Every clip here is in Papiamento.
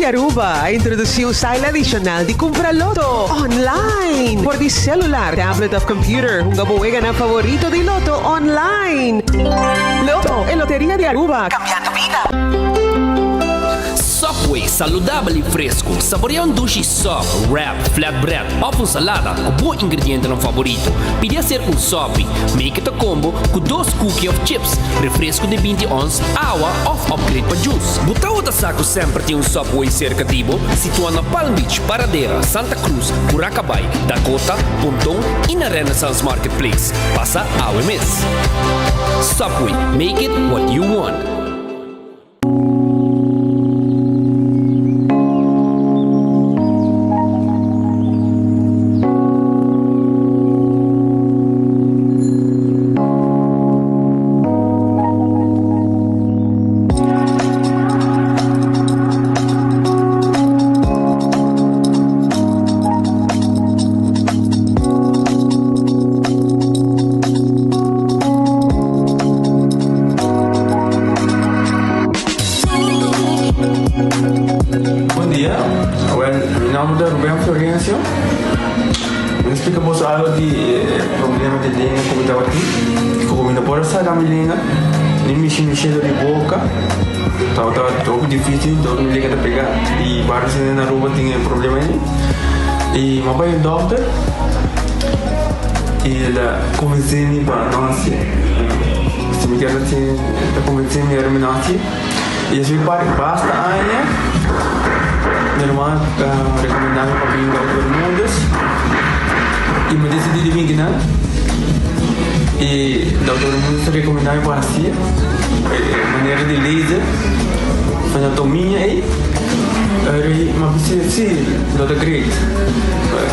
di Aruba a introduci un style adicional di cumpra Lotto online. For di celular, tablet of computer, hunga bo weganan favorito di Lotto online. Lotto, e loteria di Aruba, cambiando bida. Subway, saludabel y fresco. Saborea un dushi sub, wrap, flatbread of un salada cu bo ingredientenan favorito. Pidi hacer un sopi. Make it a combo cu dos cookie of chips, refresco di binti ons, awa of upgrade pa juice. Bo tawata sa cu semper tin un Subway cerca di bo? Situa na Palm Beach, Paradera, Santa Cruz, Curacabai, Dakota, Ponton y na Renaissance Marketplace. Pasa awe mes. Subway, make it what you want. Bon dia, wel mi nomber ta Ruben Florencio. Mi ta splika boso algo di e problema di lenga ku mi tabatin. Ku mi no por a saka mi lenga, ni mishi mi shelo di boka. Tabata hopi dificil, dor mi lenga ta pega. I varios hende na Aruba tin e problema ei. I mi a bai un dokter i el a konvensé mi pa no hasié. Si mi kier hasié, el a konvensé mi ora mi no hasié. I esei par basta aña mi ruman a rekomendá mi pa bin Dokter Bermudez i mi desidí di bin kinan. I Dokter Bermudez a rekomendá mi pa hasié e manera di laser anatomia ei. Eri mi a bisa si lo ta great.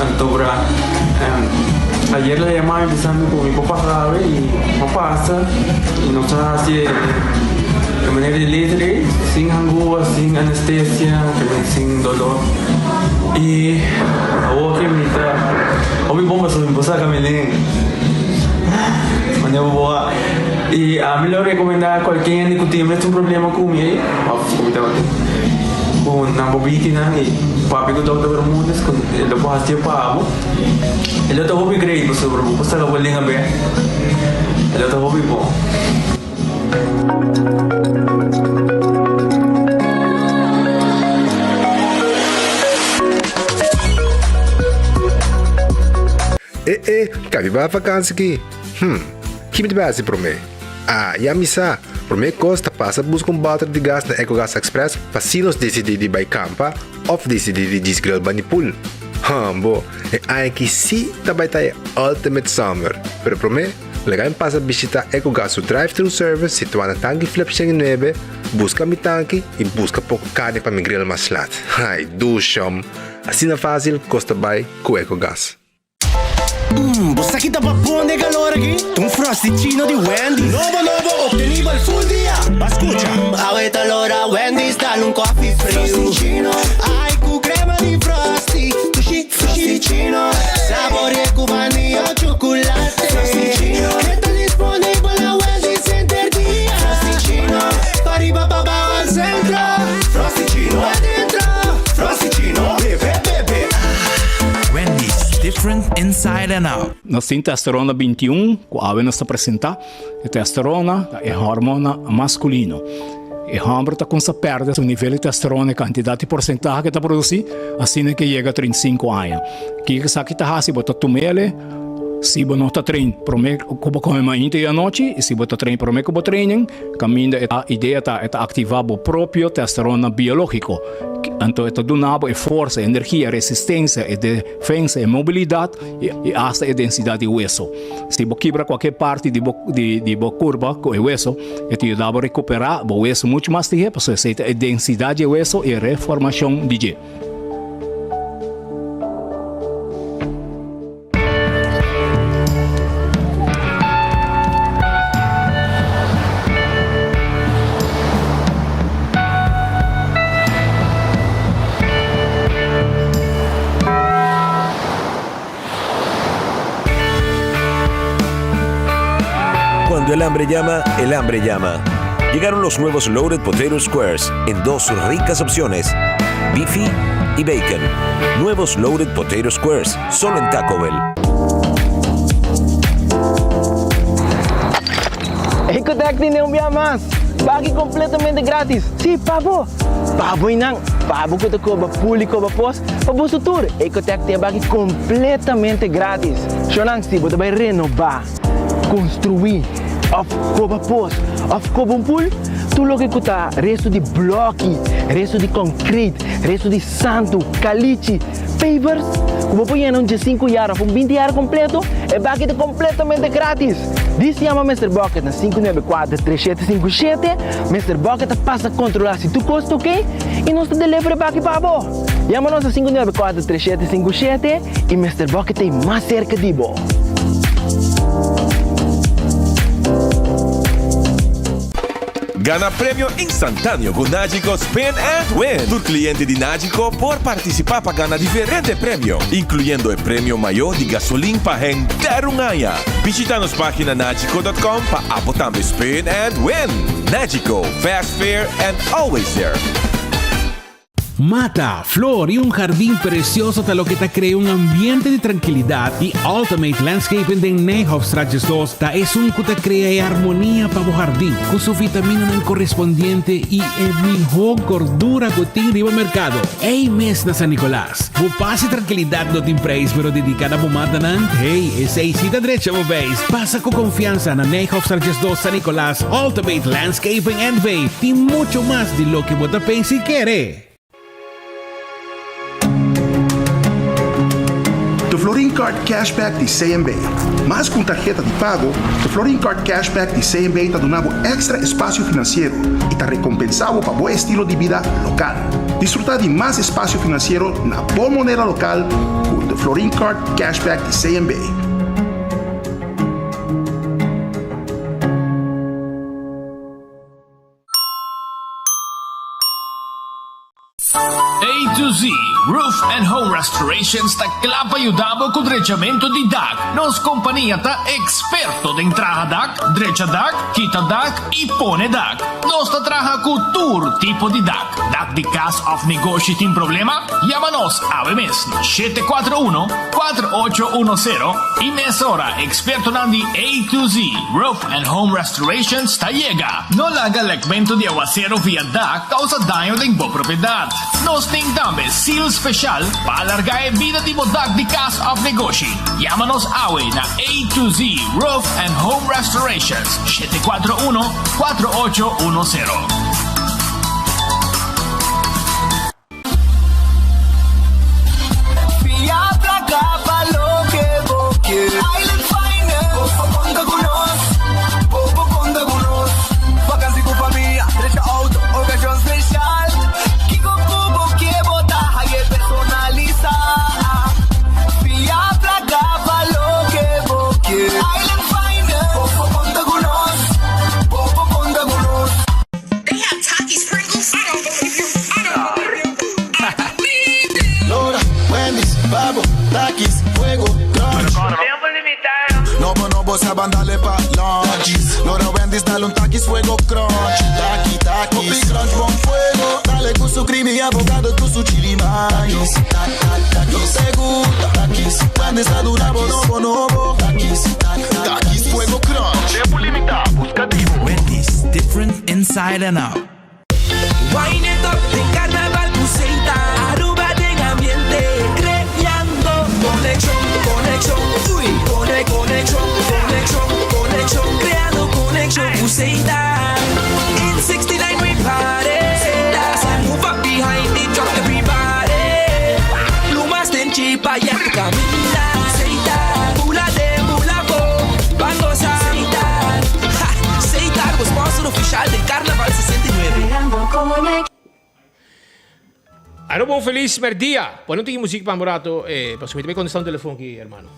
Anto bra ayer el a yama mi bisa mi ku mi por pasa awe i mi a pasa i nos a hasi e manera di laser ei sin hangua, sin anestesia, sin dolor. I awor ke mi ta hopi bon pasobra mi por saka mi lenga manera bo a i ami lo rekomendá kualke hende ku tin e mesun problema ku mi ei òf ku mi tabatin ku nan por bini nan i papia ku Dòkter Bermudez ku e lo por hasié pa bo e lo ta hopi great pasobra bo por saka bo lenga bèk e lo ta hopi bon. E e, kabi bai vakansi ki? Hm, ki mi ta bai hasi promé? Ah, ya mi sa! Promé kos ta pasa buska un bòter di gas na Ecogas Express pa si nos disidí di bai kampa òf disidí di djis grill bani pool. Hambo, e aña aki sí ta bai ta e ultimate summer! Pero promé, Laga mi pasa bishita Ecogas su drive-thru service situá na Tanki Flip 109, buska mi tanki i buska poko karni pa mi grill mas lat. Ai, dushom! Asina fásil kos ta bai ku Ecogas. Mmm, bo sa ki ta babon den calor aki? Ta un Frosty-chino di Wendy's. Nobo nobo, obtenibel full dia! Ba scucha! Mmm, awe ta lora Wendy's dal un coffee friu. Frosty-chino. Ai, cu crema di Frosty. Dushi, Frosty-chino. Saborea cu vanilla o chocolate. Frosty-chino. E ta disponibel na Wendy's henter dia. Frosty-chino. Pariba pa bao al centro. Frosty-chino. Adentro. Frosty-chino. Bebe, bebe. Wendy's, different inside and out. Nos tin testosterona 21 ku awe nos ta presentá. E testosterona ta e hormona maskulino. E hòmber ta kumsa pèrdè su nivel di testosterona, e kantidat di porsentahe ke ta produsí, asina ke yega 35 aña. Kiko esaki ta hasi? Bo ta tum'el si bo no ta train promé ku bo kome mainta i anochi, i si bo ta train promé ku bo training, kaminda e idea ta e ta aktivá bo propio testosterona biológiko. Anto e ta duna bo e forsa, e energia, e resistensia, e defensa, e mobilidat i asta e densidat di weso. Si bo kibra kualke parti di bo di bo kurpa ku e weso, e ta yuda bo rekuperá bo weso muchu mas lihé pasobra esei ta e densidat di e weso i e reformashon di dje. Cuando el hambre llama, el hambre llama. Llegaron los nuevos Loaded Potato Squares en dos ricas opciones. Beefy y bacon. Nuevos Loaded Potato Squares, solo en Taco Bell. Ecotec tene un bia mas! Baki completamente gratis! Si, pa bo! Pa bo y nan! Pa bo cu ta coba pool y coba pos, pa boso tur! Ecotec tin e baki completamente gratis! Shownan, si bo ta bay renoba, construi, of coba pos, of coba un pool, tur loke cu ta resto di bloki, resto di concrete, resto di santu, calichi, pavers, cu bo por yena un diesinku yar of un binti yar completo, e baki ta completamente gratis! Dis yama Mister Bucket na 594 3757, Mister Bucket ta pasa controla si tur cos ta ok y nos ta deliver e baki pa bo! Yama nos na 594 3757 y Mister Bucket ta ey mas cerca di bo! Gana premio instantáneo ku Nagico Spin and Win! Tur kliente di Nagico por partisipá pa gana diferente premio, inkluyendo e premio mayó di gasolin pa henter un aña. Bishita nos página nagico dot com pa abo tambe spin and win! Nagico, fast, fair and always there! Mata, flor y un jardin precioso ta loke ta crea un ambiente di trankilidad y Ultimate Landscaping den Nijhofstraat 12 ta esun cu ta crea e armonia pa bo jardin cu su vitaminanan correspondiente y e miho gordura cu tin riba mercado. Ey mes na San Nicolas. Bo paz y trankilidad no tin prijs pero dedica na bo matanan, hey, esey si ta drecha bo beis. Pasa cu confiansa na Nijhofstraat 12 San Nicolas, Ultimate Landscaping NV tin mucho mas di loke bo ta pensa y kere. De Florin Card Cashback di CMB. Mas ku un tarheta di pago, De Florin Card Cashback di CMB ta duna bo èkstra espasio finansiero i ta rekompensá bo pa bo estilo di bida lokal. Disfrutá di mas espasio finansiero na bo moneda lokal ku De Florin Card Cashback di CMB. A to Z Roof and Home Restorations ta kla pa yuda bo ku drechamentu di dak. Nos kompania ta eksperto den traha dak, drecha dak, kita dak i pone dak. Nos ta traha ku tur tipo di dak. Dak di kas òf negoshi tin problema? Yama nos awe mes na 741 4810 i mesora ekspertonan di A to Z Roof and Home Restorations ta yega. No laga lekmentu di awasero via dak kousa daño den bo propiedat. Nos tin tambe seal speshal pa alargá e bida di bo dak di kas òf negoshi. Yama nos awe na A to Z Roof and Home Restorations, 741 4810. Fia placa pa loke bo kier. Island Finance. Bo por conta cu nos. Bo por conta cu nos. Vakantie cu famia, drecha auto, ocasion special. Kico cu bo kier bo ta haye personalisa. Fia placa pa loke bo kier. Island Finance. Bo por conta cu nos. Bo por conta cu nos. They have Takis Pringles? I don't believe you. I don't believe you. I believe you. Lora, Wendy's, Babo, Takis, Fuego, Crunch. Tempo limitado. Nobo, nobo, saban dale pa lunch. Lora, Wendy's, dale un Takis, Fuego, Crunch. Taki, Takis. Hopi Crunch, bon fuego. Dale cu su creamy avocado, cu su chili mayo. Takis, te gusta. Takis, Wendy's, ta dura bo nobo, nobo. Takis, Takis, Fuego, Crunch. Tempo limita, busca di bo. Wendy's, different inside and out. Wine it up den carnaval cu Seita Aruba den ambiente creando conexion, conexion, uy, cone, conexion, conexion, conexion, creando conexion cu Seita In 69 we party Seita move up behind the truck everybody Plumas den chipa ya tu caminda Seita bula den bula bo ban goza Seita ha Seita bo sponsor oficial den Carnaval 69. Aruba un feliz merdia. Pone un tiki muziek pa un rato, eh, pasobra mi ta bay contesta un telefon aki, hermano.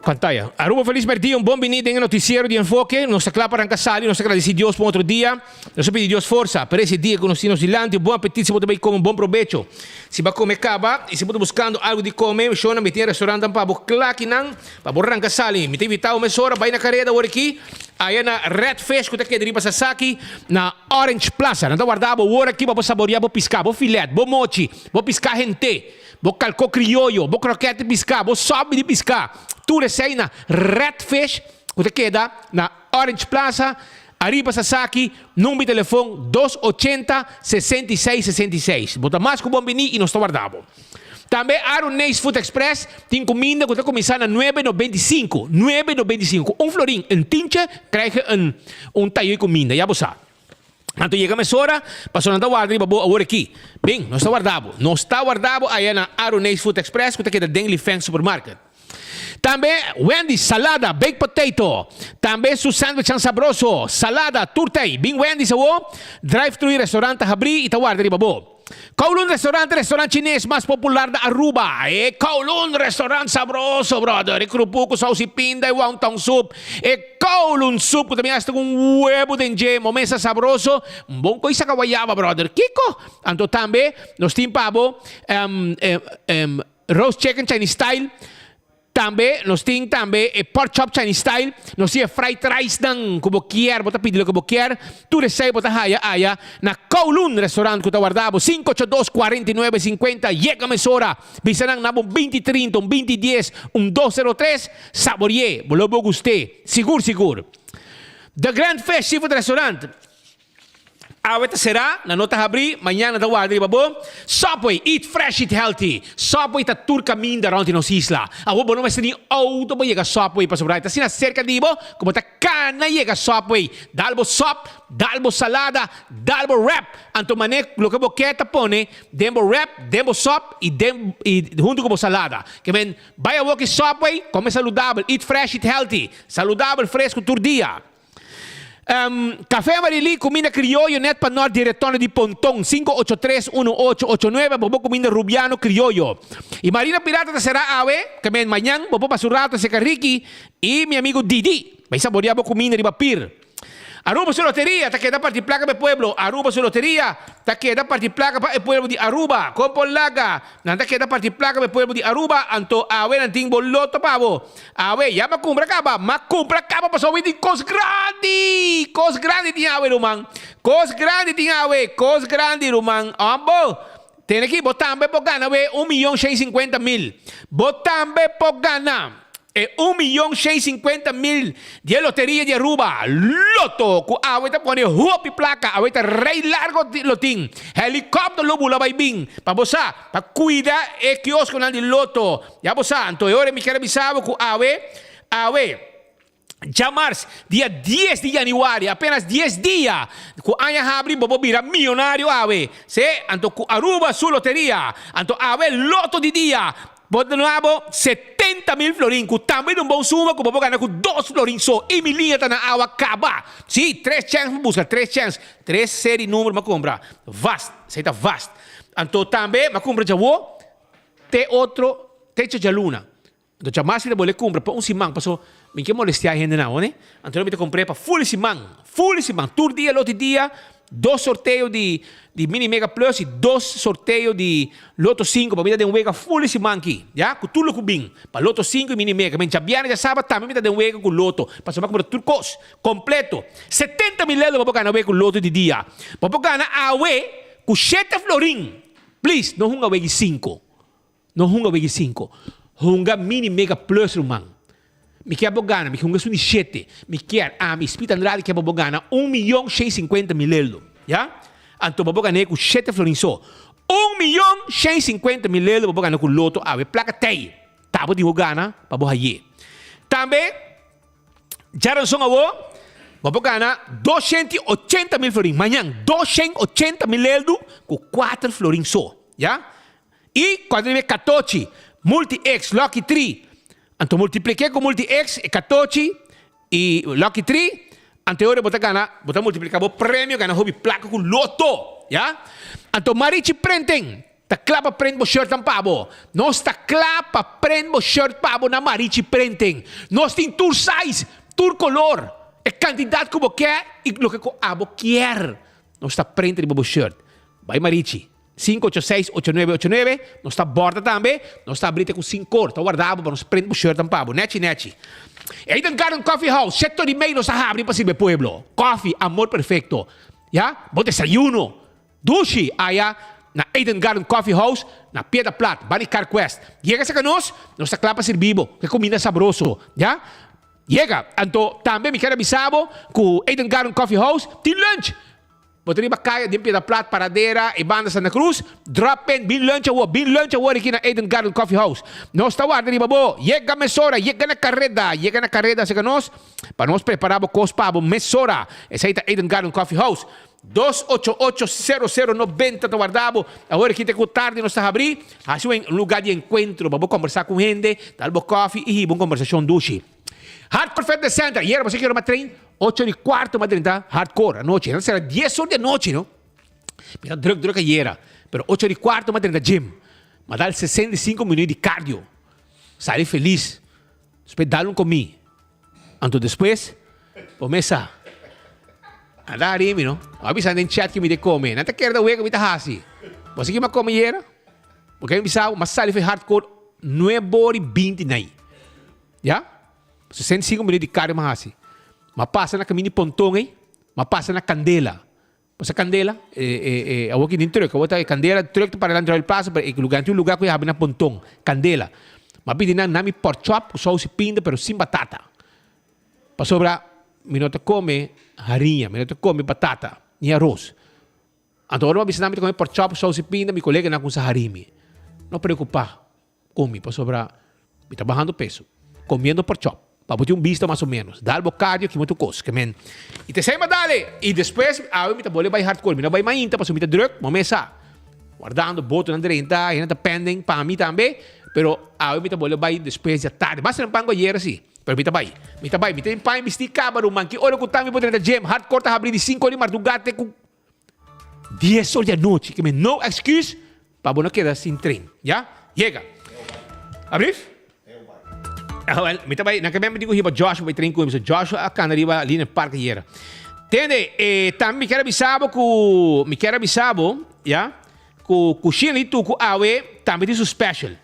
Pantaya. Aruba Feliz Merdia, un bon bini den e noticiero di Enfoke. Nos ta kla pa ranka sali, nos ta gradeci Dios pa un otro dia. Nos ta pidi Dios forsa pa ese dia ku nos tin nos dilanti. Un bon apetit si bo ta bay kome, un bon probecho si bo a kome kaba y si bo ta buskando algu di kome. Shona mi tin e restaurantnan pa bo kla akinan pa bo ranka sali. Mi ta invita bo mesora bay na kareda awor aki aya na Red Fish ku ta keda riba Sasaki na Orange Plaza. Nan ta warda bo awor aki pa bo saboria bo piska, bo filet, bo mochi, bo piska hente. Bo kalkó krioyo, bo krokèt di piská, bo sòpi di piská, tur esei na Red Fish ku ta keda na Orange Plaza, ariba Sasaki, number di telefon dos ochenta, 66 66. Bo ta mas ku bon biní i nos ta warda bo. Tambe Aruneis Food Express tin kuminda ku ta kuminsá na nuebe nobenta i sinku, nuebe nobenta i sinku, un florin, un tientje krijg je un un tayo di kuminda, ya bo sa. Anto yega mesora, pasobra nan ta warda riba bo awor aki. Bin, nos ta warda bo. Nos ta warda bo aya na Aruneis Food Express ku ta keda den Lifeng Supermarket. Tambe Wendy's salada, baked potato. Tambe su sandwichnan sabroso, salada, tur ta ei. Bin Wendy's awo, drive-thru i restaurant ta habrí i ta warda riba bo. Kowloon Restaurant, restaurant chines mas popular na Aruba. E Kowloon Restaurant sabroso, brother. E krupu ku saus i pinda, e wonton soup, e Kowloon soup ku ta bin hasta ku un webu den dje. Bo mesa sabroso, un bon koi saka wayaba, brother. Kiko? Anto tambe nos tin pa bo roast chicken Chinese style. Tambe nos tin tambe e pork chop Chinese style, nos tin e fried rice nan ku bo kier, bo ta pidi loke bo kier, tur esei bo ta haya aya na Kowloon Restaurant ku ta warda bo 582 49 50, yega mesora, bisa nan na bo un binti trinta, un binti dies, un dos sero tres, sabori'é, bo lo bo gust'é, sigur sigur. The Grand Fish Seafood Restaurant. Awe ta será, nan no ta habrí, mañan nan ta warda riba bo. Subway, eat fresh, eat healthy. Subway ta tur kaminda rònt di nos isla. Awor bo no mester ni outo pa yega Subway pasobra e ta asina serka di bo ku bo ta kana yega Subway. Dal bo sòp, dal bo salada, dal bo wrap. Anto manera loke bo ke ta pone den bo wrap, den bo sòp i den i huntu ku bo salada. Ke men bai awor ki Subway, kome saludabel, eat fresh, eat healthy. Saludabel, fresku tur dia. Café Amarili, cuminda crioyo net pa nort di Retorno di Ponton, 583 1889, bo por cuminda Rubiano crioyo. Y Marina Pirata ta cera awe, ke men mañan bo por pasa un rato cerca Ricky y mi amigo Didi, bay saborea bo cuminda riba pir. Aruba su loteria ta keda parti placa pa e pueblo Aruba su loteria ta keda parti placa pa e pueblo di Aruba. Con por laga? Nan ta keda parti placa pa e pueblo di Aruba, anto awe nan tin bo loto pa bo. Awe, ya m'a cumpra caba, m'a cumpra caba pasobra awe tin cos grandi! Cos grandi tin awe, ruman. Cos grandi tin awe, cos grandi, ruman. Ambo, tene aki, bo tambe por gana awe un miyon shen cincuenta mil. Bo tambe por gana e un miyon shen cincuenta mil di e loteria di Aruba, Lotto, cu awe ta pone hopi placa, awe ta rey largo lo tin. Helicopter lo bula bay bin, pa bo sa, pa cuida e kioskonan di Lotto. Ya bo sa, anto e ora mi kier a bisa bo ku awe, awe, djamars, dia dies di yanüari, apenas dies dia ku aña habri bo por bira miyonario awe. Se, anto ku Aruba su loteria, anto awe loto di dia por duna bo 70,000 florin, ku tambe ta un bon suma ku bo por gana ku dos florin so, i mi liña ta na awa kaba. Si, tres chèns mi buska, tres chèns, tres seri number mi a kumpra, vast, esei ta vast. Anto tambe mi a kumpra djawo. Te otro te djaluna. Anto djamas mi ta bole kumpra pa un siman paso mi ke molestia e hendenan ho ne. Anto mi ta kumpr'e pa ful siman, ful siman. Tur dia lote dia dos sorteo di di mini mega plus i dos sorteo di loto sinku pa mi ta den wega ful siman aki ya ku tur loke bin pa loto sinku i mini mega. Men djabièrnè djasaba tambe mi ta den wega ku loto pasobra mi a kumpra tur kos kompleto. 70,000 euro bo por gana awe ku loto di dia. Bo por gana awe ku shete florin. Please, no hunga wegi cinco. No hunga wegi cinco. Hunga mini mega plus ruman. Mi kier bo gana, mi hunga esun di shete. Mi kier, ami, Speed Andrade kier pa bo gana un miyon shen cincuenta mil euro. Ya? Anto pa bo gana e ku shete florin so. Un miyon shen cincuenta mil euro pa bo gana ku loto awe. Plaka tei. Ta bo di bo gana pa bo haye. Tambe. Djaranson awo, bo por gana 280,000 florin. Mañan, 280,000 eldu ku kuater florin so. Ya? I kuantu riba e katochi, Multi X, Lucky Tri. Anto multipliké ku Multi X, e katochi i Lucky Tri, anto e ora bo ta gana, bo ta multipliká bo premio gana hopi plaka ku loto. Ya? Anto Marichi Printing. Ta kla pa prent bo shirtnan pa bo. Nos ta kla pa prent bo shirt pa bo na Marichi Printing. Nos tin tur size, tur color, e cantidad cu bo ke y loke cu abo kier. Nos ta prent riba bo shirt. Bai Marichi. 586-8989. Nos ta borda tambe. Nos ta abri te cu sinkor. Ta warda bo pa nos prent bo shirtnan pa bo. Nechi nechi. Eden Garden Coffee House, shete di mei nos a habri pa sirbi e pueblo. Coffee, amor perfecto. Ya, bo desayuno. Dushi aya na Eden Garden Coffee House na Piedra Plat, bani Carquest. Yega serka nos, nos ta kla pa sirbi bo ku e kuminda sabroso, ya. Yega! Anto tambe mi kier a bisa bo ku Eden Garden Coffee House tin lunch. Bo ta riba kaya den Piedra Plat, Paradera, e banda Santa Cruz, drop in, bin lunch awor, bin lunch awor aki na Eden Garden Coffee House. Nos ta warda riba bo. Yega mesora, yega na kareda, yega na kareda serka nos pa nos prepara bo kos pa bo mesora. Esei ta Eden Garden Coffee House. Dos ocho ocho sero sero nobenta ta warda bo. Awor aki te ku tardi nos ta habrí. Hasi un lugá di enkuentro pa bo kombersá ku hende, dal bo kòfi i hiba un kombersashon dushi. Hardcore Fitness Center, Ayera bo sa ki ora mi a train? Ocho di kuarto mi a drenta Hardcore anochi. Nan sera dies or di anochi no. Mi ta druk druk ayera. Pero ocho di kuarto mi a drenta gym. Mi a dal 65 minuut di cardio. Sali felis. Despues dal un komí. Anto despues, bo mes sa. Anda hari mi no. A bisa den chat ki mi de come. Nan ta kere da wega mi ta hasi. Bo sa ki mi a come yera? Bo ke mi bisa bo, mi a sali for hardcore nuebe ora i binti nai. Ya? 65 minuut di cardio mi a hasi. Mi a pasa na caminda di ponton ei, mi a pasa na candela. Bo sa candela? E, e, e, awor ki tin truck, awor ta e candela, truck ta para dilanti Royal Plaza, pero e lugar, tin un lugar ku e habi na ponton, candela. Mi a pidi nan, nan mi pork chop ku saus i pinda, pero sin batata. Pasobra mi no ta come hariña, mi no ta come batata, ni aros. Anto ora mi a bisa nan mi ta come pork chop ku saus i pinda, mi coleganan a cuminsa hari mi. No preocupa. Con mi pasobra mi ta bahando peso comiendo pork chop pa bo tin un bista mas o menos dal bo cardio kima tur cos ke men y te sema dale y despues awe mi ta bole bay hardcore mi no bay mainta pasobra mi ta druk bo mes sa wardando botonan drenta hende ta pending pa mi tambe pero awe mi ta bole bay despues di atardi basta nan pan cu ayer si pero mi ta bay mi ta bay mi ta tin pan bisti caba ruman ki ora cu ta mi por drenta gym hardcore ta habri di cinco di marduga te cu Dies or di anochi, ke men no excuse pa bo no keda sin tren, ya? Yega. Ablief? Ah, wel, mi ta bai, na ke men mi tin ku hiba Joshua bai tren ku mi, so Joshua a kana riba Linden Park ayera. Tende, eh, tambe mi kier a bisa bo ku, mi kier a bisa bo, ya, ku kushina di Tuku awe tambe tin su special.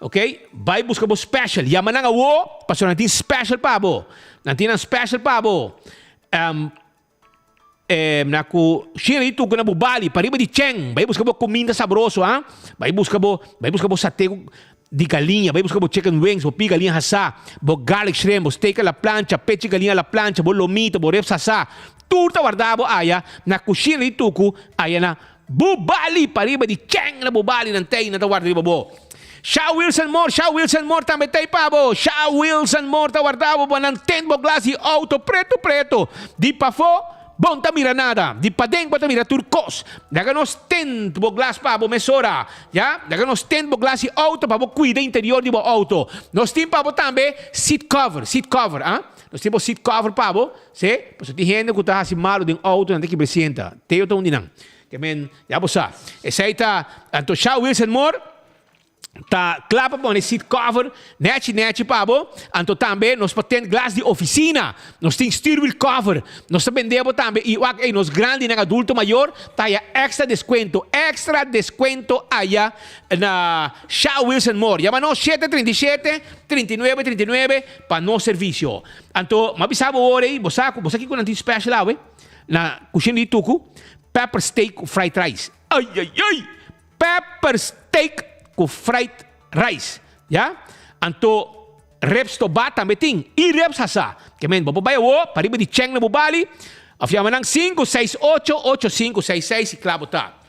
Ok, bai buska bo special. Yama nan awo, pasobra nan tin special pa bo. Nan tin nan special pa bo. Um, E na ku shina di tuku na bo bali pariba di chen bai buska bo kuminda sabroso ha bai buska bo bai buska bo sate di galiña bai buska bo chicken wings bo pi galiña hasá bo garlic shrimp bo steak a la plancha pechi galiña a la plancha bo lomito bo ribs hasá tur ta warda bo aya na kushina di tuku aya na bo bali pariba di chen na bo bali nan tei nan ta warda riba bo Sha Wilson Moore Sha Wilson Moore tambe tei pa bo Sha Wilson Moore ta warda bo pa nan tent bo glas di auto preto preto di pafó bo no ta mira nada di paden bo ta mira tur kos laga nos tent bo glas pa bo mesora ya laga nos tent bo glas di auto pa bo kuida interior di bo auto nos tin pa bo tambe seat cover seat cover ah nos tin bo seat cover pa bo se pasobra tin hende ku ta hasi malu den auto nan ta kibra sienta Teo ta un di nan Ke men, ya bo sa. Esei ta, anto Sha Wilson Moore ta kla pa pone seat cover nechi nechi pa bo. Anto tambe nos por tint glas di oficina. Nos tin stuurwiel cover. Nos ta bende bo tambe y wak ey nos grandinan adulto mayor ta haya extra descuento. Extra descuento aya na Sha Wilson Moore. Yama nos 737 39 39 pa nos servicio. Anto m'a bisa bo ora ey, bo sa cu bo sa kico nan tin special awe na cushina di Tucu? Pepper steak ku fried rice. Ai ai ai! Pepper steak ku fried rice. Ya? Anto ribs tobá tambe tin. I ribs hasá. Ke men bo por bai awo pariba di cheng na bo bali of yama nan 568 8566 i kla bo ta.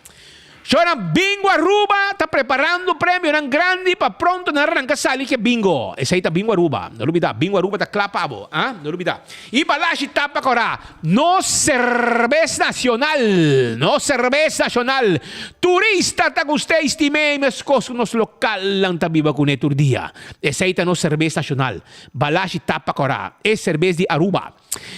Shownan Bingo Aruba ta preparando premionan grandi pa pronto nan ranka sali ke bingo. Esei ta Bingo Aruba. No lubida, Bingo Aruba ta kla pa bo, ah, no lubida. I Balashi Tapa Kora, nos serbes nacional, nos serbes nacional. Turista ta gust'é i stim'é i meskos ku nos lokalnan ta biba kuné tur dia. Esei ta nos serbes nacional. Balashi Tapa Kora, e serbes di Aruba.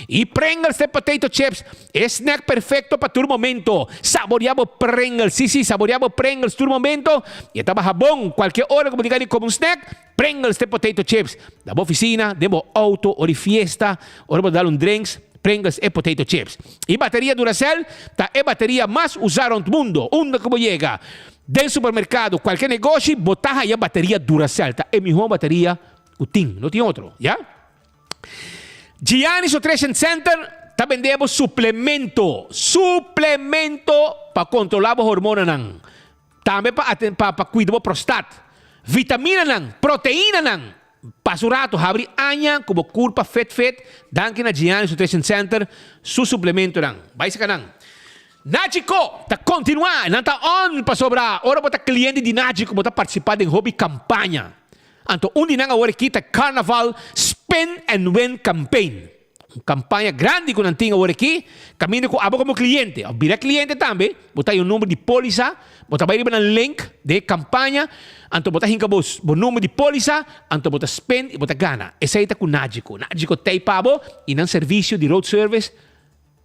Y Pringles te potato chips, e snack perfecto pa tur momento. Saborea bo Pringles, si si, saborea bo Pringles tur momento y e ta baha bon cualkier ora cu bo diga di come un snack. Pringles te potato chips na bo oficina, den bo auto ora di fiesta, ora bo dal un drinks, Pringles e potato chips. Y bateria Duracell ta e bateria mas usa rond mundo, unda cu bo yega, den supermercado, cualkier negoshi, bo ta haya bateria Duracell, ta e miho bateria cu tin, no tin otro, ya. Giannis Nutrition Center ta bende bo suplemento, suplemento pa controla bo hormonanan. Tambe pa pa pa cuida bo prostat. Vitaminanan, proteinanan. Pasa un rato, habri aña cu bo curpa fit fit, danki na Giannis Nutrition Center su suplementonan. Bay saca nan. Nagico ta continua, nan ta on pasobra ora bo ta cliente di Nagico bo ta participa den hopi campaña. Anto un di nan awor aki ta Carnaval Spin and Win Campaign. Un campaña grandi cu nan tin awor aki, caminda cu abo como cliente of bira cliente tambe, bo ta hay un number di polisa, bo ta bay riba nan link den e campaña, anto bo ta hinca bo bo number di polisa, anto bo ta spend y bo ta gana. Esey ta cu Nagico. Nagico t'ey pa bo y nan servicio di road service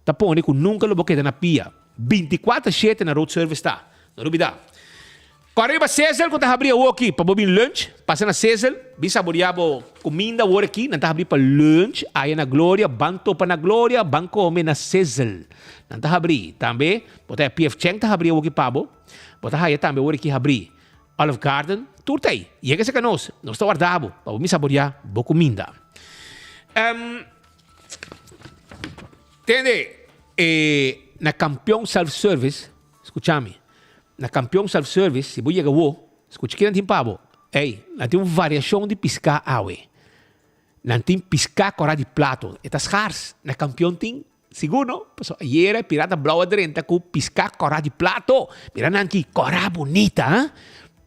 ta pone cu nunca lo bo keda na pia. Binticuater shete na road service ta. No lubida. Kòrda riba Sizzle ku ta habrí awoki pa bo bin lunch. Pasa na Sizzle, bin saboriá bo kuminda awor aki. Nan ta habrí pa lunch aya na Gloria. Ban topa na Gloria, ban kome na Sizzle. Nan ta habrí. Tambe bo ta haya PF Chang ta habrí awoki pa bo. Bo ta haya tambe awor aki habrí Olive Garden. Tur ta ei. Yega serka nos. Nos ta warda bo pa bo bin saboriá bo kuminda. Tende, e na Kampion Self Service, skucha mi. Na Kampion Self Service, si bo yega awo, skucha ki nan tin pa bo. Ey, nan tin un variashon di piská awe. Nan tin piská kòrá di plato. E ta skars. Na Kampion tin, sigur no? Pasobra ayera e pirata blou a drenta ku piská kòrá di plato. Mira nan ki kòrá bunita, ha?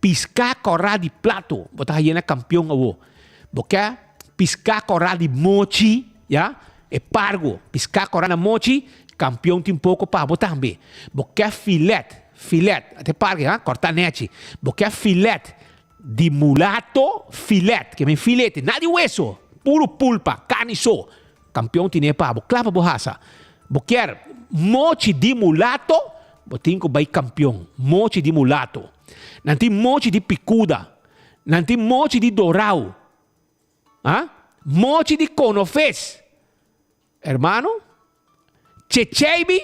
Piská kòrá di plato. Bo ta haye na Kampion awo. Bo ke piská kòrá di mochi, ya? E pargo, piská kòrá na mochi, Kampion tin poko pa bo tambe. Bo ke filet, filet, ate parke ha, kòrtá nèchi. Bo ke filet di mulato, filet, ke men filete, nada di weso, puru pulpa, karni so. Kampion tine pa bo, kla pa bo hasa. Bo kier mochi di mulato, bo tin ku bai Kampion, mochi di mulato. Nan tin mochi di pikuda, nan tin mochi di dorau, ha, mochi di konofes. Hermano, checheibi,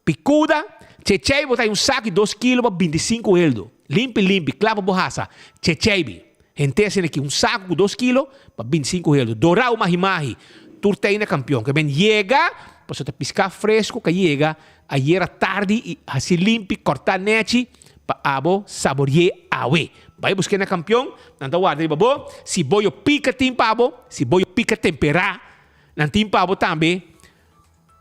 picuda, checheibi bo ta hay un saco di dos kilo pa binticinco eldo. Limpi limpi, cla pa bo hasa. Checheibi. Henter asina aki, un saco cu dos kilo pa binticinco eldo. Dorao mahi mahi, tur ta na campeon. Ke men yega, pasobra ta pisca fresco ka yega ayera tardi y haci limpi, corta nechi pa abo saborie awe. Bay busque na campeon, nan ta warda riba bo. Si boyo pica tin pa bo, si boyo pica tempera. Nan tin pa bo tambe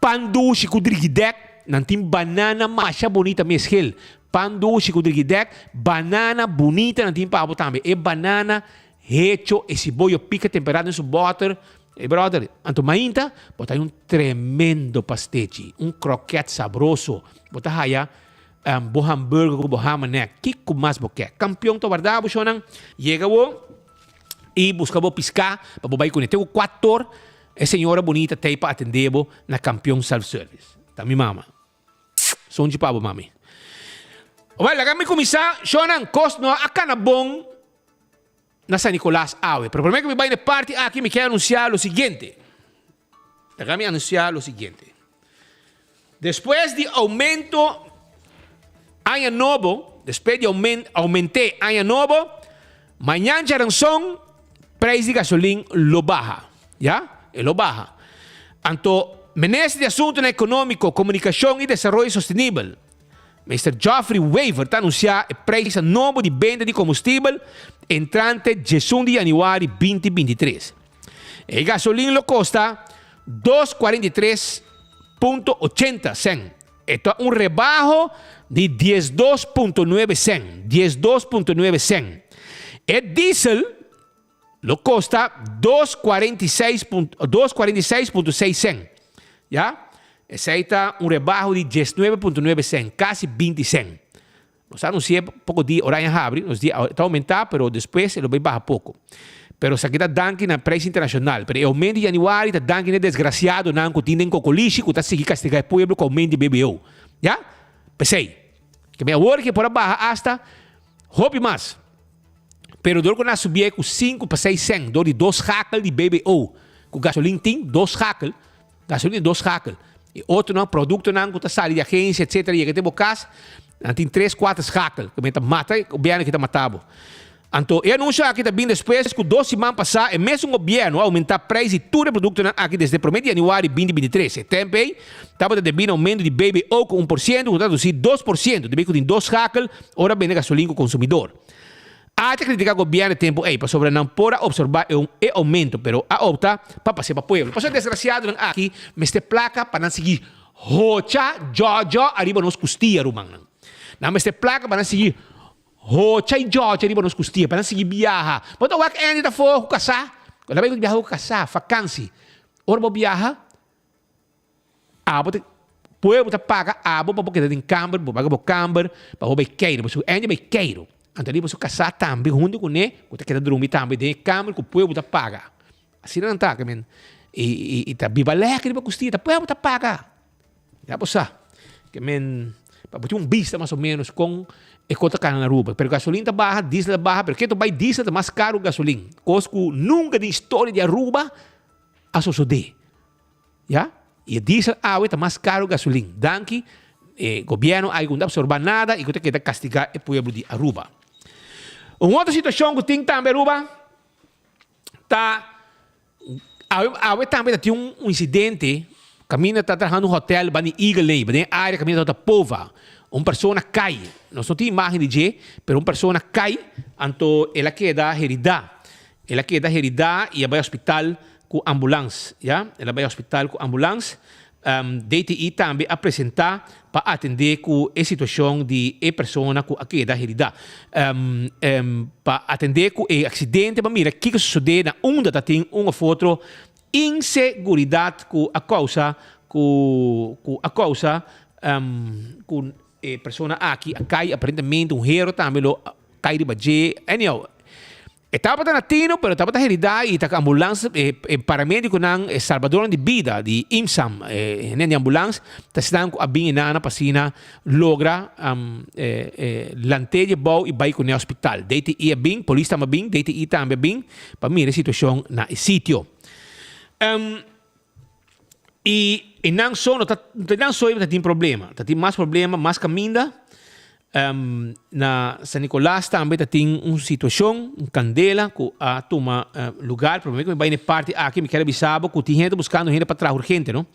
pan dushi ku drigidèk. Nan tin banana masha bunita mes gel. Pan dushi ku drigidèk, banana bunita nan tin pa bo tambe. E banana hecho, e siboyo pika temperá den su bòter. Ey bròder, anto mainta bo ta haya un tremendo pastechi, un kròkèt sabroso. Bo ta haya bo hamburger ku bo hamanek. Kiko mas bo ke? Kampion ta warda bo shownan. Yega bo. i buska bo piská pa bo bai kuné. Te ku kuator e señora bunita t'ei pa atendé bo na Kampion Self Service. Ta mi mama. Sonchi pa bo mami. Wèl, laga mi kuminsá. Shownan, kos no a kana bon na San Nicolas awe. Pero promé ku mi bai na e parti aki mi ke anunsiá lo siguiente. Laga mi anunsiá lo siguiente. Despues di aumento aña nobo, despues di aumenté aña nobo, mañan djaranson prijs di gasolin lo baha. Ya, e lo baha. Anto, Minister di Asuntonan Economico, Comunicacion y Desaroyo Sostenibel, Mister Geoffrey Wever ta anuncia e prijs nobo di benta di combustibel entrante djesun di januari 2023. E gasolin lo kosta dos kuarenta i tres punto ochenta sèn. E ta un rebaho di diesdos punto nuebe sèn, diesdos punto nuebe sèn. E diesel lo kosta dos kuarenta i seis punto, dos kuarenta i seis punto seis sèn. Ya, esei ta un rebaho di diesnuebe punto nuebe sèn, kasi binti sèn. Nos a anunci'é poko dia, ora aña habri, nos di ta aumentá, pero despues e lo bai baha poko. Pero esaki ta danki na prijs internacional. Pero e aumento di januari ta danki na e desgraciadonan cu tin den cocolishi cu ta sigui castiga e pueblo cu aumento di BBO. Ya? P'esey. Ke mi awor ke por a baha hasta hopi mas. Pero dor cu nan a subié cu sinku pa seis cent dor di dos schakel di BBO cu gasolin tin, dos schakel, gasolin tin dos schakel. E otronan, productonan cu ta sali di agencia etcetera yega te bo cas, nan tin tres, cuater schakel. Ke men ta mata e gobierno aki ta mata bo. Anto e anuncio aki ta bin despues cu dos siman pasa e mesun gobierno a aumenta prijs di tur e productonan aki desde prome di januari binti 23. E tempo ey tabata debi na aumento di BBO cu 1% cu ta traduci 2% debi cu tin dos schakel ora bende gasolin cu consumidor. A ta critica gobierno e tempo ey pasobra nan por a observa e e aumento pero a opta pa pase pa pueblo. Pasobra desgraciadonan aki mester placa pa nan sigui hocha jojo ariba nos custia rumannan. Nan mester placa pa nan sigui Hocha i George riba nos kustia pa nan sigui biaha. Bo ta wak Andy ta fogo ku kasá. Ku ta bai biaha ku kasá, fakansi. Ora bo biaha, abo ta pueblo ta paga abo pa bo keda den kamber, bo paga bo kamber pa bo bai keiru. Pasobra Andy bai keiru. Anto riba su kasá tambe huntu kuné ku ta keda drumi tambe den e kamber ku pueblo ta paga. Asina nan ta, ke men. I i ta biba lèker riba kustia, ta pueblo ta paga. Ya bo sa, ke men, pa bo tin un bista mas o menos kon e kos ta kana na Aruba. Pero gasolin ta baha, diesel ta baha, pero ketu bai diesel ta mas karu ku gasolin. Kos ku nunka den historia di Aruba a sosodé. Ya, i e diesel awe ta mas karu ku gasolin. Danki e gobièrnu aki ku no ta absorbá nada i ku ta keda kastigá e pueblo di Aruba. Un otro situashon ku tin tambe Aruba ta. Awe awe tambe ta tin un incidente caminda ta trahando un hotel banda di Eagle Lake, den e area caminda ta Pova. Un persona cay, nos no tin imagen di dje, pero un persona cay, anto el a keda herida. El a keda herida y a bay hospital cu ambulans, ya. El a bay hospital cu ambulans. DTI tambe a presenta pa atende cu e situacion di e persona cu a keda herida. Pa atende cu e accidente pa mira kico sosode na unda ta tin un of otro inseguridad cu a causa cu cu a causa cu e persona aki a cay aparentemente un hero tambe lo cay riba dje. Anyhow. E tabata na tino pero tabata herida y ta cu ambulans e paramediconan e salbadornan di bida di IMSAM e hende di ambulans ta esnan cu a bin e nana pa asina logra lante di abao y bay cune hospital. DTI a bin, polis tambe a bin, DTI tambe a bin pa mira e situacion na e sitio. Y e nan so no ta, no nan so ta tin problema, ta tin mas problema, mas caminda. Na San Nicolas tambe ta tin un situacion, un candela cu a tuma lugar. Prome cu mi bay na e parti aki mi kier avisa bo cu tin hende buscando hende pa traha urgente, no.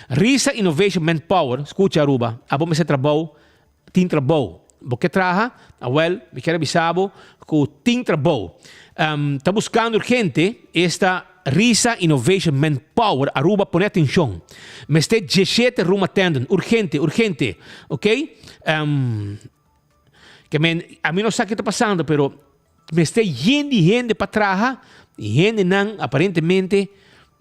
Risa Innovation Manpower, scucha Aruba, abo mester trabou, tin trabou. Bo ke traha? Awel, mi kier a bisa bo ku tin trabou. Ta buskando urgente esta Risa Innovation Manpower Aruba pone atenshon. Mester diesshete room attendant urgente, urgente. Ok? Ke men, ami no sa ke ta pasando pero mester yen di hende pa traha y hendenan aparentemente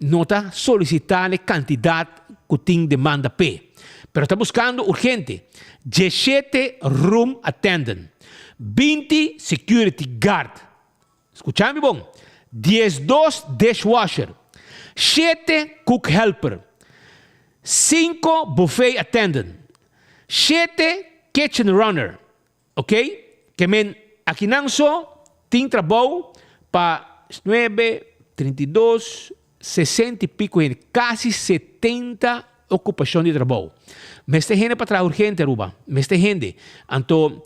no ta solicita e cantidad cu tin demanda p'e. Pero ta buscando urgente diesshete room attendant, 20 security guard, scucha mi bon, 12 dishwasher, shete cook helper, cinco buffet attendant, shete kitchen runner, Ok, ke men akinan so tin trabou pa nuebe, 32, 60 i piko hende, kasi 70 okupashon di trabou. Mester hende pa traha urgente Aruba, mester hende. Anto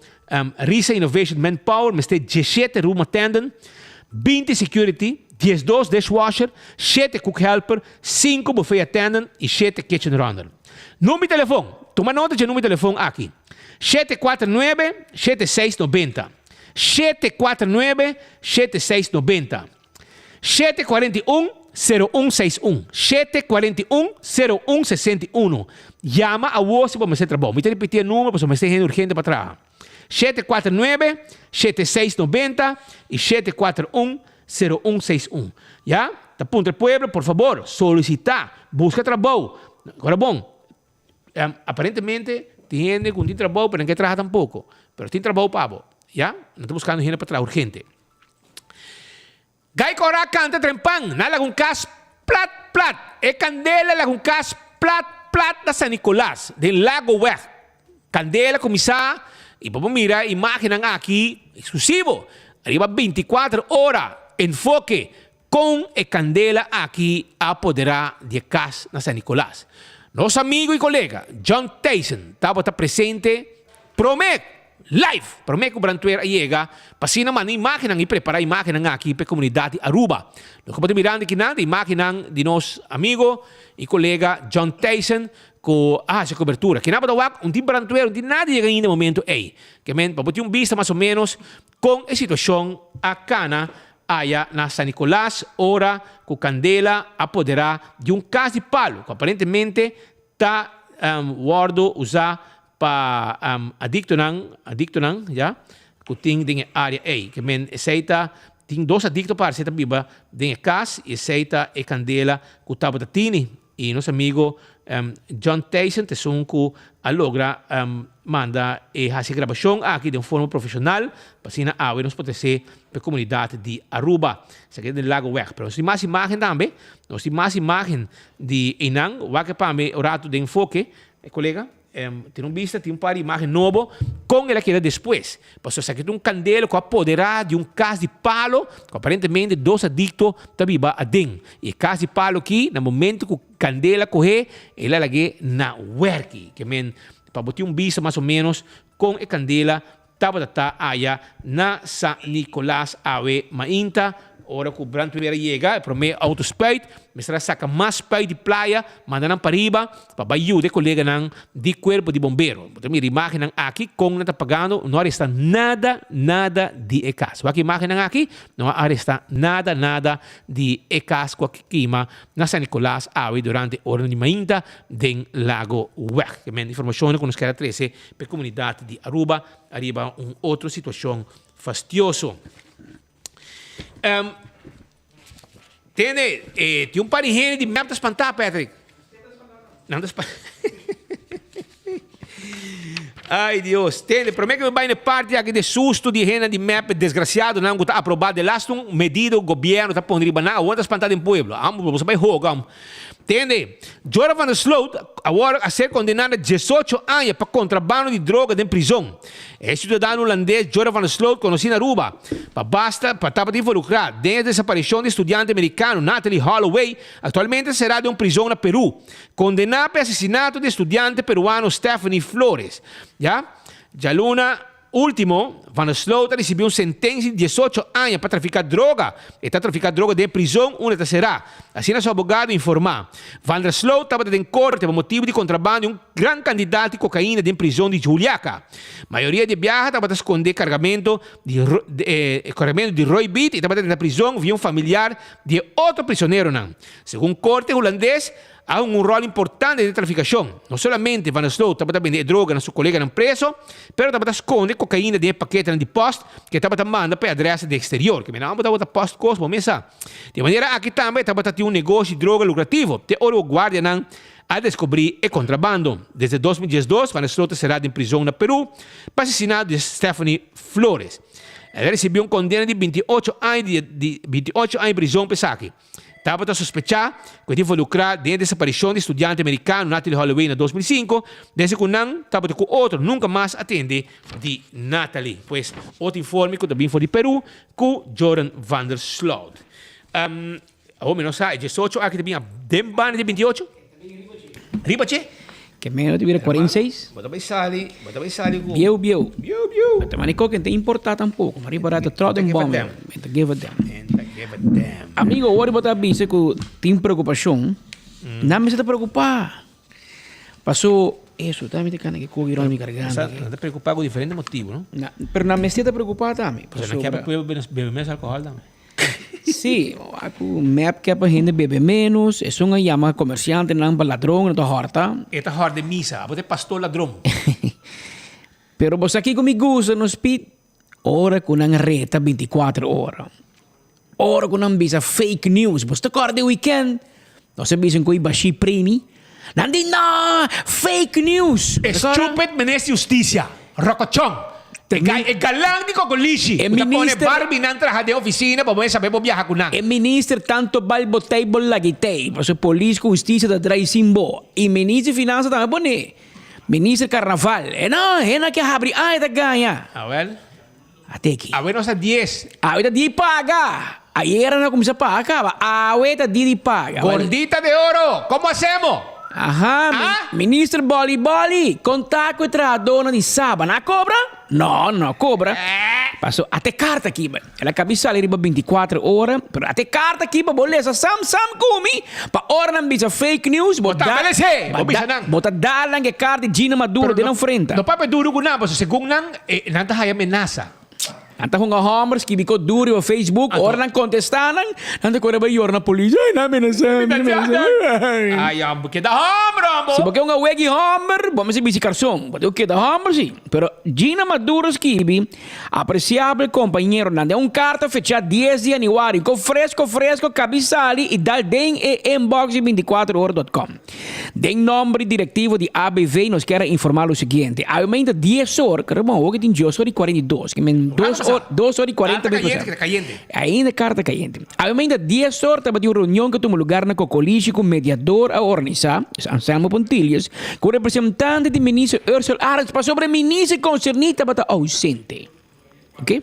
Risa Innovation Manpower mester 17 room attendant, 20 security, 12 dishwasher, 7 cook helper, 5 buffet attendant i 7 kitchen runner. Number di telefon, tuma nota dje number di telefon aki. 749 7690 749 7690 741 0161 741 0161 Yama awor si bo mester trabou. Mi ta ripiti e numero pasobra mester hende urgente pa traha. 749 7690 y 741 0161 Ya, ta puntra e pueblo, por fabor, solicita, busca trabou. Ora bon. Aparentemente tin hende ku no tin trabou pero nan ke traha tampoko. Pero tin trabou pa bo, ya. Nan ta buskando hende pa traha urgente. Gai Kora kanta trempan, na laga un kas plat plat. E kandela laga un kas plat plat na San Nicolas, den Lagoweg. Kandela kuminsá i bo por mira imágennan aki eksklusivo riba 24 ora enfoke kon e kandela aki a apoderá di e kas na San Nicolas. Nos amigo i kolega John Thijssen tabata presente promé live promé ku brandweer a yega pa asina manda imágennan i prepará imágennan aki pa e komunidat di Aruba. Loke bo ta mirando akinan ta imágennan di nos amigo i kolega John Thijssen ku a hasi kobertura. Kinan bo ta wak un tin brandweer, un tin nada yega ainda e momento ei. Ke men pa bo tin un bista mas o ménos kon e situashon a kana aya na San Nicolas ora ku kandela a poderá di un kas di palu ku aparentemente ta wòrdu usá pa adiktonan, adiktonan ya, ku tin den e área ei. Ke men esei ta tin dos adikto parse ta biba den e kas i esei ta e kandela ku tabata tini. I nos amigo John Thijssen ta esun ku a logra manda e hasi e grabashon aki den un forma profeshonal pa asina awe nos por trese pa e komunidat di Aruba. Esaki ta den Lagoweg. Pero nos tin mas imagen tambe. Nos tin mas imagen di einan. Wak e pa mi un ratu den enfoke, kolega. Tin un bista, tin un par di imagen nobo kon el a keda despues. Pasobra esaki ta un kandela ku a poderá di un kas di palo ku aparentemente dos adikto ta biba aden. I e kas di palo aki na momento ku kandela kohé el a lag'é na wèrki. Ke men pa bo tin un bista mas o ménos kon e kandela Tabata ta aya na San Nicolas awe mainta, ora cu brandweer a yega, e prome auto spuit, mester a saca mas spuit di playa, manda nan pariba pa bay yuda e coleganan di cuerpo di bombero. Bo ta mira imagennan aki con nan ta pagando, no a resta nada, nada di e cas. Wak imagennan aki, no a resta nada, nada di e cas cu a kima na San Nicolas awe durante oranan di mainta den Lago Weg. Informacionnan cu nos kier a trece p'e comunidad di Aruba ariba un otro situacion fastioso. Um, tende, eh, tin un par di hende di mep ta spantá, Patrick. Nan ta spantá. Ay Dios, tende, promé que mi bai na e parti aki de susto di hende di mep desgraciadonan ku ta aprobá de laatste un medida ku gobierno ta pone riba nan, awor ta spantá den pueblo. Amo, boso bai hoga. Tende, Jora van der Sloot awor a ser kondená na diesocho aña pa kontrabando di droga den prizon. E siudadano hulandes Jora van der Sloot konosí na Aruba pa basta pa tabata involukrá den e desaparishon di studiante merikano Natalee Holloway, aktualmente ta será den un prizon na Perú, kondená pa e asesinato di e studiante peruano Stephanie Flores. Ya djaluna. Ultimo, Van der Sloot a ricibi un sentencia di diesocho aña pa trafica droga. E ta trafica droga den e prizon unda e ta cera. Asina su abogado informa. Van der Sloot tabata den corte pa motibo di contrabando di un gran cantidad di cocaina den prizon di Juliaca. Mayoria di e biaha tabata sconde cargamento di cargamento di roibit y tabata drenta prizon via un familiar di e otro prisoneronan. Segun corte Hulandes, A hunga un ròl importante den e trafikashon. No solamente Van der Sloot tabata bende e droga na su koleganan preso, pero tabata skonde kokaina den e paketenan di pòst ku e tabata manda pa e adrès den eksterior. Ke mi nan tabata pòst kos bo mes sa. Di e manera aki tambe e tabata tin un negoshi di droga lukrativo, te ora ku guardianan a deskubrí e kontrabando. Desde 2012 Van der Sloot ta será den prizon na Perú pa asesinato di Stephanie Flores. El a risibí un kondena di 28 aña di 28 aña di prizon pa esaki. Tabata sospechá ku e ta involukrá den e desaparishon di studiante merikano Natalee Holloway na 2005, desde ku nan tabata ku otro nunka mas a tende di Natalee. Pues, otro informe ku ta bin for di Peru ku Joran van der Sloot. Awor mi no sa, e diesocho aki ta bin den banda di bintiocho? Riba che? Ke meno ta bira 46. Bo ta bai sali, bo ta bai sali ku. Bieu bieu. Bieu bieu. Bo ta mani koke no ta importa tampoco. Ma riba rato trot den bom. Mi ta give a damn. Mi ta give a damn. Amigo, ora bo ta bisa ku tin preokupashon, nan mester ta preokupa. Paso, eso ta mi ta kana ke koki rond mi garganta. Nan ta preokupa ku diferente motibu, no? Pero nan mester ta preokupa tambe. Pasobra nan ke pa pueblo bebe mes alkohòl tambe. Sí, ku mep ke pa hende bebe ménos, esun a yama komersiantenan pa ladron, nan ta hòrta. E ta hòrta den misa, abo ta e pastor ladron. Pero bo sa kiko mi gusta nos Piet? Ora ku nan reta bintikuater ora. Ora ku nan bisa fake news. Bo ta kòrda e wikènt? Nos a bisa ku e bashí premi. Nan di, No! Fake news! E stupid minister di hustisia, rokochon! E galan di Cocolishi. E Ku ta pone minister- Barbienan traha den oficina pa bo sabe bo biaha ku nan. E minister tanto bal bo tei bo lagi tei. Pasobra polis ku hustisia ta drai sin bo. I minister di finansa tambe pone. Minister karnaval. E no, e no ke habri aña ta gaña. Awel. Ate aki. Awe nos ta dies. Awe ta dia di paga. Ayera nan a kuminsá paga kaba. Awe ta dia di paga. Gordita de oro, komo hacemos? Aha, minister Boli Boli, konta ku e trahadónan di Saba. Nan a kobra? No, nan no a kobra. Paso, ate karta aki. El a kabi sali riba bintikuater ora, pero ate karta aki pa bo lesa sam sam ku mi, pa ora nan bisa fake news, bo ta da, bo bisa nan. Bo ta dal nan e karta di Gina Maduro den nan frenta. No papia duru ku nan, pasobra segun nan, nan ta haya menasa. Nan ta hunga hòmber skibi ko duru riba Facebook, ora nan kontestá nan, nan ta kore bai yora na polis, ay nan menasá mi, nan menasá mi. Ay homber, keda hòmber hombo. Si bo ke hunga wegi hòmber, bo mester bisti karson, bo tin ku keda hòmber si. Pero Gina Maduro skibi, Apresiabel kompañeronan, den un karta fechá dies di yanüari, ko fresko fresko kabi sali i dal den e inbox di bintikuater ora dot com. Den nomber di directivo di ABV nos kier a informa lo siguiente, Aumenta dies or, creo bon hoy tin dios or y 42, que men dos or, dos or y 40 Carta minutos. cayente, cayente. Ainda carta cayente. Aumenta dies or tabatin un reunion que tuma lugar na Cocolishi cu mediador a organisa, es Anselmo Pontilius, cu representante di minister Ursel Arends pasobra e minister concerni tabata ausente. Ok.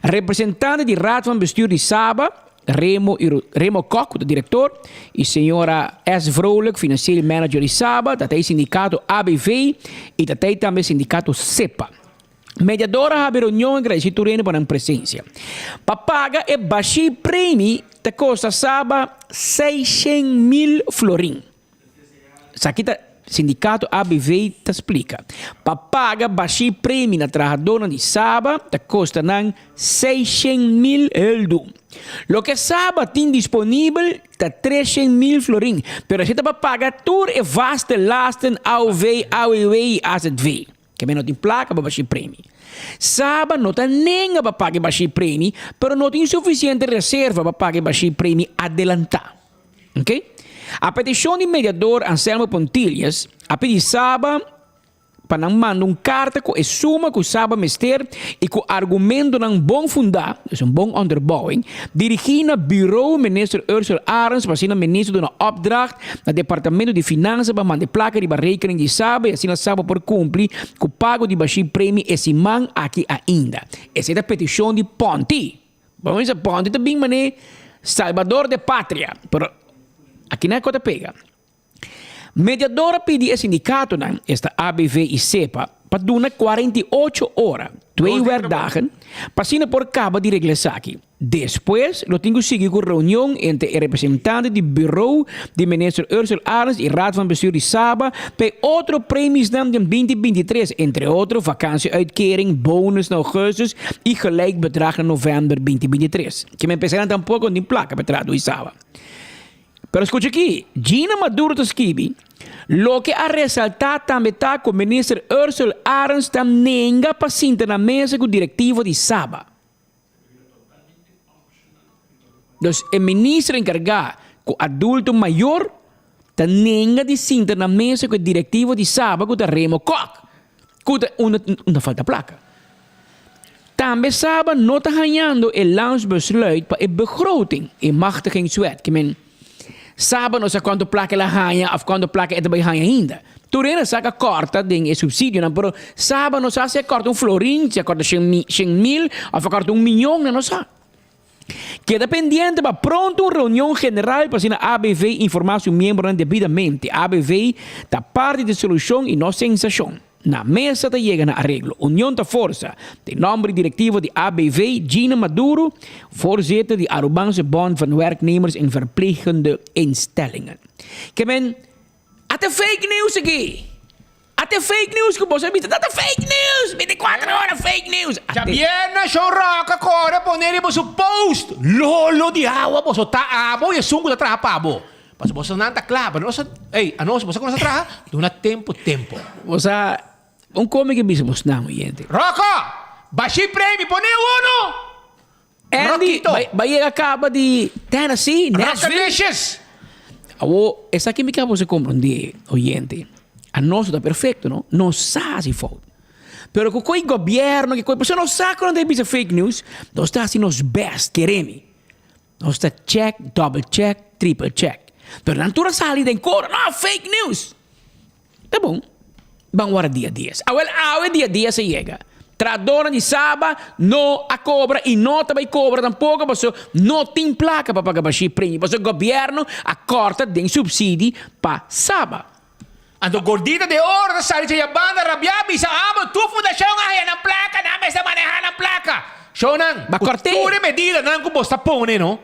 Representante di Raad van Bestuur di Saba, Remo, Remo Kok, de director, y señora S. Vrolijk, financieel manager di Saba, dat e sindicato ABV y dat e tambe sindicato SEPA. Mediador a habi reunion agradeci tur hende pa nan presencia. Pa paga e bashi premi ta costa Saba 600 mil florin. Esaki ta sindicato ABV ta splica. Pa paga bashi premi na trahadornan di Saba ta costa nan 600 mil huldu. Loke Saba tin disponibel ta 300 mil florin, pero esey ta pa paga tur e vaste lasten AOV, AWW y AZV. Ke men no tin placa pa bashi premi. Saba no ta nenga pa paga e bashi premi, pero no tin suficiente reserva pa paga e bashi premi adelanta. Ok. A peticion di mediador Anselmo Pontilius a pidi Saba pa nan manda un carta cu e suma cu Saba mester y cu argumentonan bon funda, dus un bon onderbouwing, dirigi na bureau Minister Ursula Arends pa asina Minister duna opdracht na Departamento di Finansa pa manda e placa riba rekening di Saba y asina Saba por cumpli cu pago di bashi premi e siman aki ainda. Esey ta peticion di Ponti. Bo mester ponte ta bin mane salbador de patria, pero aki nan e kos ta pega. Mediador a pidi e sindikatonan, esta ABV i sepa, pa duna 48 ora, twee werkdagen, pa asina por kaba di regla esaki. Despues lo tin ku sigui ku reunion entre e representante di bureau di Minister Ursel Arends i Raad van Bestuur di Saba pa e otro premisnan den 2023, entre otro vakantie-uitkering, bonus na augustus i gelijk bedrag na november 2023. Ke men pensa nan tampoko no tin plaka pa traha dui Saba. Pero skucha aki, Gina Maduro ta skibi, Loke a resaltá tambe ta ku Minister Ursel Arends ta nenga pa sinta na mesa ku direktiva di Saba. Dus e minister enkargá ku adulto mayor ta nenga di sinta na mesa ku e direktivo di Saba ku ta Remo Kok, ku ta unda unda falta plaka. Tambe Saba no ta hañando e landsbesluit pa e begroting, e machtigingswet. Ke men Saba no sa kuantu plaka el a haña òf kuantu plaka e ta bai haña ainda. Tur hende sa ku a kòrta den e supsidionan, pero Saba no sa si a kòrta un florin, si a kòrta shen mil òf a kòrta un miyon, nan no sa. Keda pendiente pa pronto un reunion general pa asina ABV informá su miembronan debidamente. ABV ta parti di solushon i no sensashon. Na mesa ta yega na areglo. Union ta forsa. Den nomber di direktivo di ABV, Gina Maduro, voorzitter di Arubaanse Bond van Werknemers in Verplegende Instellingen. Ke men, a ta fake news aki! A ta fake news ku boso a bisa, ta ta fake news! 24 ora fake news! A te. Djabièrnè Shon Rock a kore pone riba su post, Lolo di awa boso ta abo i esun ku ta traha pa bo. Pasobra boso nan ta kla, pero nos a, ey, anos, boso ku nos a traha, duna tempu tempu. Bo sa, un come ke bisa bos nan, oyente. Rocco! Bashi premi, pone uno! Andy, Rockito! bai, bai yega kaba di Tennessee, Nashville. Rockalicious! Awo, esaki mi ke boso komprondé, oyente. Anos no ta perfekto, no? Nos sa hasi fout. Pero ku koi gobièrnu, ku koi pasobra nos sa ku nan ta bisa fake news, nos ta hasi nos bèst, kere mi. Nos ta check, double check, triple check. Pero nan tur a sali den koro, no, fake news! Ta bon, ban wara dia dies. Awel, awe dia dies a yega. Trahadornan di Saba no a kobra i no ta bai kobra tampoko pasobra no tin plaka pa paga bashí premio pasobra gobièrnu a kòrta den supsidi pa Saba. Anto Gordita de Oro ta sali dje banda rabiá bisa, Amo, tur fundashon a haya nan plaka, nan mester manehá nan plaka. Shownan, Ba ku kòrt'é. tur e medidanan ku bos ta pone no,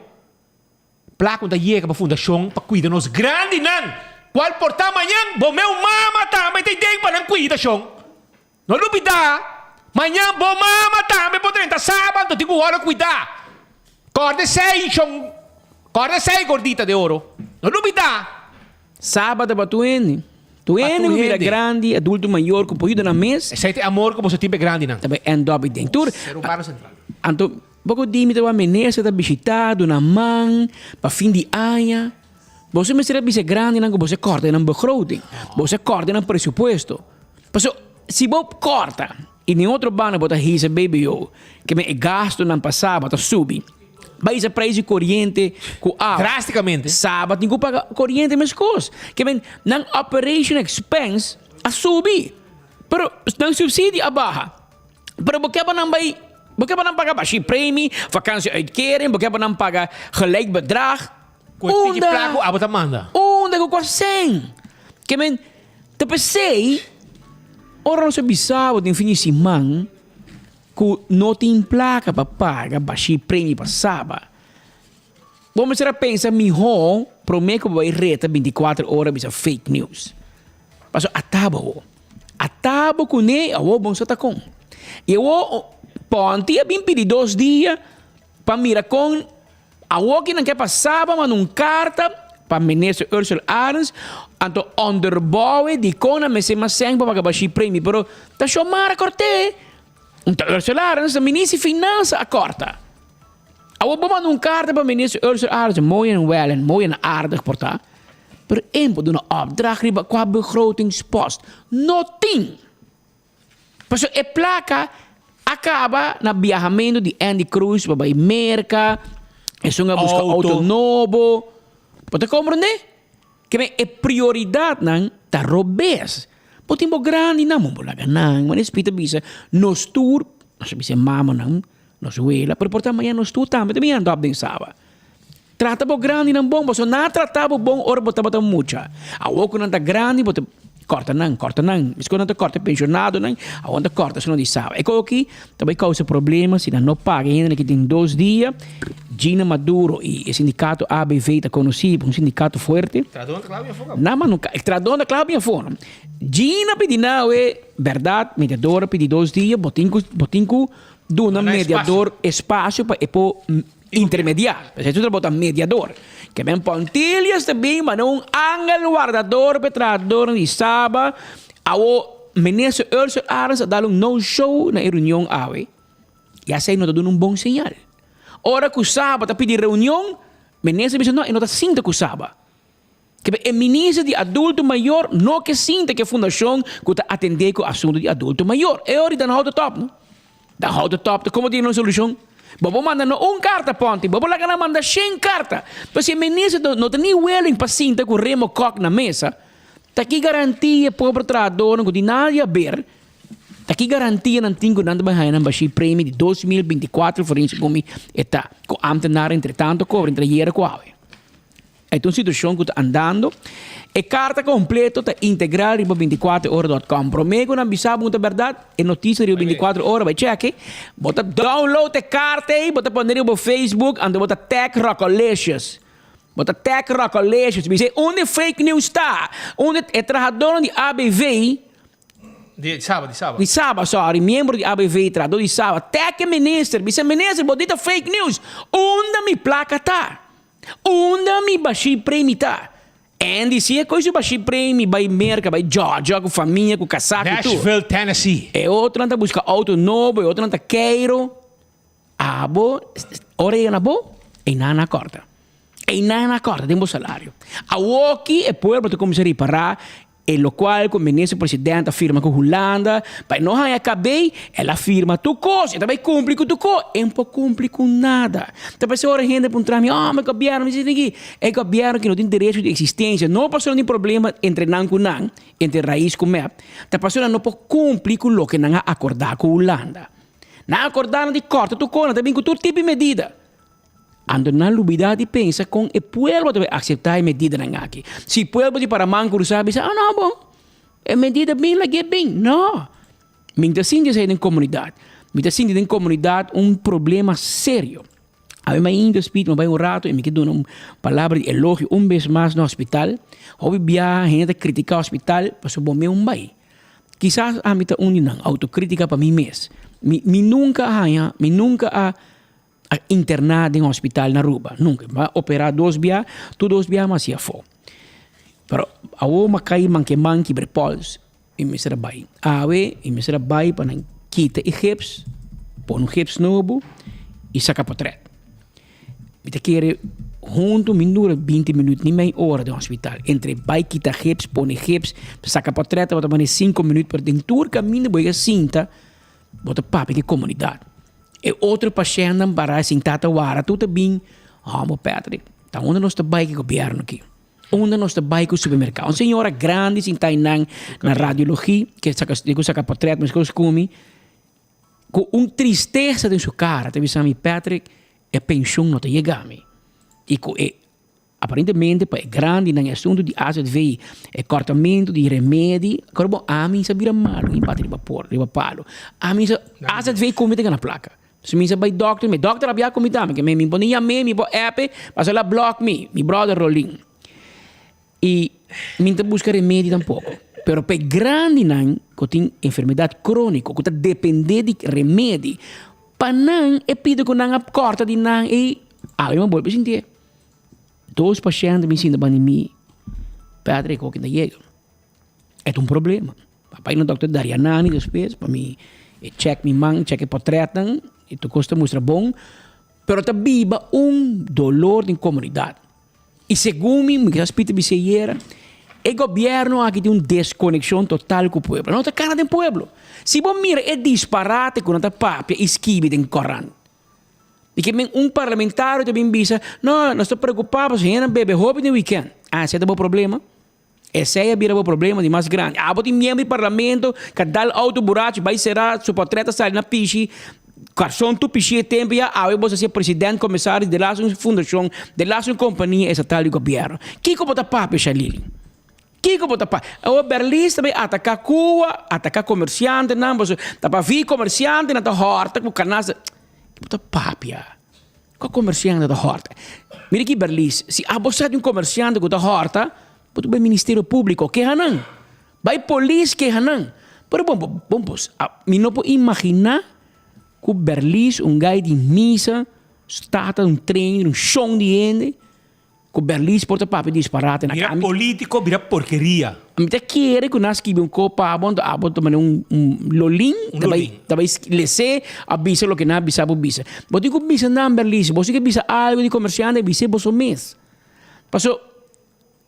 plaka no ta yega pa fundashon pa kuida nos grandinan, kual por ta mañan bo meu mama tambe ta den pa nan kuida, shon. No lubidá, mañan bo mama tambe por drenta Saba, anto tin ku wòrdu kuidá. Kòrda esei, shon, kòrda esei, Gordita de Oro. No lubidá. Saba ta pa tur hende. Tur hende ku bira grandi, adulto mayor ku por yuda nan mes. Esei ta e amor ku boso tin pa e grandinan. Ta bai end up den tur. Ser un barrio sentral. Anto, poko di mi ta wak minister ta bishitá, duna man pa fin di aña. Boso mester a bisa e grandinan ku boso a kòrta nan begroting. Boso a kòrta nan presupuesto. Pasobra si bo kòrta i den otro banda bo ta hisa BBO, ke men e gastunan pa Saba ta subi. Bai hisa prijs di koriente ku awa. Drásticamente. Saba tin ku paga koriente meskos. Ke men nan operation expense a subi, pero nan subsidio a baha. Pero bo ke pa nan bai, bo ke pa nan paga bashi premi, vakantie-uitkering, bo ke pa nan paga gelijk bedrag. Ku e tiki plak ku abo ta manda. Unda ku kua sen? Ke men, ta p'esei, ora nos a bisa bo den fin di siman ku no tin plaka pa paga bashí premi pa Saba, bo mester a pensa mihó promé ku bo bai reta bintikuater ora bisa fake news. Pasobra a taba awor. A taba kuné, awor bo no sa ta kon. I awor Ponti a bin pidi dos dia pa mira kon. Awor ki nan ke pa Saba manda un karta pa Minister Ursell Arends anto onderbouwe dikon nan mester mas sèn pa paga bashi premi pero ta Xiomara Corte un ta Ursell Arends ta Minister di Finansa a kòrta. Awor bo manda un karta pa Minister Ursell Arends mooi en wel en mooi en aardig por ta pero e por duna opdracht riba kua begrotingspost no tin. Pasobra e plaka a kaba na biahamentu di Andy Cruz pa bai Merka, esun a buska auto nobo. Bo ta komprendé? Ke men e prioridatnan ta robes. Bo tin bo grandinan, bo por laga nan. Manera Speed ta bisa, nos tur, nos a bisa e mamanan, nos wela, pero por ta mañana nos tur tambe ta bin anda op den Saba. Trata bo grandinan bon, pasobra nan a trata bo bon ora bo tabata mucha. Awor ku nan ta grandi, bo ta kòrta nan, kòrta nan. Meskos nan ta kòrta e penshonadonan, awor nan ta kòrta esnan di Saba. E kos aki ta bai kousa problema si nan no paga e hendenan ki tin dos dia. Gina Maduro i e sindikato ABV ta konosí pa un sindikato fuerte. Nan manda un ka, trahadónan ta kla bin afó. Gina pidi nan awe, bèrdat, mediador a pidi dos dia, bo tin ku, bo tin ku duna mediador espasio pa e por. Intermediá. P'esei su trabou ta mediador. Ke men Pontilius ta bin manda un angel wardador p'e trahadornan di Saba. Awo Minister Ursel Arends a dal un no show na e reunion awe. I asei no ta duna un bon señal. Ora ku Saba ta pidi reunion, Minister bisa no, e no ta sinta ku Saba. Ke e Minister di Adulto Mayor no ke sinta ku e fundashon ku ta atendé ku asuntu di adulto mayor. E ora dan houdt het op, no? Dan houdt het op. Ta komo tin un solushon? Bo por manda no un karta Ponti, bo por laga nan manda shen karta. Pero si e minister no ta ni willing pa sinta ku Remo Kok na mesa, ta ki garantia e pober trahadornan ku tin nada di haber, ta ki garantia nan tin ku nan ta bai haña nan bashí premi di 2024 florin segun mi e ta, ku ambtenaar entretanto kobra entre ayera ku awe. E ta un situashon ku ta andando. E karta kompleto ta integral riba 24 ora dot com. Promé ku nan bisa bo ku ta bèrdat, e notisia riba 24 ora bai chèk'e. Bo ta download e karta ei, bo ta pone riba bo Facebook, anto bo ta tag Rockolicious. Bo ta tag Rockolicious. Bis'é unda e fake news ta? Unda e trahadónan di ABV. Di Saba, di Saba. Di Saba, sorry. Miembro di ABV, trahadó di Saba. Tag e minister. Bisa minister, bo di ta fake news. Unda mi plaka ta? Unda mi bashí premi ta? Andy si e koe su bashí premi bai Merka, bai Georgia ku famia, ku kasá, ku tur. Nashville, Tennessee. E otronan ta buska outo nobo, e otronan ta keiro. Abo, ora yega na bo, einan a kòrta. Einan a kòrta den bo salario. Awoki e pueblo ta kuminsá ripará. E locual cu minister president a firma cu Hulanda pa e no haya cabey, el a firma tur cos, e ta bay cumpli cu tur cos, e no por cumpli cu nada. Ta p'esey ora hende puntra mi, oh, ma e gobierno, mi dici aki, e gobierno ki no tin derecho di existencia, no pasobra no tin problema entre nan cu nan, entre Raiz cu mep, ta pasobra nan no por cumpli cu loke nan a acorda cu Hulanda. Nan a acorda nan di corta tur cos, nan ta bin cu tur tipo di medida. Anto nan lubida di pensa kon e pueblo ta bai akseptá e medidanan aki. Si pueblo di Paraman Kurusá bisa, ah no bon, e medida bin lag'é bin. No! Mi ta sinti esei den komunidat. Mi ta sinti den komunidat un problema serio. Awe mainta Speed mi a bai un rato i mi ke duna un palabra di elogio un bes mas na hospital. Hopi biaha hende ta kritiká hospital pasobra bo mes un bai. Kisas ami ta un di nan, outokritika pa mi mes. Mi mi nunka a haña, mi nunka a A interná den hospital na Aruba. Nunca. Mi a operá dos bia, tur dos bia mi a hasi afó. Pero awor mi a kai manke man kibra e pòls i mi mester a bai. Awe mi mester a bai pa nan kita e gips, pone un gips nobo i saka potrèt. Mi ta kere huntu mi dura binti minüt ni mei ora den hospital. Entre bai kita gips, pone gips, saka potrèt tabata mane sinku minüt, pero den tur kaminda bo a sinta Bo ta papia ku e komunidat. E otro pashèntnan pará sintá ta wara tur ta bin, Hòmber Patrick, ta unda nos ta bai ku e gobièrnu aki? Unda nos ta bai ku supermerkado? Un señora grandi sintá einan na radiologi, ke saka di ku saka potrèt meskos ku mi, ku un tristesa den su kara ta bisa mi, Patrick, e penshun no ta yega mi. I ku e Aparentemente pa e grandinan e asuntu di azv, e kòrtamentu di remedi, kòrda bo ami sa bira malu i bati riba por, riba palu. Ami sa azv ku mi ta gana plaka. Si mi sa bai dòkter, mi dòkter a bia ku mi tambe, ke mi por ni yam'é, mi por app e, pasobra el a blòk mi, mi bròder Rolin. I mi no ta buska remedi tampoko. Pero pa e grandinan ku tin enfermedat króniko, ku ta dependé di remedi, pa nan e pidi ku nan a kòrta di nan ei, awe mi a bolbe sintié. Dos pashènt mi sinta banda di mi, Patrick hoki ta yega. E ta un problema. A bai na dòkter Darianani despues pa mi e chèk mi man, chèk e pòtrètnan, i tur kos ta mustra bon, pero ta biba un dolor den komunidat. I segun mi, mi kisas pita bis'é ayera, e gobièrnu aki tin un deskonekshon total ku pueblo. No ta kana den pueblo. Si bo mira e disparate ku nan ta papia i skibi den korant, Di ke men un parlamentario ta bin bisa, no, nos ta preocupa pasobra hende nan bebe hopi den weekend. Ah, esei ta bo problema? Esei a bira bo problema di mas grandi. Abo tin miembro di parlamento ka dal auto burachi bai sera, su portret ta sali na pishi, karson tur pishi e tempo ya, awe bo sa si e president, komisaris, de las un fundashon, de las un kompania estatal di gobierno. Kiko bo ta papia, Shalili? Kiko bo ta pa? Awor Berlis ta bay ataka Cuba, ataka comerciantenan, pasobra ta pa vi comerciantenan ta horta cu canasta. Ki bo ta papia? Cua comerciante ta horta? Mira aki Berlis, si abo sa di un comerciante cu ta horta, bo ta bay Ministerio Publico keha nan. Bay polis keha nan. Pero bon, bon pos, mi no por imagina cu Berlis, un guy di misa, su tata un trainer, un shon di hende, Ku Berlis por ta papia disparate na Bira kami. politico, bira porkeria. Mi ta kere ku nan skibi un ko pa abo, anto abo ta manda un un lolin, Un ta bai lolin. ta bai les'é a bisa loke nan a bisa bo bisa. Bo tin ku bisa nan Berlis, bo si ke bisa algu di komersiante bis'é boso mes. Paso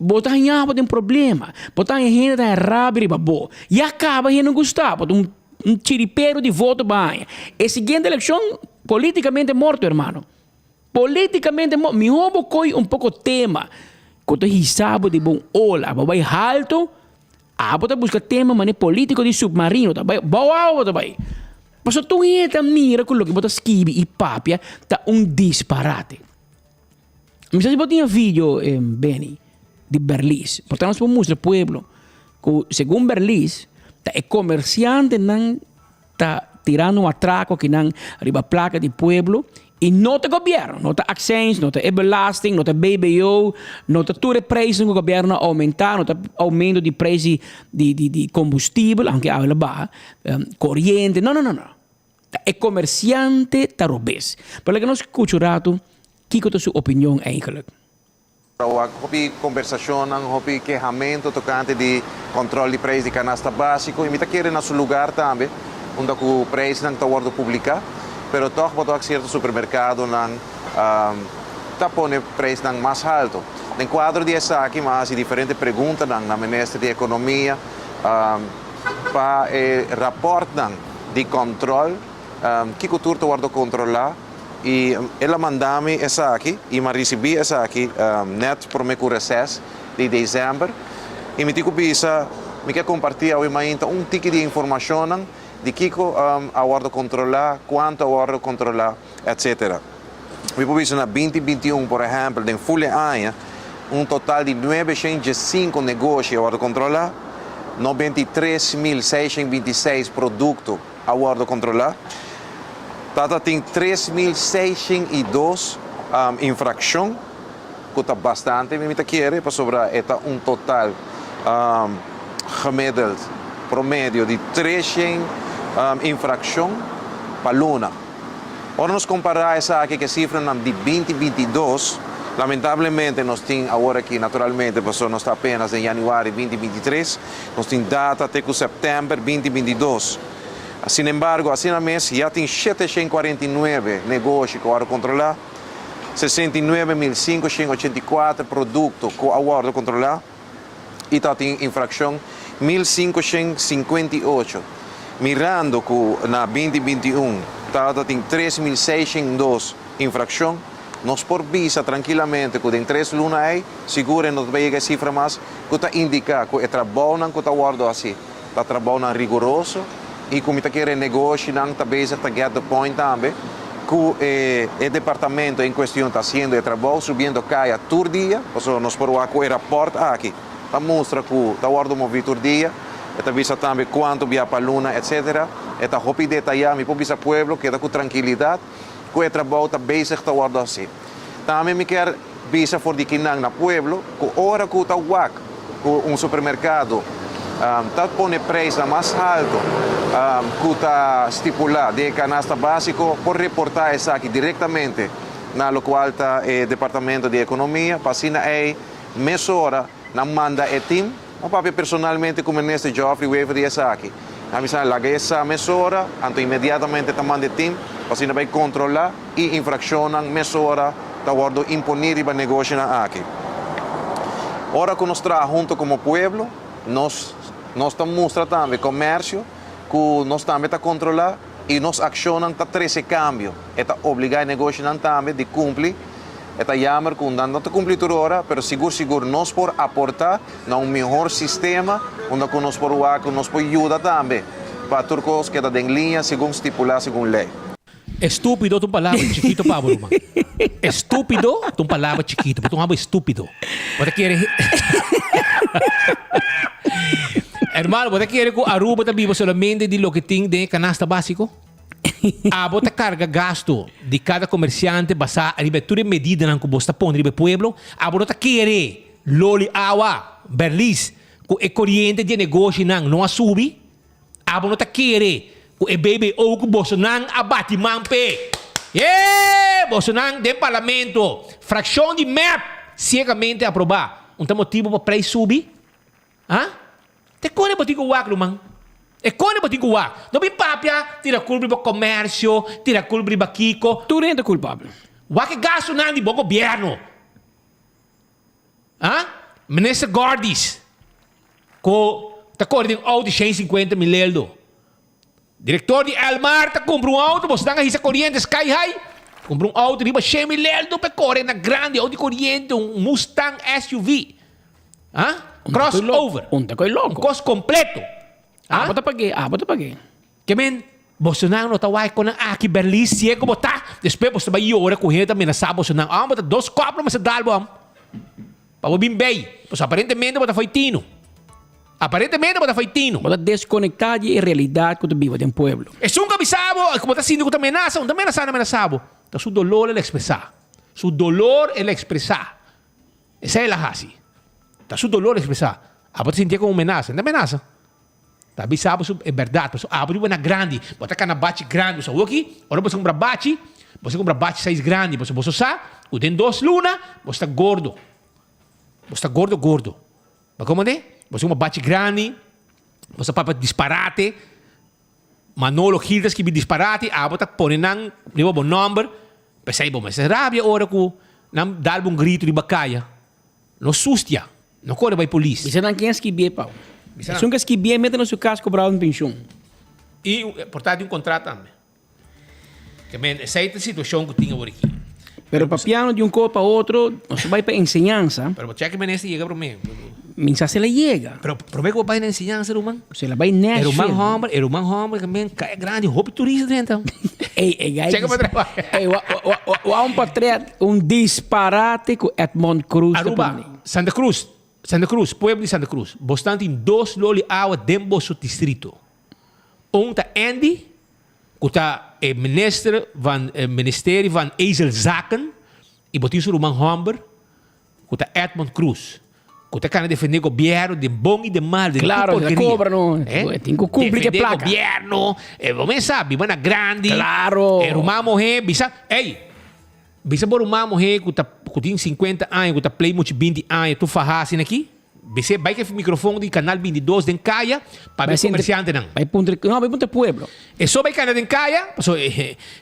bo ta haña bo den problema, bo ta haña hende ta haña rabia riba bo. Ya kaba hende no gusta bo, ta un un chiripero di voto bo a haña. E siguiente elekshon politikamente morto hermano. Politicamente mo miho bo coy un poco tema cu ta hisa bo di bon ola bo bay halto abo ta busca tema mane politico di submarino ta bay bao awa bo ta bay pasobra tur hende ta mira cu loke bo ta skibi y papia ta un disparate mi sa si bo tin e video Benny di Berlis por ta nos por mustra pueblo cu segun Berlis ta e comerciantenan ta tirando un atraco akinan riba placa di pueblo y no ta gobierno, no ta accijns, no ta e belasting, no ta BBO, no ta tur e prijsnan cu gobierno a aumenta, no ta aumento di prijs di di di di combustibel, aunke awe lo baha, coriente, no no no no, ta e comerciante ta robes. Pero laga nos scucha un rato kico ta su opinion eigenlijk. Wak hopi kombersashonnan, hopi kehamentu tokante di kòntròl di preis di kanasta básiko i mi ta kere na su lugar tambe unda ku preisnan ta wòrdu publiká, pero tòg bo ta wak sierto supermerkadonan. ta pone prijsnan mas halto. Den kuadro di esaki mi a hasi diferente preguntanan na Minister di Ekonomia pa e rapòrtnan di kòntròl, kiko tur ta wòrdu kontrolá i el a manda mi esaki i mi a risibí esaki nèt promé ku reses di desèmber i mi tin ku bisa mi ke kompartí awe mainta un tiki di e informashonnan di kiko a wòrdu kontrolá, kuantu a wòrdu kontrolá, etcetera. Mi por bisa na binti 21, por ehèmpel, den ful e aña, un total di 905 negoshi a wòrdu kontrolá, 93.626 produkto a wòrdu kontrolá. Tata tin 3.602 infrakshon, ku ta bastante mi ta kere, pasobra e ta un total gemiddeld, promedio, di 300 infrakshon pa luna. Ora nos kompará esaki ku e sifranan di 2022, lamentablemente nos tin awor aki, naturalmente pasobra nos ta apenas den yanüari 2023, nos tin data te ku sèptèmber 2022. Sinembargo, asina mes ya tin 749 negoshi ku a wòrdu kontrolá, 69.584 produkto ku a wòrdu kontrolá i ta tin infrakshon 1.558, mirando ku na 2021 tabata tin 3.602 infrakshon, nos por bisa trankilamente ku den tres luna ei sigur e no ta bai yega e sifra mas ku ta indiká ku e trabounan ku ta wòrdu hasi ta trabounan riguroso i ku mi ta kere negoshinan ta bezig ta get the point tambe ku e e departamento en kuestion ta hasiendo e trabou subiendo kaya tur dia pasobra nos por wak ku e rapòrt aki ta mustra ku ta wòrdu moví tur dia e ta bisa tambe kuantu bia pa luna etsetera e ta hopi detayá mi por bisa pueblo keda ku trankilidat ku e trabou ta bezig ta wòrdu hasi. Tambe mi kier bisa for di kinan na pueblo ku ora ku ta wak ku un supermerkado ta pone preisnan mas halto ku ta stipulá den e kanasta básiko por reportá esaki direktamente na lokual ta e departamento di ekonomia pa asina ei mesora nan manda e tim. M'a papia personalmente ku Minister Geoffrey Wever di esaki. A bisa laga e sa mesora, anto inmediatamente ta manda e tim pa asina bai kontrolá i infrakshonnan mesora ta wòrdu imponí riba negoshinan aki. Ora ku nos traha hunto komo pueblo, nos nos ta mustra tambe komersio ku nos tambe ta kontrolá i nos akshonnan ta trese kambio. E ta obligá e negoshinan tambe di kumpli. E ta jammer ku nan no ta kumpli tur ora, pero sigur sigur nos por aportá na un mihor sistema unda ku nos por wak ku nos por yuda tambe pa tur kos keda den liña segun stipulá segun lei. Estúpido ta un palabra chikito pa bo, ruman. Estúpido ta un palabra chikito. Bo ta un habo estúpido. Bo ta kere. Hermano, bo ta kere ku Aruba ta biba solamente di loke tin den e kanasta básiko? Abo ta karga gasto di kada komersiante basá riba tur e medidanan ku bos ta pone riba e pueblo? Abo no ta kere loli awa, berlis, ku e koriente di e negoshinan no a subi? Abo no ta kere ku e BBO ku bosonan a bati man p'e? Yee! Bosonan den parlamento, frakshon di mep siegamente aprobá. Un ta motibu pa preis subi? Ha? Te kone bo tin ku wak, ruman? E kone bo tin ku wak? No bin papia, tira kulpa riba komersio, tira kulpa riba kiko. Tur hende ta kulpabel. Wak e gastunan di bo gobièrnu. Ha? Minister Gordis, ku ta kore den outo 150 mil eldo. Direktor di Elmar ta kumpra un outo, boso nan a hisa koriente sky high. Kumpra un outo riba 100 mil eldo pa e kore na grandi, outo di koriente, un Mustang SUV. Ha? Crossover. Un ta koy loko. Un kos kompleto. Ha? Abo ta pag'é, abo ta pag'é. Ke men, bosonan no ta wak kon nan aki Berlin siego bo ta, despues boso ta bai yora ku hende ta menasá bosonan. Amo bo ta dos kòp lo mester dal bo am. Pa bo bin bei. Pasobra aparentemente bo ta fo'i tino. Aparentemente bo ta fo'i tino. Bo ta deskonektá di e realidat ku ta biba den pueblo. Esun ku a bisa bo, ku bo ta sinti ku ta menasa, un ta menasá, no menasá bo. Ta su dolor el a ekspresá. Su dolor el a ekspresá. Esei el a hasi. Ta su dolor expresá. Abo ta sintié komo un menasa. No ta menasa. Ta bisa bo su e bèrdat. Pasobra abo di bo na grandi. Bo ta kana bachi grandi. Pasobra awoki, ora bo sa kumpra bachi, bo sa kumpra bachi sais grandi. Pasobra boso sa ku den dos luna bo sta gordo. Bo sta gordo gordo. Bo komprende? Bo sa kumpra bachi grandi, bo sa papia disparate. Manolo Gil ta skibi disparati, abo ta pone nan riba bo nomber, p'esei bo mester rabia ora ku. Nan dal bo un gritu riba kaya. No sustia. No kore bai polis. Bisa nan ken a skibié Pau. Esun ku a skibié mete na su kas kobra un penshon. I por ta di un kontrat tambe. Ke men esei ta e situashon ku tin awor aki. Pero papiando di un ko pa otro, nos bai pa enseñansa. Pero bo chèk e minister yega promé. Mi sa si el a yega. Pero promé ku bo bai na enseñansa ruman. Si el a bai Nashville. E ruman hòmber, e ruman hòmber ke men kaya grandi, hopi turista drenta. Ey, e gai. Chèk pa traha. Ey, wa, wa, wa, wa un portret, un disparate ku Edmond Croes ta Aruba, pone. Santa Cruz, Santa Cruz, pueblo di Santa Cruz, bosnan tin dos loli awa den boso distrito. Un ta Andy, ku ta e minister van e ministerie van Ezelzaken, i bo tin su ruman hòmber, ku ta Edmond Croes, ku ta kana defendé gobièrnu den bon i den mal, den tur Klaro, porkeria. kobra no, tin ku kumpli ku e Defendé plaka. gobièrnu, e bo mes sa, biba na grandi. Klaro. E ruman muhé bisa, ey, bisa bo ruman muhé ku ta ku tin sinkuenta aña, ku ta play muchi binti aña, tur fahá asina aki, bis'é bai ku e mikrofon di Kanal 22 den kaya pa Bai e sinti- komersiantenan. Bai puntra, no, bai puntra pueblo. E so bai kana den kaya, paso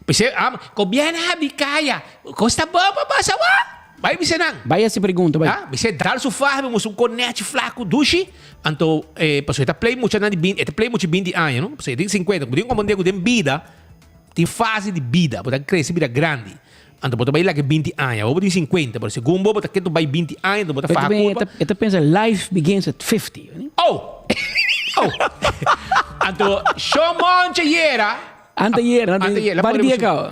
bis'é, ah, gobièrnu habri kaya, kos ta bon pa pasa wak. Bai bisa nan. Bai hasi pregunta, bai. Ah, bisa dal su faha, mi un cornetje flaco dushi. Anto, eh, paso e ta play mucha nan di 20, e ta play mucha 20 aña, no? Paso e tin 50, como tin como ku den bida, tin fase di bida, bo ta crece bira grandi. Anto bo ta bai lage 20 aña, bo tin 50, pero segun bo bo ta keto bai 20 aña, anto bo ta faha curva. E ta pensa life begins at 50. Oh! Oh! Anto, Shomon yera. Ante yera, ante yera. Bar dia kao.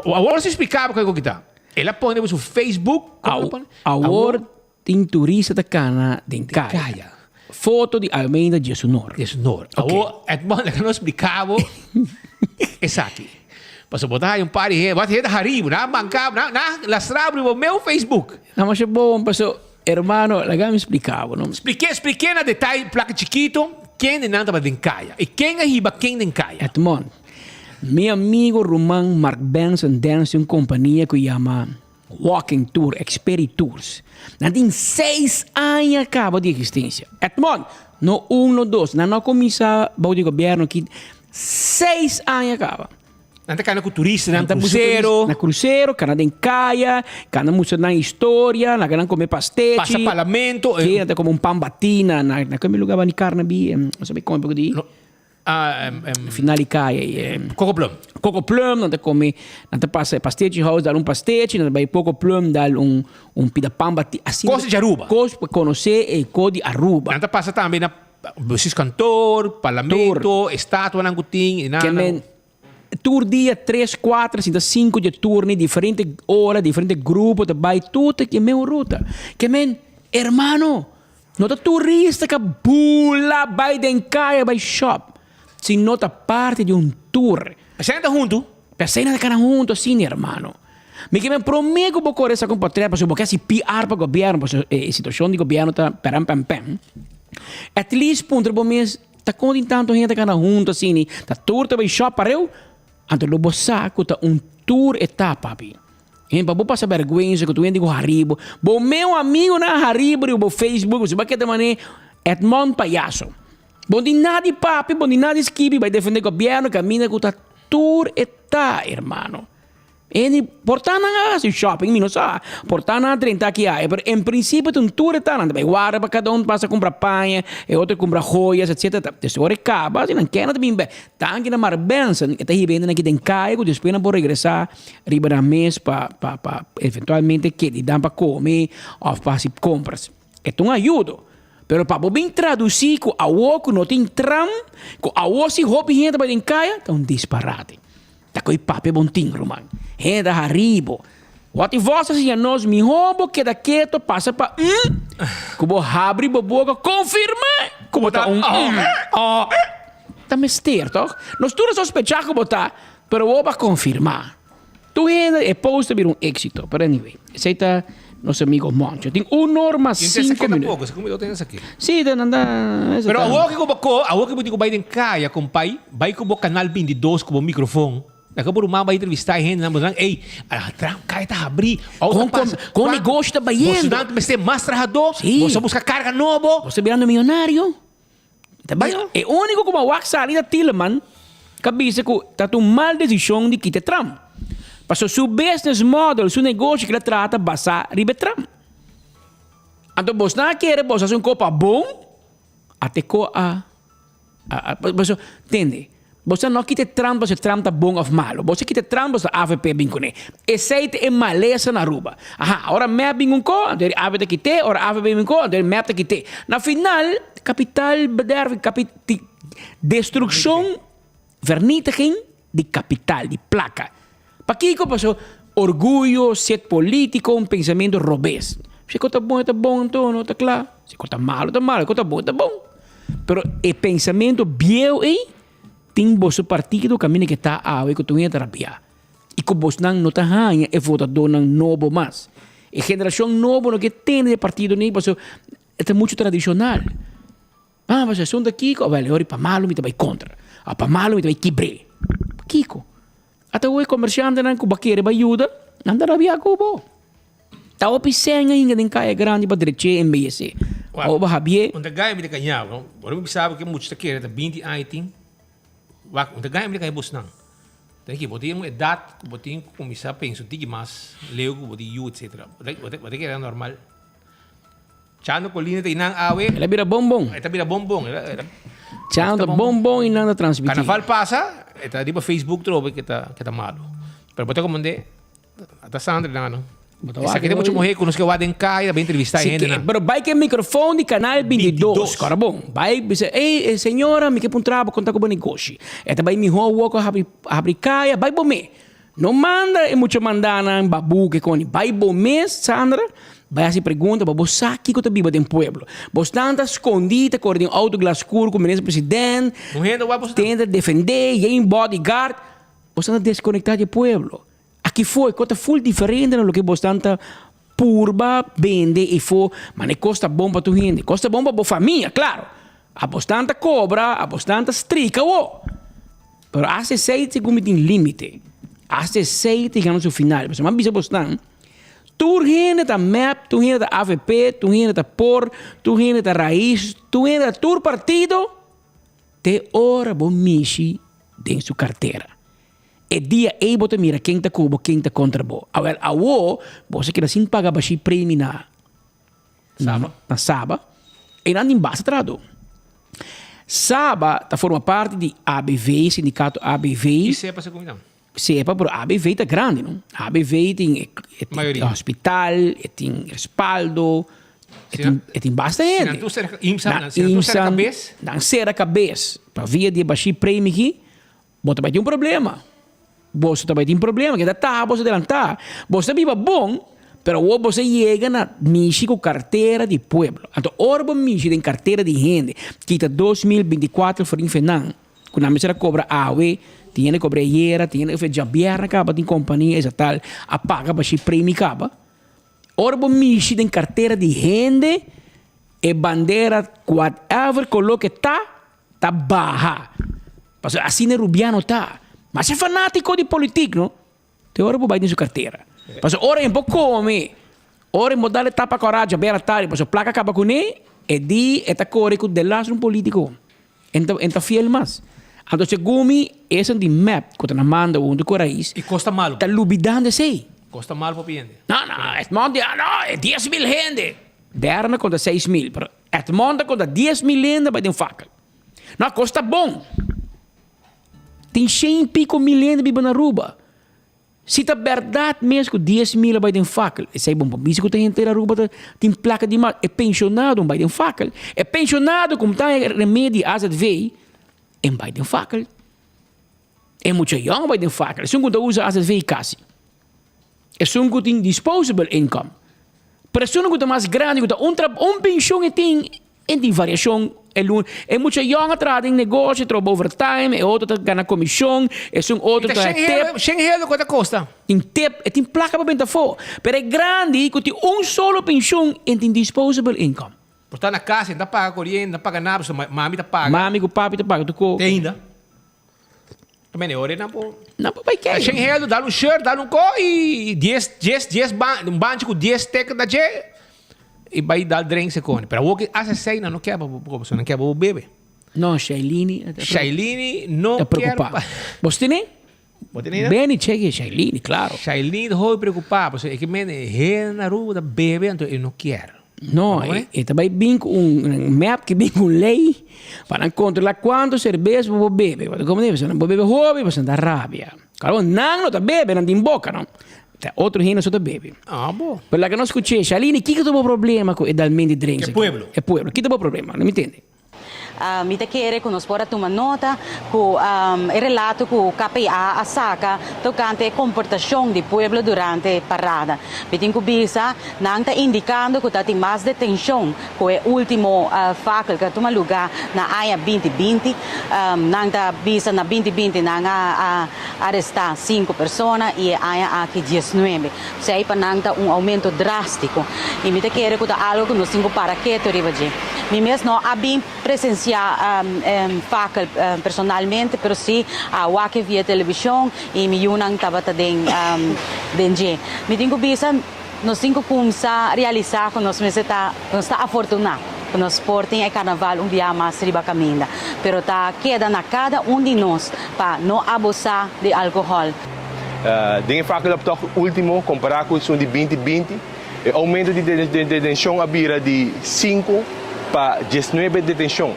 Awor si explicaba ko kita. El a pone riba su Facebook. Kon el a pone? Awor tin turista ta kana den kaya. Foto di Almeida Djesunor. Djesunor. Awor Edmond laga nos splika bo esaki. Pasobra bo ta haya un par di hende, bo hende ta haribo, nan a banka bo, nan a lastra bo riba meu Facebook. Na masha bon, paso hermano laga mi splika bo no. Splike, splike na detaye plaka chikito ken di nan tabata den kaya i ken a hiba ken den kaya. Edmond, Mi amigo ruman Mark Benson dens di un kompania ku yama Walking Tour, Experi Tours. Nan tin seis aña kaba di eksistensia. Edmond, no un, no dos. Nan no a kuminsá bou di gobièrnu aki seis aña kaba. Nan ta kana ku turistanan, Nan ta buska krusero. turista na krusero, kana den kaya, kana mustra nan historia, laga nan kome pastechi. Pasa parlamento. Sí, nan ta kome un pan batí na, na, na kome lugá bani Carnaby, no sabi kome poko di. Final di kaya e. Coco Plum. Coco Plum, nan ta kome, nan ta pasa e pastechi house dal un pastechi, nan ta bai Coco Plum dal un un pida pan bati. Asina. Kos di Aruba. Kos pa konosé e kos di Aruba. Nan ta pasa tambe na Bestuurs kantoor, parlamento, estatuanan ku tin i nan. Ke men tur dia tres, kuater, sinta sinku di e turni, diferente ora, diferente grupo ta bai tur ta e meun ruta. Ke men, hermano, No ta turista ka bula bai den kaya bai shop, sino ta parti di un tour. P'esei nan ta huntu. P'esei nan ta kana huntu asina, hermano. Mi ke men promé ku bo kore sa kon potret pasobra bo ke hasi PR pa gobièrnu pasobra e situashon di gobièrnu ta pèran pèn pèn. At least puntra bo mes ta kon tin tantu hende ta kana huntu asina, ta tur ta bai shop pareu? Anto lo bo sa ku ta un tour e ta, papi. Hen pa bo pasa bergwensa ku tur hende ku hari bo. Bo meu amigonan a hari bo riba bo Facebook, bo ba keda manera Edmond Payaso. Bo no tin nada di papia, bo no tin nada di skibi, bai defende gobièrnu kaminda ku ta tur e ta, hermano. Hende por ta nan a hasi shopping, mi no sa. Por ta nan a drenta aki aya, pero en prinsipio ta un tur e ta. Nan ta bai warda pa kada un pasa kumpra paña, e otro kumpra joyas, etcetera. Despues ora e kaba, si nan kende ta bin bek. Tanki na Mark Benson, e ta hiba hende nan aki den kaya ku despues nan por regresá riba nan mes pa pa pa eventualmente keda dan pa kome òf pa hasi kompras. E ta un ayudo. Pero pa bo bin tradusí ku awor ku no tin tram, ku awor si hopi hende ta bai den kaya, ta un disparate. Ta koe papia bon tin, ruman. Hende ta hari bo. Wòt i vòs ta siña nos, mihó bo keda keto pasa pa un ku bo habri bo boka konfirmá ku bo ta un un. Ta mester, tòg? Nos tur a sospechá ku bo ta, pero bo pa konfirmá. Tur hende e post a bira un éksito. Pero anyway, esei ta nos amigo Moncho. Tin un or mas sinku minüt. Sí, ta nan ta. Pero awor ku bo ko, awor ku bo tin ku bai den kaya, kompai, bai ku bo kanal 22 ku bo mikrofon. Laga bo ruman bai entrevistá e hendenan, bo nan, ey, tram kaya ta habrí, auto Kon, pasa. kon negoshi ta bayendo. Boso nan mester mas trahadó, Sí. boso buska karga nobo. Boso ta birando miyonario. Ta bai, e úniko ku bo a wak sali ta Tieleman, ka bisa ku ta un mal desishon di kita e tram. Paso su business model, su negoshi ku el a traha ta basá riba e tram. Anto bosnan a kere bos hasi un kopa bon, ate ko a a paso tende, bosnan no a kita e tram pasobra e tram ta bon òf malo, bos a kita e tram pasobra avp bin kuné. Esei ta e malesa na Aruba. Aha, ora mep bin un ko, anto eri avp ta kit'é, ora avp bin un ko, anto eri mep ta kit'é. Na final, kapitaal bederf, kapi destrukshon. Vernietiging di kapital, di plaka. Pakiko? Paso orguyo, set politico, un pensamiento robes. Si ko ta bon e ta bon anto no ta kla. Si ko ta malo ta malo, si ko ta bon e ta bon. Pero e pensamiento bieu ei tin boso partido kaminda ke ta awe ku tur hende ta rabia. I ku bosnan no ta haña e votadónan nobo mas. E generashon nobo no ke tende e partido nei paso e ta muchu tradishonal. Ah, mas asunto kiko? Awel, e ora pa malu mi ta bai kontra. A pa malu mi ta bai kibr'é. Kiko? Ata hoy komershantenan ku bo a kere bai yuda, nan ta rabia ku bo. Ta hopi sèn ainda den kaya grandi pa drech'é embeyesé. Awor bo habié. Un ta gaya mi ta kaña bo. Ora mi bisa bo ke mucha ta kere ta binti aña tin. Wak, un ta gaya mi ta kaña bosnan. Ta ki bo tin un edat ku bo tin ku kuminsá pensa un tiki mas leu ku bo tin yu etsetera. Bo ta kere normal. Chano Colina ta inan awe. El a bira bon bon. E ta bira bon bon. El a, Chano ta bon bon y nan ta transmiti. Carnaval pasa, e ta riba Facebook trobe ke ta ke ta malo. Pero bo ta komende, ta Sandra nan no. Esaki ta mucha muher ku nos ke wak den kaya ta bai entrevista e hende nan. Pero bai ke microfoon di Canal 22, kora bon. Bai bisa, ey señora mi ke puntra bo konta ku bo negoshi. E ta bai miho awor ku a habri habri kaya, bai bo me. No manda e mucha mandanan babu ke koni. Bai bo mes, Sandra, bai hasi pregunta pa bo sa kiko ta biba den pueblo. Bo stan ta skondi, ta kore den outo glas skur ku minister president, tenta defende, yen bodyguard. Bo stan ta deskonektá di e pueblo. Aki for e kos ta ful diferente na loke bo stan ta purba bende efo. Ma e kos ta bon pa tur hende. Kos ta bon pa bo famia, klaro. Abo stan ta kobra, abo stan ta strika wo. Pero hasta esei segun mi tin limite. Hasta esei ta yega na su final. Pasobra mi a bisa bosnan, tur hende ta mep, tur hende ta avp, tur hende ta por, tur hende ta rais, tur hende ta tur partido, te ora bo mishi den su kartera. E dia ei bo ta mira ken ta ku bo, ken ta kontra bo. Awel, awo bo sa keda sin paga bashi premi na Saba. Na Saba. Einan tin basta trahadó. Saba ta forma parti di ABV, sindikato ABV. I sepa segun mi nan? Sepa, pero ABV ta grandi, no? ABV tin e, e tin Mayoria. hospital, e tin respaldo, e Si tin, nan- e tin basta si hende. nan tur sera, IMSA, Nan nan, si nan tur sera IMSA, kabes. Nan sera kabes. Pa via di e bashí premi aki, bo ta bai tin un problema. Boso ta bai tin problema, ke ta taha boso delantá. Boso ta biba bon, pero awor boso a yega na mishi ku kartera di pueblo. Anto ora bo mishi den kartera di hende, kita 2024 forin fe nan, ku nan mester a kobra awe, tin hende kobra ayera, tin hende djabièrnè kaba, tin kompania estatal a paga pa shi premi kaba. Ora bo mishi den kartera di hende, e bandera whatever koló ke ta, ta baha. Pasobra asina e rubiano ta. Masha fanátiko di politik, no? Te ora bo bai den su kartera. Pasobra ora e bo kome, ora e bo dal e tapa kòrá djaber atardi, pasobra plaka kaba kuné, e di e ta kore ku delas un polítiko. E no ta fiel mas. Anto segun mi, esun di mep ku ta na manda huntu ku Rais, I kosta malu. ta lubidando esei. Kosta malu pa hende. No, no, Edmond di, no, e 10.000 hende. Berna konta 6.000, pero Edmond ta konta 10.000 hende bai den fakkel. No, kos ta bon. Tin shen i piko mil hende biba na Aruba. Si ta bèrdat mes ku 10.000 a bai den fakkel, esei bon pa bisa ku ta henter Aruba ta tin plaka di mas. E penshonado bai den fakkel. E penshonado ku ta haña remedi azv, e bai den fakkel. E mucha yòn bai den fakkel. Esun ku ta usa azv kasi. Esun ku tin disposable income. Pero esun ku ta mas grandi ku ta un tra un penshon e tin e tin variashon e lun e mucha yòn a traha den negoshi troba overtime e otro ta gana komishon esun otro ta tip. Shen helo ku ta kosta. Tin tip e tin plaka pa benta afó pero e grandi ku tin un solo penshon e tin disposable income. Por ta na kas e no ta paga koriente no ta paga nada pasobra mami ta paga. Mami ku papi ta paga tur ko. Te ainda. También e ora nan por. Nan por bai kei. Shen helo dal un shirt dal un ko y dies dies dies ban un banchi ku dies teken ta dje y bai dal drink se koni. Pero awor ke hace esei nan no kier pa bo pasobra nan kier pa bo bebe. No, Shailini. Shailini no Ta kier preocupa. pa. Bos tene? Bo tene ida? Benny check Shailene, claro. Shailene ta hopi preocupa pasobra e ke mende hende na Aruba ta bebe anto e no kier. No, e ta bai bin ku un map ke bin ku un lei pa nan kontrola kuantu serbes bo por bebe. Bo ta komprende? Pasobra bo bebe hopi pasobra nan ta rabia. Klaro nan no ta bebe, nan tin boka no. Ta otro hende so ta bebe. Ah bo. Pero laga nos skuch'é, Shailene, kiko ta bo problema ku e dalmen di drinks E aki? pueblo. E pueblo. Kiko ta bo problema? No mi tende. Mi ta kere ku nos por a tuma nota ku e relato ku KPA a saka tokante e komportashon di pueblo durante parada. Mi tin ku bisa nan ta indikando ku ta tin mas detenshon ku e último fakel ku a tuma lugá na aña binti binti. Nan ta bisa na binti binti nan a arestá sinku persona i e aña aki diesnuebe. Esei pa nan ta un oumento drástiko i mi ta kere ku ta algu ku nos tin ku para ketu riba dje. Mi mes no a bin presensiá fakel personalmente, pero sí a wak e via televishon i mi yunan tabata den den dje. Mi tin ku bisa nos tin ku kumsa realisá ku nos mester ta nos ta afortuná ku nos por tin e karnaval un bia mas riba kaminda, pero ta keda na kada un di nos pa no abusá di alkohòl. Den e fakeloptocht ultimo, kompará ku esun di binti binti, e oumento di detenshon a bira di sinku pa diesnuebe detenshon.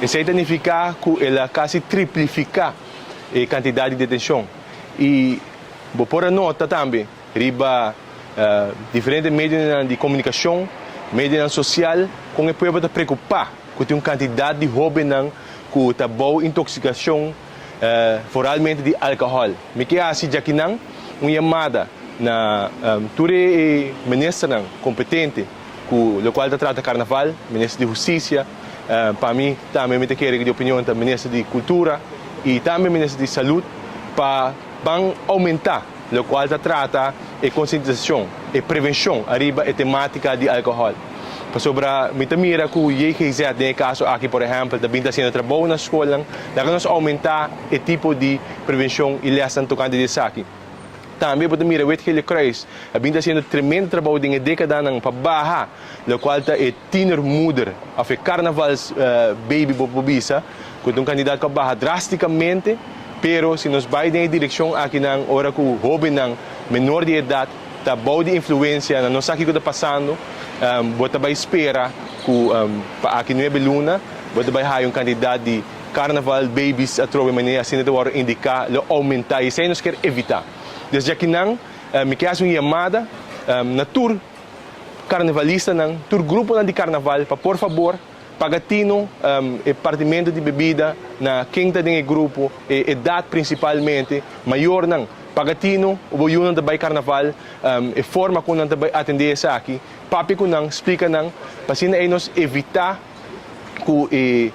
Esei ta nifiká ku el a kasi triplifiká e kantidat di detenshon. I bo por a nota tambe riba diferente medionan di komunikashon, medionan sosial, kon e pueblo ta preokupá ku tin un kantidat di hóbennan ku ta bou intoksikashon. Foralmente di alcohol. Mi ke hasi djakinan un yamada na tur e ministernan competente cu locual ta trata carnaval, minister di husticia, pa mi tambe mi ta kere di opinion ta minister di cultura y tambe minister di salud pa ban aumenta locual ta trata e concientisacion, e prevencion ariba e tematica di alcohol. Pasobra mi ta mira cu JGZ den e caso aki por ehempel ta bin ta haciendo trabou na scolnan, laga nos aumenta e tipo di prevencion y lesnan tocante di esaki. Tambe bo ta mira Wit Gele Kruis a bin ta haciendo tremendo trabou den e decadanan pa baha locual ta e tienermoeder of e carnavals baby bo por bisa cu ta un cantidad cu a baha drasticamente, pero si nos bay den e direccion akinan ora cu hobennan menor di edad ta bou di influencia, nan no sa kiko ta pasando, bo ta bai spera ku pa aki nuebe luna bo ta bai haya un kantidat di carnaval babies atrobe manera asina ta wòrdu indiká lo oumentá i esei nos kier evitá. Desde akinan mi ke hasi un yamada na tur karnavalistanan, tur gruponan di karnaval pa por fabor paga tino e partimentu di bebida na ken ta den e grupo, e edat prinsipalmente, mayornan paga tino o bo yunan ta bai karnaval, e forma ku nan ta bai atendé esaki, papia ku nan, splika nan, pa asina ei nos evitá ku e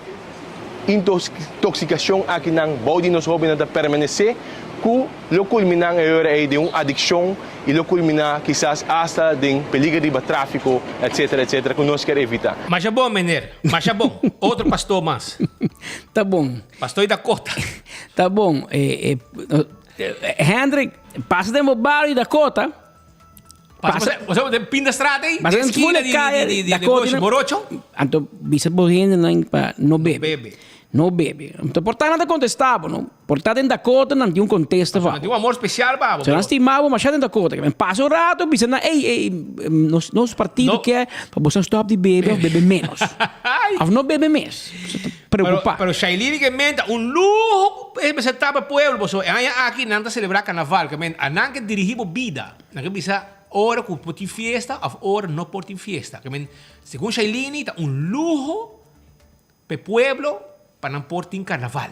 intoksikashon akinan bou di nos hóbennan ta permanesé ku lo kulminá e ora ei den un adikshon i lo kulminá kisas asta den peliger riba tráfiko, etcétera, etcétera, ku nos kier evitá. Masha bon, meneer. Masha bon. Otro pastor mas. Ta bon. Pastor Dakota. Ta bon. Hendrik, pasa den bo bario Dakota. Pasa, pasa den Pindastraat ei? Pasa den Esquina di, kaya di, di, di Dakota. negocio morocho? Anto bisa bo hendenan pa no bebe. Bebe. No bebe. Anto por ta nan ta contesta bo, no? Por ta den Dakota nan tin un contesta pa Nan tin un amor special pa bo. So nan stima bo masha den Dakota. Men pasa un rato bisa nan, ey, ey, nos, nos partido ke pa boso stop di bebe of bebe menos. Of no bebe mes. Boso ta preocupa. Pero, pero Shailene ke men ta un luho ku e mester ta pa e pueblo. Pasobra e aña aki nan ta celebra carnaval. Ke men a nan ke dirigi bo bida. Nan ke bisa ora ku por tin fiesta of ora no por tin fiesta. Ke men segun Shailene ta un luho pa e pueblo pa nan por tin carnaval.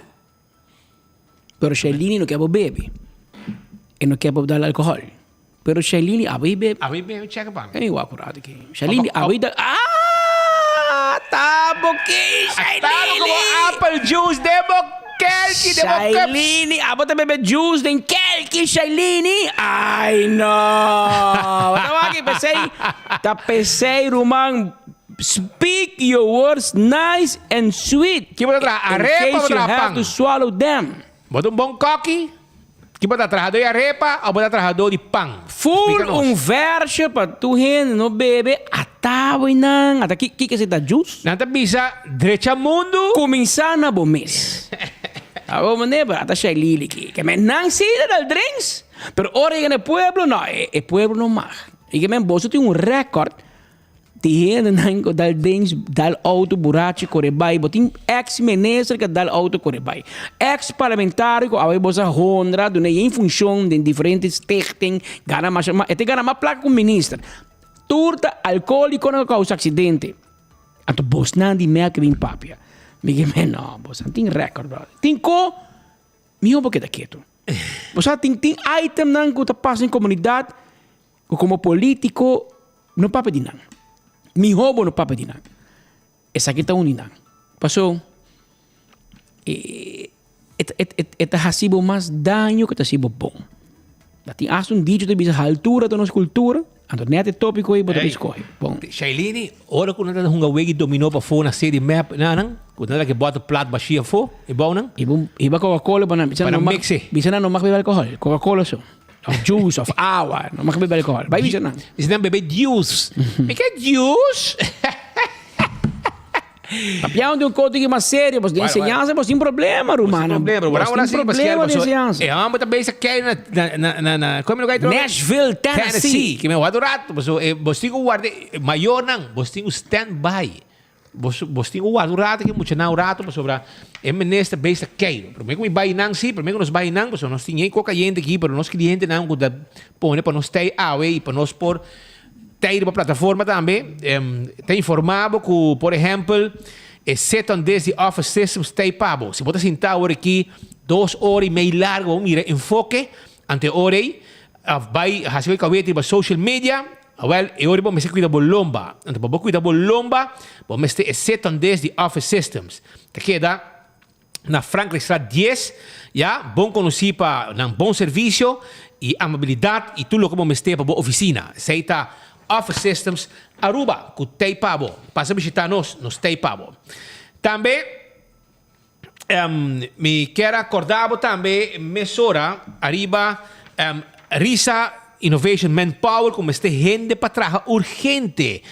Pero Shailene no ke bo bebe. E no ke bo dal alcohol. Pero Shailene abo i bebe. Abo i bebe check pa mi. Ey wak un rato aki. Shailene abo i dal Ah! Tabo ki Shailene! Tabo como apple juice den bo kelki den bo cups. Shailene abo ta bebe juice den kelki Shailene! Ay no! Bo ta wak aki pesey ta pesey ruman. Speak your words nice and sweet. Ki bo ta traha? In Arepa case bo you traha have pan? to swallow them. Bo ta un bon koki? Ki bo ta trahadó di arepa o bo ta trahadó di pan? Full Splika nos. un versje pa tur hende no bebe ata bo einan. Ata ki kiko esei ta juice? Nan ta bisa drecha mundu. Kuminsá na bo mes. Abo mane, pero ata Shailene ki. Ke men nan si ta dal drinks, pero ora yega na e pueblo, no, e, e pueblo no mag. I ke men boso tin un record di hendenan ku dal drinks, dal auto burachi kore bai. Bo tin ex minister ku dal auto kore bai. Ex parlamentario ku awe boso a honra, duna yen funshon den diferente stichting, gana masha, e ta gana mas plaka ku minister. Tur ta alkoholikonan ku kousa aksidente. Anto bosnan di mel ke bin papia. Mi ke men no, bosnan tin record brother. Tin ko, mihó bo keda ketu. Bo sa tin tin itemnan ku ta pasa den komunidat ku komo politiko no papia di nan. Mihó bo no papia di nan. Esaki ta un di nan. Paso e e ta hasi bo mas daño ku ta hasi bo bon. Ta tin hasta un dicho ta bisa haltura ta nos kultura, anto net e topiko ei bo ta skohe. Bon. Shailene, ora ku nan ta hunga wega di dominó pafó na seri mep nan, ku nan ta ke bòter plat bashí afó, e bou nan. Hiba Coca-Cola pa nan, Pa nan mix e. Bisa nan no mag bebe alkohòl, Coca-Cola so, òf juice òf awa, no mag bebe alkohòl. Bai bisa nan. Bisa nan bebe juice. Mi ke juice? Papiando di un koto ki mas serio, bos di enseñansa bos tin problema, rumannan. Bos tin problema di enseñansa. E homber ta bezig kei na na na na koe mi lugar trobe? Nashville, Tennessee. Tennessee. Ki mi wak un rato, paso e bos tin ku warda mayornan, bos tin ku stand by. Bos bos tin ku warda un rato ki muchanan un rato pasobra e minister bezig ta kei. Prome ku mi bai nan si, prome ku nos bai nan pasobra nos tin koka yente aki, pero nos klientenan ku ta pone pa nos tei awe i pa nos por Ta riba plataforma tambe ta informa bo ku por ehèmpel e seton des di Office Systems ta ei pa bo. Si bo ta sinta awor aki dos ora i mei largu bo mira enfoke anto e ora ei òf bai hasi bo kaweta riba social media awèl e ora ei bo mester kuida bo lomba. Anto pa bo kuida bo lomba bo mester e seton des di Office Systems. Ta keda na Frankrijkstraat dies, ya, bon konosí pa nan bon servisio i amabilidat i tur loke bo mester pa bo ofisina. Esei ta Office Systems Aruba ku t'ei pa bo. Pasa bishitá nos, nos t'ei pa bo. Tambe mi kier a kòrda bo tambe mesora ariba Risa Innovation Manpower ku mester hende pa traha urgente.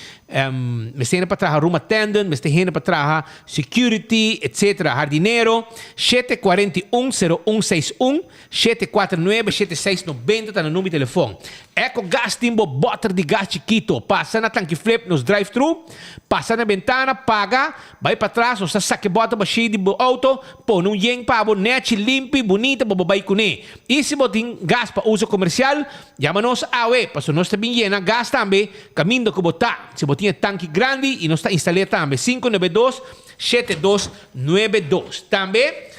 Mester hende pa traha room attendant, mester hende pa traha security, etcetera. Hardinero, 741 0161, 749 7690 ta nan number di telefon. Ecogas tin bo boter di gas chikito. Pasa na Tanki Flip, nos drive thru. Pasa na bentana, paga, bai patras, nos ta saka e boter bashí di bo auto, pone un yen pa bo, nechi, limpi, bunita, bo bo bai kuné. I si bo tin gas pa uso komersial, yama nos awe, pasobra nos ta bin yena gas tambe kaminda ku bo ta. Si bo tin e tanki grandi i nos ta instal'é tambe, 592 7292. Tambe,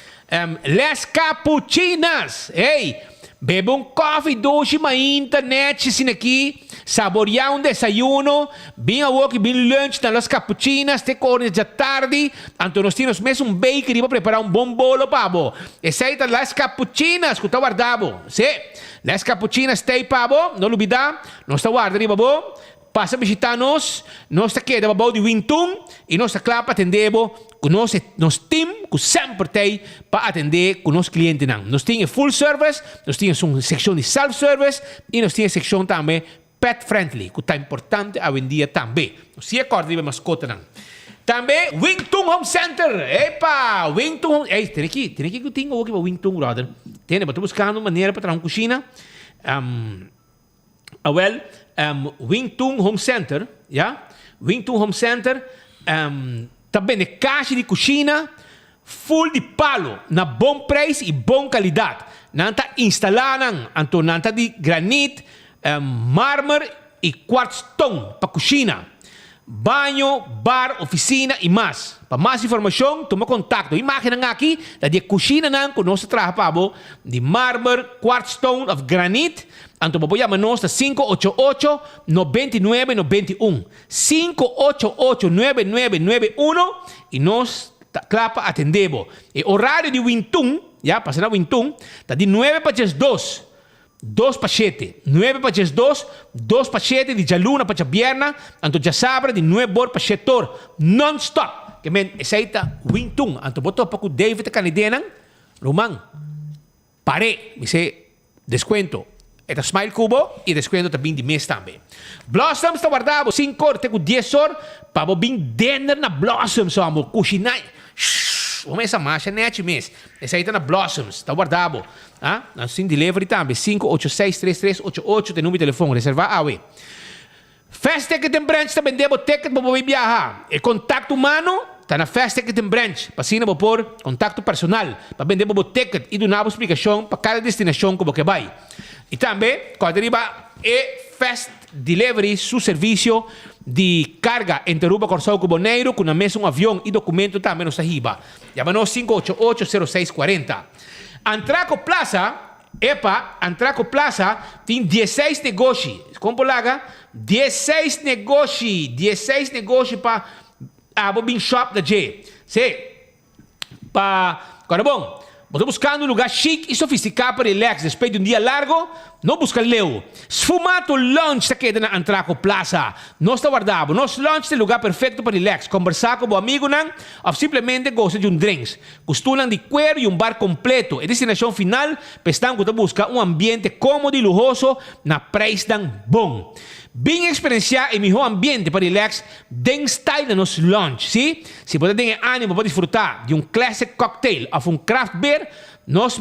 Les Capuchinas! Hey! Bebe un kòfi dushi mainta nèchi asin'akí, saboriá un desayuno, bin awoki bin lunch na Los Capuchinas te ku ora djatardi, anto nos tin nos mes un bakery pa prepará un bon bolo pa bo. Esei ta Las Capuchinas ku ta warda bo. Sí, Las Capuchinas t'ei pa bo, no lubidá, nos ta warda riba bo. Pasa bishitá nos, nos ta keda babou di Wintun i nos ta kla pa atendé bo ku nos e nos tim ku semper t'ei pa atendé ku nos klientenan. Nos tin e full service, nos tin esun sekshon di self service i nos tin e sekshon tambe pet friendly ku ta importante awendia tambe. Nos sigue kòrda riba e maskotanan. Tambe Wintun Home Center! Epa! Wintun Home, ey tene ki, tene ki ku tin awoki pa Wintun brother. Tene, bo ta buskando un manera pa traha un kushina. Awel, um, Wing Tun Home Center, ya, Wing Tun Home Center, um, ta bende kashi di kushina full di palo na bon prijs i bon kalidat. Nan ta instalá nan, anto nan ta di granit, um, marmer i kwartston pa kushina. Baño, bar, oficina y mas. Pa mas informacion tuma contacto. Imagennan aki ta di e cushinanan cu nos ta traha pa bo di marmer, quartzstone of granit. Anto bo por yama nos na 588 99 91, 588 9991 y nos ta cla pa atende bo. E horario di Wintun, ya, pasa na Wintun, ta di nuebe pa diesdos. Dos pa shete, nuebe pa diesdos, dos pa shete di djaluna pa djabierna, anto djasabra di nuebor pa shetor, non stop! Ke men, esei ta Wintun. Anto bo topa ku David ta kanidenan, Ruman, pare, mi se deskuento. E ta smile ku bo i deskuento ta bin di mes tambe. Blossoms ta warda bo sinkor te ku diesor pa bo bin dinner na Blossoms, homber, kushiná. Shhh! Bo mesa masha nechi mes. Esei ta na Blossoms. Ta warda bo. Ah, nan sin delivery tambe. 586 3388 ta e number di telefon. Reserva awe. Fast Ticket and Branch ta bende bo ticket pa bo bay biaha. E contacto humano ta na Fast Ticket and Branch pa asina bo por contacto personal pa bende bo bo ticket y duna bo splicacion pa cada destinacion cu bo ke bay. Y tambe corda riba e Fast Delivery su servicio di carga entre Aruba, Corsou cu Boneiru cu na mesun avion y documento tambe nos ta hiba. Yama nos 588 06 40. Antraco Plaza Epa, Antraco Plaza tin dieseis negoshi. Kon por laga? Dieseis negoshi! Dieseis negoshi pa abo bin shop na dje. Sí. Pa, kòrda bon, bo ta buskando un lugá chic i sofistiká pa relax despues di un dia largo? No buska leu. Sfumato Lounge ta keda na Antraco Plaza. Nos ta warda bo. Nos lounge ta e lugá perfekto pa relax, kombersá ku bo amigunan òf simplemente gosa di un drinks. Ku stulnan di kueru i un bar kompleto, e destinashon final pa esnan ku ta buska un ambiente kómodo i luhoso na preisnan bon. Bin eksperensiá e mihó ambiente pa rilèks den style na nos lounge. Sí, si bo ta den e ánimo pa disfrutá di un classic cocktail òf un craft beer, nos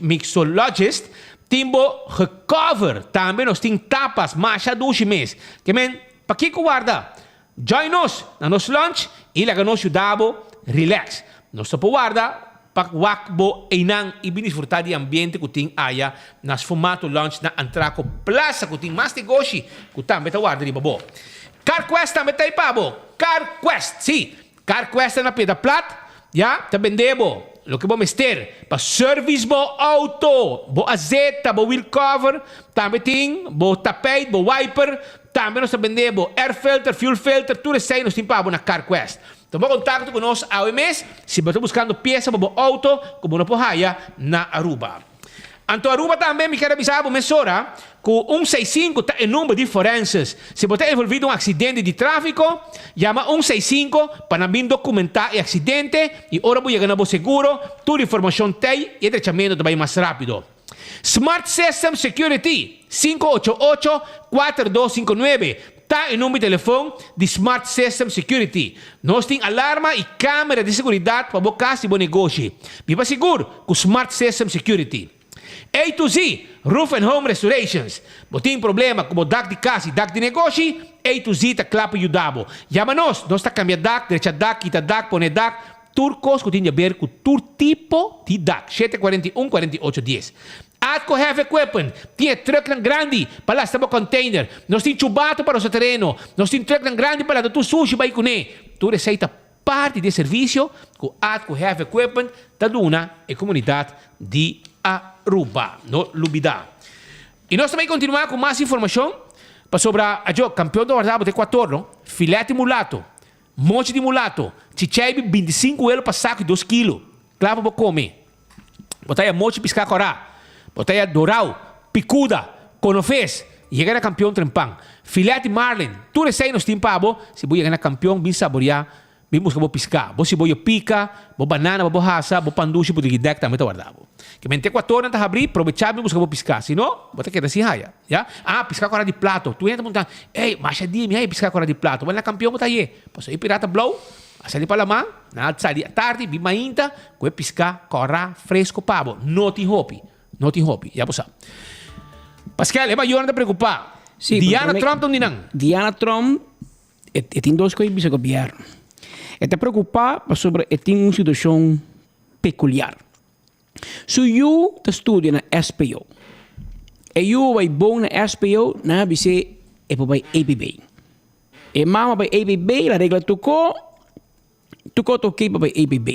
mixologist tin bo gecover. Tambe nos tin tapas masha dushi mes. Ke men, pakiko warda? Join nos na nos lunch y laga nos yuda bo relax. Nos ta por warda pa wak bo eynan y bin disfruta di ambiente cu tin aya na Sfumato Lounge na Antraco Plaza cu tin mas negoshi cu tambe ta warda riba bo. CarQuest tambe ta ey pa bo. CarQuest, si! CarQuest ta na Piedra Plat, ya, ta bende bo loke bo mester pa service bo auto, bo azeta, bo wheel cover, tambe tin bo tapijt, bo wiper, tambe nos ta bende bo air filter, fuel filter, tur esei nos tin pa bo na CarQuest. Tuma contacto cu nos awe mes si bo ta buscando pieza pa bo auto cu bo no por haya na Aruba. Anto Aruba tambe mi kier a bisa bo mesora cu un seis sinku ta e number di forenses. Si bo ta envolvi den un accidente di trafico, yama un seis sinku pa nan bin documenta e accidente y ora bo yega na bo seguro, tur informacion t'ey y e drechamento ta bay mas rapido. Smart System Security, 588 4259, Ta e number di telefon di Smart System Security. Nos tin alarma y camera di seguridad pa bo cas y bo negoshi. Biba sigur cu Smart System Security. A to Z Roof and Home Restorations. Bo tin problema cu bo dak di cas y dak di negoshi? A to Z ta cla pa yuda bo. Yama nos, nos ta cambia dak, drecha dak, kita dak, pone dak, tur cos cu tin di haber cu tur tipo di dak. 7 41 48 10. Atco Heavy Equipment tin e trucknan grandi pa lasta bo container. Nos tin chubato pa rosa tereno. Nos tin trucknan grandi pa lanta tur sushi bai kuné. Tur esei ta parti di e servisio ku Atco Heavy Equipment ta duna e komunidat di Aruba. No lubida. I nos ta bai kontinuá ku mas informashon pasobra ajo kampeon ta warda bo te Ekuator no. Filet di mulato, mochi di mulato, chicheibi bintisinku elo pa saku i dos kilo. Kla pa bo kome. Bo ta ya mochi piská kòrá, bo ta ya dorau, pikuda, konofes, yega na kampion trempan, filet di marlin, tur esei nos tin pa bo, si bo yega na kampion bin saboriá, bin buska bo piská, bo siboyo pika, bo banana pa bo hasa, bo pandushi bo digidèk tambe ta warda bo. Ke mente ekuatornan ta habrí, probechá bin buska bo piská, si no, bo ta keda sin haya, ya. Ah, piská kòrá di plato, tur hende ta punta, ey, masha dia mi haya piská kòrá di plato, wèl na kampion bo ta haye, pasobra e pirata blou, A sali pa lamá, nan a sali atardi, bin mainta, ku e piská kòrá fresko pa bo. No tin hopi, no tin hopi, ya bo sa. Paskel, e mayornan ta preokupá. Sí, Diana pero Trump ta un di nan. Diana Trump, e, e tin dos kos bisa gobièrnu. E ta preokupá pasobra e tin un situashon pekuliar. Su yu ta studia na SPO. E yu a bai bon na SPO, nan a bis'é e por bai APB. E mama bai APB, el a regla tur ko, tur ko ta oké pa bai APB.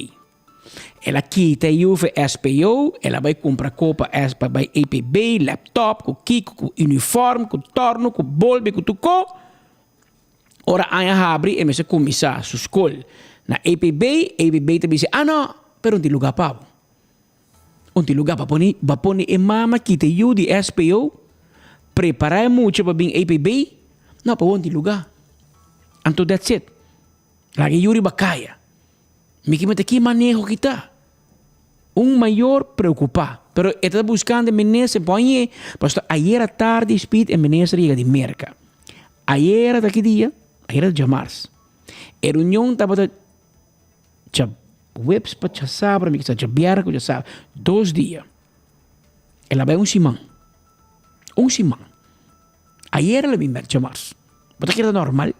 El a kita e yu for SPO, el a bai kumpra ko pa pa bai APB, laptop, ku kiko, ku uniform, ku torno, ku bolbe, ku tur ko. Ora aña habri e mester kuminsá su skol na APB, APB ta bisa, ah no, pero un tin lugá pa bo. Un tin lugá pa pone, bo a pone e mama kita e yu di SPO, prepará e mucha pa bin APB, no, pa bo un tin lugá. Anto that's it. Laga e yu riba kaya. Mi ke mester ki maneho ki ta. Un mayor preokupá, pero e ta buskando e minister por añe, pasobra ayera tardi Speed e minister yega di Merka. Ayera ta ki dia? Ayera ta djamars. E reunion tabata dja. Weps pa djasabra, mi kisa djabièrnè ku djasabra, dos dia. El a bai un siman. Un siman. Ayer el a bin bèk djamars. Bo ta kere ta normal?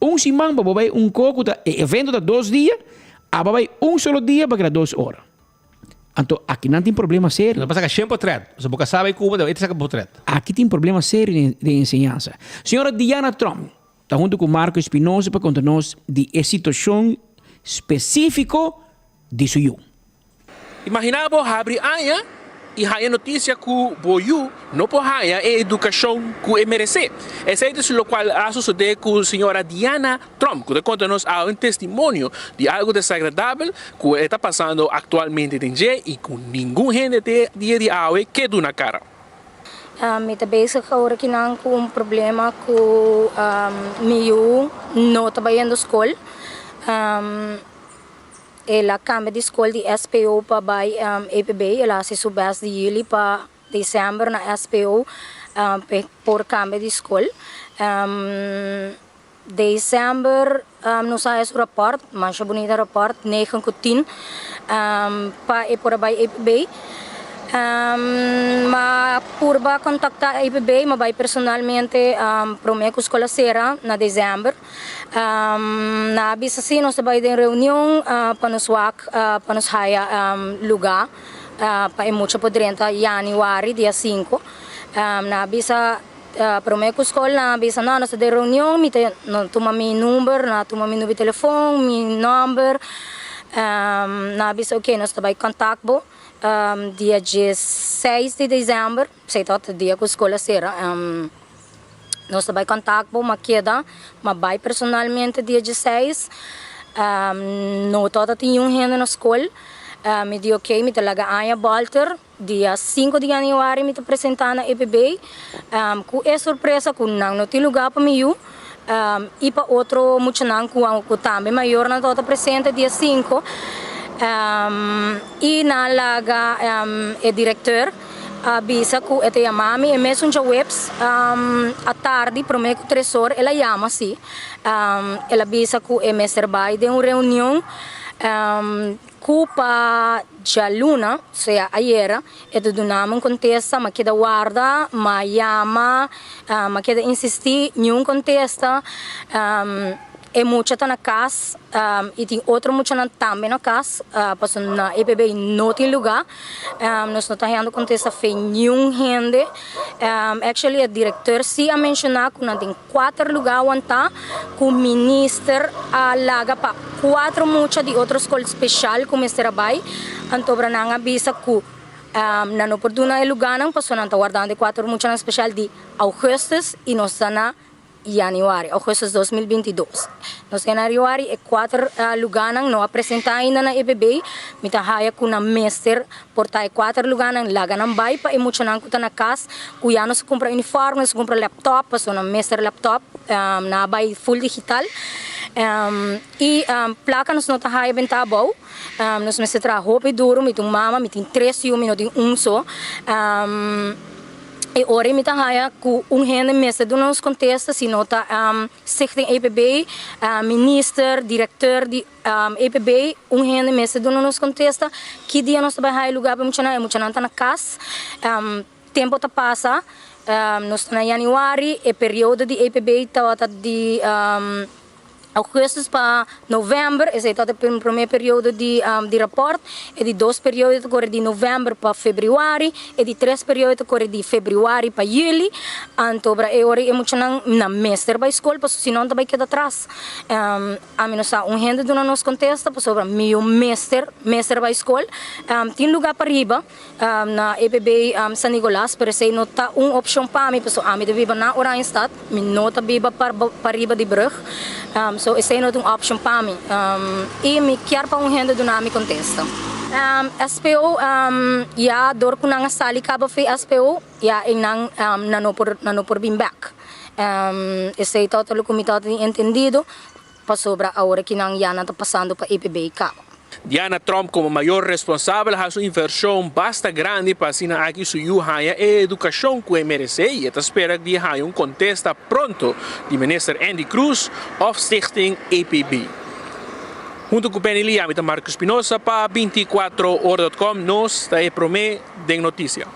Un siman pa bo bai un ko ku ta e evento ta dos dia, abo a bai un solo dia pa keda dos ora. Anto aki nan tin problema serio. Nan por saka shen potret. Pasobra bo ka sa bai Cuba, e ta saka potret. Aki tin problema serio den enseñansa. Señora Diana Tromp ta hunto ku Marco Espinosa pa konta nos di e situashon spesífiko di su yu. Imaginá bo habri aña i haña notisia ku bo yu no por haña e edukashon ku e meresé. Esei ta lokual a sosodé ku señora Diana Trump, ku ta konta nos awe un testimonio di algu desagradabel ku e ta pasando aktualmente den dje i ku ningun hende te dia di awe ke duna kara. Mi ta bezig awor akinan ku un problema ku mi yu no ta bayendo skol. El a kambia di skol di SPO pa bai EPB. El a hasi su bes di juli pa december na SPO pa e por kambia di skol. December nos a haya su raport, masha bunita raport, negen ku tin, pa e por a bai EPB. Ma purba kontakta EPB, ma bai personalmente prome ku skol a sera na december. Na a bisa si nos ta bai den reunion pa nos wak pa nos haya luga pa e mucha por drenta januari dia sinku. Na a bisa prome ku skol nan a bisa no nos ta den reunion mi ta nan tuma mi number nan a tuma mi number di telefon mi nomber nan a bisa ok nos ta bai contact bo dia diesseis di december esei ta dia ku skol a sera. Nos ta bai kontak bo, m'a keda, m'a bai personalmente dia dieseis. No tabata tin niun hende na skol. Mi di ok, mi ta laga aña bòlter. Dia sinku di yanüari mi ta presentá na EPB ku e sorpresa ku nan no tin lugá pa mi yu i pa otro muchanan ku ku tambe mayornan tabata presente dia sinku. I nan laga e direkteur. A bisa ku e ta yama mi e mesun djaweps atardi promé ku tres or el a yama si. El a bisa ku e mester bai den un reunion ku pa djaluna, osea ayera, e ta duna mi un kontesta. Mi a keda warda, mi a yama, mi a keda insistí, niun kontesta. E mucha ta na kas i tin otro muchanan tambe na kas pasobra na EPB no tin lugá. Nos no ta hendo kontesta fe niun hende. Actually e direkteur si a menshoná ku nan tin kuater lugá awantá ku minister a laga pa kuatro mucha di otro skol speshal ku mester a bai. Antobra nan a bisa ku nan no por duna e lugánan pasobra nan ta wardando e kuater muchanan speshal di augustus i nos ta na Januari, augustus 2022. Nos en januari e kuater lugánan no a presentá ainda na EPB. Mi ta haya ku nan mester por ta e kuater lugánan laga nan bai pa e muchanan ku ta na kas ku ya no sa kumpra uniform, no sa kumpra laptop pasobra nan mester laptop, nan a bai full digital. I plaka nos no ta haya bentá abou. Nos mester traha hopi duru. Mi ta un mama, mi tin tres yu, mi no tin un so. E ora ei mi ta haña ku un hende mester duna nos kontesta si no ta Stichting EPB, minister, direkteur di EPB, un hende mester duna nos kontesta ki dia nos ta bai haña lugá pa e muchanan, e muchanan ta na kas, tempu ta pasa, nos ta na yanüari, e periodo di EPB tabata di. Augustus pa november, esei ta e prome periodo di di raport, e di dos periodo ta kore di november pa februari, e di tres periodo ta kore di februari pa juli, anto bra e ora e muchanan nan mester bai skol pasobra si no nan ta bai keda atras. Ami no sa un hende duna nos kontesta pasobra mi yu mester mester bai skol. Tin luga pariba. Na EPB San Nicolas, pero esei no ta un opcion pa mi, pasobra ami ta biba na Oranjestad, mi no ta biba pariba di brug, so esei no ta un opcion pa mi. Y mi kier pa un hende duna mi contesta. SPO, ya dor cu nan a sali caba fi SPO, ya eynan nan no por, nan no por bin bek. Esei ta loke mi ta tin entendido, pasobra awor aki nan ya nan ta pasando pa EPB caba. Diana Tromp komo mayor responsabel hasi un invershon basta grandi pa asina aki su yu haña e edukashon ku e meresé i e ta spera di haña un kontesta pronto di Minister Endy Croes òf Stichting EPB. Hunto ku Penny Lee, ami ta Marco Espinosa pa 24ora.com, nos ta e promé den notisia.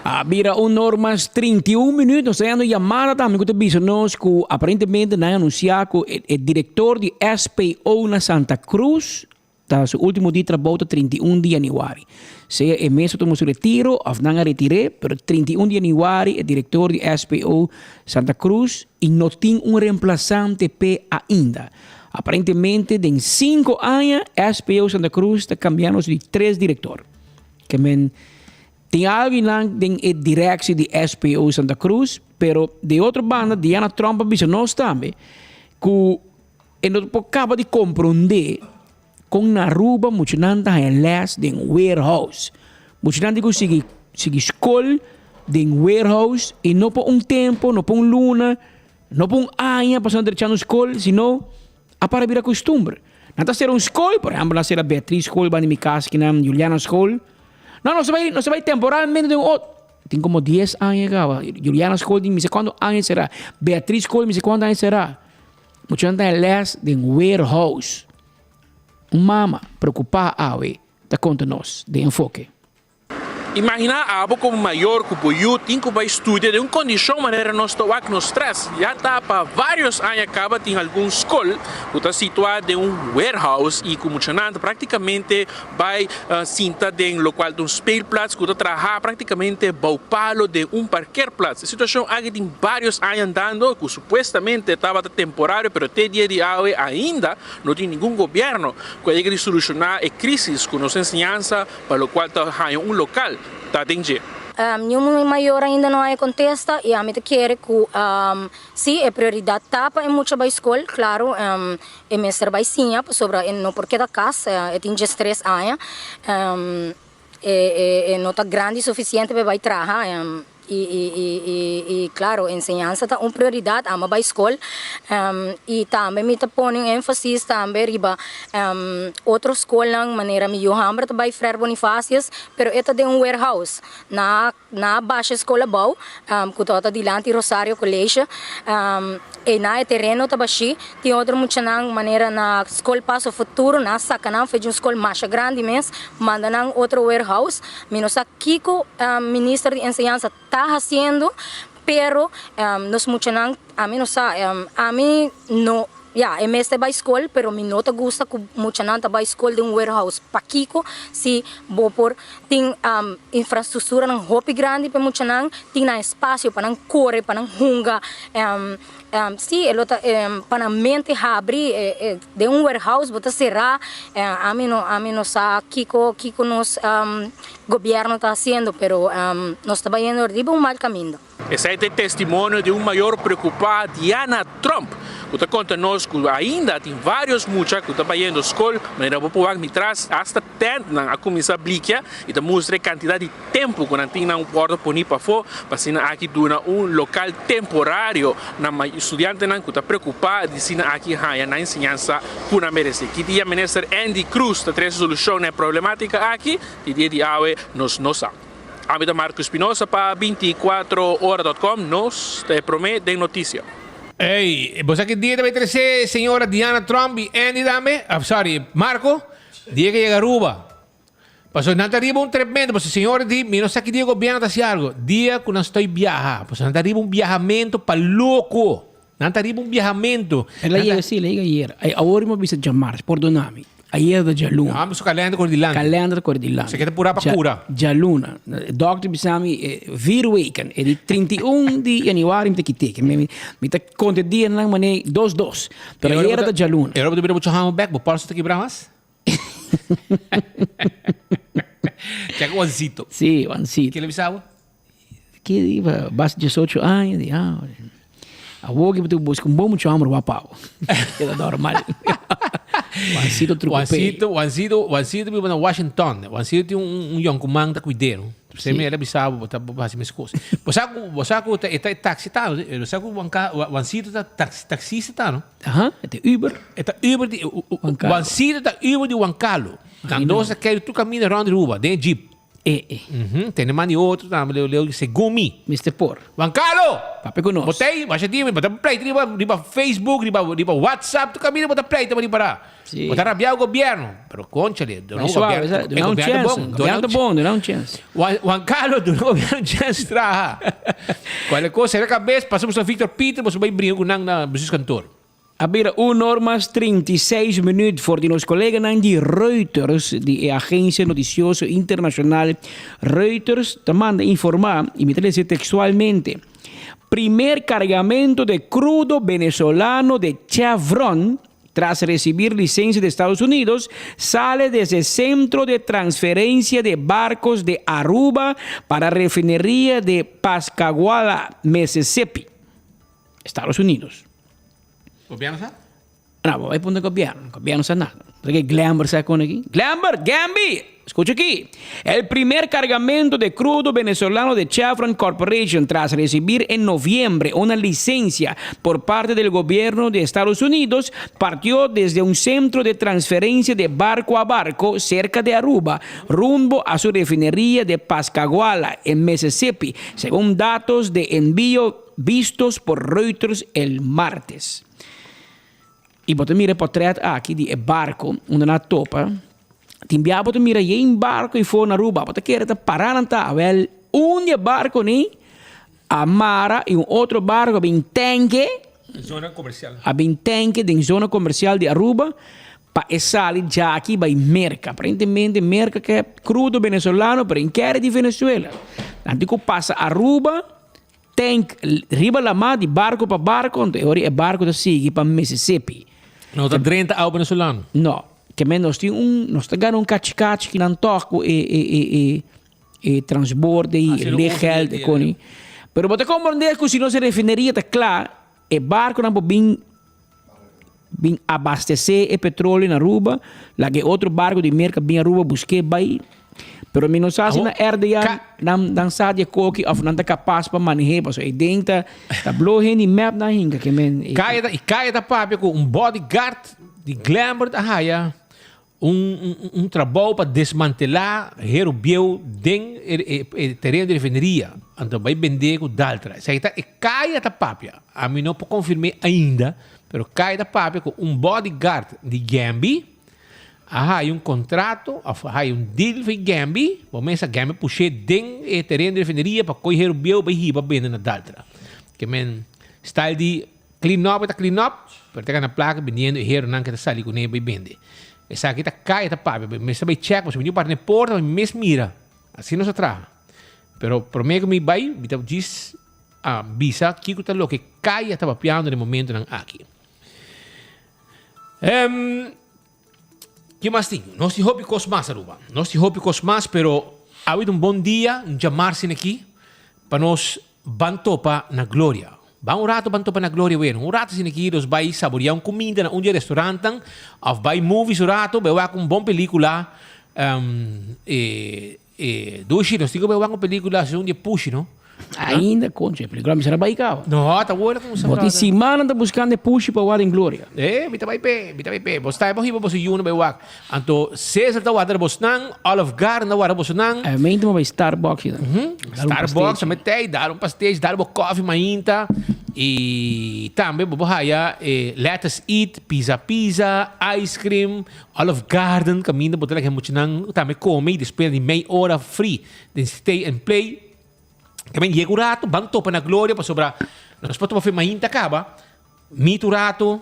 A bira un or mas 31 minuut, nos ta yendo yamada tambe ku ta bisa nos ku aparentemente nan a anunsia ku e direktor di SPO na Santa Cruz ta su ultimo dia di trabou ta 31 di januari. Sea e mes a tuma su retiro of nan a retir'é, pero 31 di januari e direktor di SPO Santa Cruz y no tin un reemplasante p'e ainda. Aparentemente den cinco aña SPO Santa Cruz ta cambiando su di tres director. Ke men tin alguinan den e directie di SPO Santa Cruz, pero di otro banda Diana Tromp a bisa nos tambe cu e no por caba di compronde con na Aruba muchanan ta haña les den warehouse. Muchanan tin cu sigui sigui scol den warehouse y no pa un tempo, no pa un luna, No pa un aña pasobra nan ta rechando skol, sino a para bira kustumber. Nan ta sera un skol, por ehèmpel nan sera Beatriz skol banda di mi kas kinan, Juliana skol. No, nos a bai, nos a bai temporalmente den un otro. Tin komo dies aña kaba. Juliana skol tin mi sa kuantu aña sera. Beatriz skol mi sa kuantu aña sera. Muchanan ta les den warehouse. Un mama preokupá awe ta konta nos den Enfoke. Imaginá abo komo mayor ku bo yu tin ku bai studia den un kondishon manera nos ta wak nos strès. Ya ta pa vários aña kaba tin algun skol ku ta situá den un warehouse i ku muchanan ta práktikamente bai sinta den lokual ta un speelplaats ku ta traha práktikamente bou palo den un parkeerplaats. E situashon aki tin vários aña andando ku supuestamente tabata temporario pero te dia di awe ainda no tin ningun gobièrnu ku a yega di solushoná e krísis ku nos enseñansa Pa locual ta haña un local ta den dje. Niun mayor ainda no haya contesta y ami ta kere cu si e prioridad ta pa e mucha bay scol, claro e mester bay siña pasobra e no por keda cas, e tin diestres aña, e no ta grandi suficiente pa e bay traha. Y claro, enseñansa ta un prioridad, ama bay scol y tambe mi ta pone un enfasis tambe riba otro scolnan manera mi yu hamber ta bay Frère Bonifacius, pero e ta den un warehouse na na basha scol abao cu ta dilanti Rosario College, eynan e tereno ta bashi, tin otro muchanan manera na scol Paso Futuro nan a saca nan for di un scol masha grandi mes manda nan otro warehouse. Mi no sa kiko minister di enseñansa ta hasiendo, pero nos muchanan, ami no sa, ami no, ya, e mester bai skol, pero mi no ta gusta ku muchanan ta bai skol den un warehouse. Pakiko si bo por tin infrastrukturanan hopi grandi pa e muchanan, tin nan espasio pa nan kore, pa nan hunga. Sí, e lo ta pa nan mente habri den un warehouse bo ta será. Ami no ami no sa kiko kiko nos gobierno ta hasiendo pero nos ta bayendo riba un mal kaminda. Esei ta e testimonio di un mayor preokupá, Diana Trump, ku ta konta nos ku ainda tin vários mucha ku ta bayendo skol, manera bo por wak mi tras, asta tèntnan a kuminsá blikia i ta mustra e kantidat di Tempu ku nan tin nan wòrdu poní pafó pa asina aki duna un lokal temporario na studiantenan ku ta preokupá di asina aki haña nan enseñansa ku nan meresé. Ki dia Minister Endy Croes ta trese solushon na e problemátika aki? Di dia di awe nos no sa. Ami ta Marco Espinosa pa 24 ora dot com, nos ta e promé den notisia. Ey, bo sa ki dia ta bay trece señora Diana Trump y Endy tambe? Ah, sorry, Marco, dia ke yega Aruba. Pasobra nan ta riba un tremendo, pasobra Señor di, mi no sa ki dia gobierno ta haci algo, dia cu nan stoy biaha, pasobra nan ta riba un biahamento pa loco, nan ta riba un biahamento. El a yega, si, el a yega ayer. Ay, awor mi a bisa djamars, pordona mi. Ayer ta djaluna. Ah, su kalender kore dilanti. Kalender kore dilanti. Se ke ta pura pa kura. Djaluna. Dokter bisa mi, vier weken. E di 31 di januari mi ta kiteke. Mi, mi ta konta e dianan mane dos dos. Pero ayer ta djaluna. E ora bo ta bira mucho hamo bek, bo polso ta kibra mas? Checa Juancito. Sí, Juancito. Ke le bisabo? Ke iba bas 18 años, di ah. Awor ke tu busca un bom mucho hombre guapao. Queda normal. Juancito truco Juancito, Juancito, Juancito vive na Washington. Juancito tin un un yonkuman ta cuid'é, no? Se mi era bisabo bo ta bo hasi mes cos. Bo sa cu bo sa cu ta e ta taxi ta, no? Bo sa cu Juancito ta taxista ta, no? Aha, e ta Uber. E ta Uber di Juancito ta Uber di Juan Carlo. Nan dos a keri tur kaminda rond Aruba den e jeep. E, e. Mhm, tene man di otro tambe, leu, leu, segun mi. Mister Por. Juan Carlo! Papia ku nos. Bo ta ei, basha dimi, bo ta pleita riba, riba Facebook, riba, riba WhatsApp, tur kaminda bo ta pleita pa ripará. Si. Bo ta rabiá ku gobièrnu, pero kónchale, duna Bai suave, gobièrnu, sa, e duna un gobièrnu chèns, bon, duna gobièrnu un ta bon, duna un chèns. Juan, Juan Carlo, duna gobièrnu un chèns traha. Kualke kos, sera kabes, pasa boso Victor Pieter, boso bai bringa ku nan na bestuurskantoor. A bira un or mas 36 minuut for di nos coleganan di Reuters, di e agencia noticioso internacional Reuters ta manda informa, y mi ta lesa textualmente, Primer cargamento de crudo venezolano de Chevron tras recibir licencia de Estados Unidos sale desde centro de transferencia de barcos de Aruba para refineria de Pascagoula, Mississippi. Estados Unidos. Gobierno sa? No, bo bai punta gobierno. Gobierno sa nada. Porque Glenber sa con aquí. Glenber, Gambi, escucha aquí. El primer cargamento de crudo venezolano de Chevron Corporation tras recibir en noviembre una licencia por parte del gobierno de Estados Unidos partió desde un centro de transferencia de barco a barco cerca de Aruba rumbo a su refinería de Pascagoula en Mississippi, según datos de envío Vistos por Reuters el martes. Y bo ta mira e potret aki di e barco unda nan a topa. Tin bia bo ta mira yen barco y for na Aruba. Bo ta kere ta para nan ta. Awel, un di e barco ni a mara y un otro barco a bin tanke. Zona comercial. A bin tanke den zona comercial di Aruba pa e sali djaki bai Merca. Aparentemente Merca ke crudo venezolano pero e kere di Venezuela. Nan tin cu pasa Aruba. Tank riba lamá di barco pa barco, anto e ora e barco ta sigui pa Mississippi. No ta drenta awa venezolano? No. Ke men nos tin un, nos ta gana un kachi kachi ki nan tòg ku e e e e e transborde i e lichtgeld e koni. Pero bo ta komprendé ku si nos refineria ta kla, e barconan por bin bin abastesé e petroleo na Aruba, laga e otro barco di Merca bin Aruba busk'é bai. Pero mi no sa si na RDA nan nan sa di e koki of nan ta kapas pa maneh'é pasobra e den ta ta blo hende di mep nan hinka ke men. Kaya ta i kaya ta papia ku un bodyguard di Glenbert a haya Un un trabou pa desmantelá heru bieu den e e tereno di refineria, anto bai bendé ku Daltra. Esaki ta e kaya ta papia. Ami no por konfirm'é ainda, pero kaya ta papia ku un bodyguard di Gembi a haya un kontrato òf a haya un deal for Gembi, bo mester Gembi push'é den e tereno di refineria pa koy heru bieu bai hiba bende na Daltra. Ke men style di Clean up e ta clean up, pero ta gana placa bendiendo e heronan ke ta sali cune bay bende. Esaki ta cay e ta papia, mi mester bay check pasobra mi tin un parti na e porta pa mi mes mira. Asina nos ta traha. Pero prome cu mi bay mi ta djis a bisa kico ta loke cay a ta papiando na e momentonan aki. Em, ki mas tin? Nos tin hopi cos mas Aruba. Nos tin hopi cos mas pero awe ta un bon dia, un djamar asina aki pa nos Ban topa na Gloria. Ban un rato ban topa na Gloria weno. Un rato asina aki nos bai saborea un cuminda na un di e restaurantnan of bai movies un rato bai wak un bon pelicula e e Dushi nos tin cu bai wak un pelicula segun di e pushi no. Ainda concha e pelicula mester a bai caba. No ta wor cu Bo tin simanan ta buscando e pushi pa wak den Gloria. E mi ta bai pe mi ta bai pe. Bo sta bo hiba boso yunan bai wak. Anto Cesar ta warda bosnan, Olive Garden ta warda bosonan. E mente mo bai Starbucks y dan. Starbucks tambe tei, dar un pastej, dar bo koffie mainta. Y tambe bo por haya e Let Us Eat, Pizza Pizza, ice cream, Olive Garden, kaminda bo ta laga e muchanan tambe kome y despues di mei ora free den stay and play. Tambe yega un rato, ban topa na Gloria pasobra nos por topa fe mainta kaba. Mita un rato,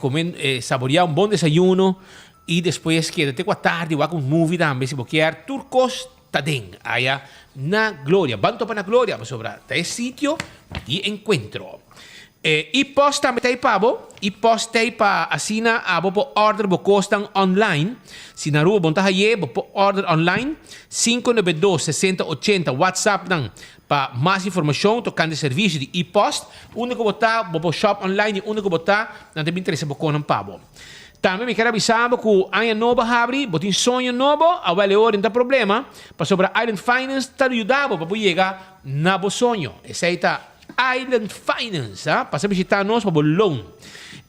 come, saborea un bon desayuno y despues keda te cu atardi wak un movie tambe si bo kier. Tur cos ta den aya na Gloria. Ban topa na Gloria pasobra ta e sitio di encuentro. E post tambe ta ei pa bo. E post ta ei pa asina abo por order bo cosnan online. Si na Aruba bo no ta haye, bo por order online. 592 60 80 WhatsApp nan Pa mas informashon tokante servisio di e-post, unda ku bo ta, bo por shop online di unda ku bo ta, nan ta bin trese bo konan pa bo. Tambe mi ker avisa bo ku aña nobo a habri, bo tin soño nobo, awel e ora no ta problema, pasobra Island Finance ta yuda bo pa bo yega na bo soño. Esei ta Island Finance, ha? Pasa bishita nos pa bo loan.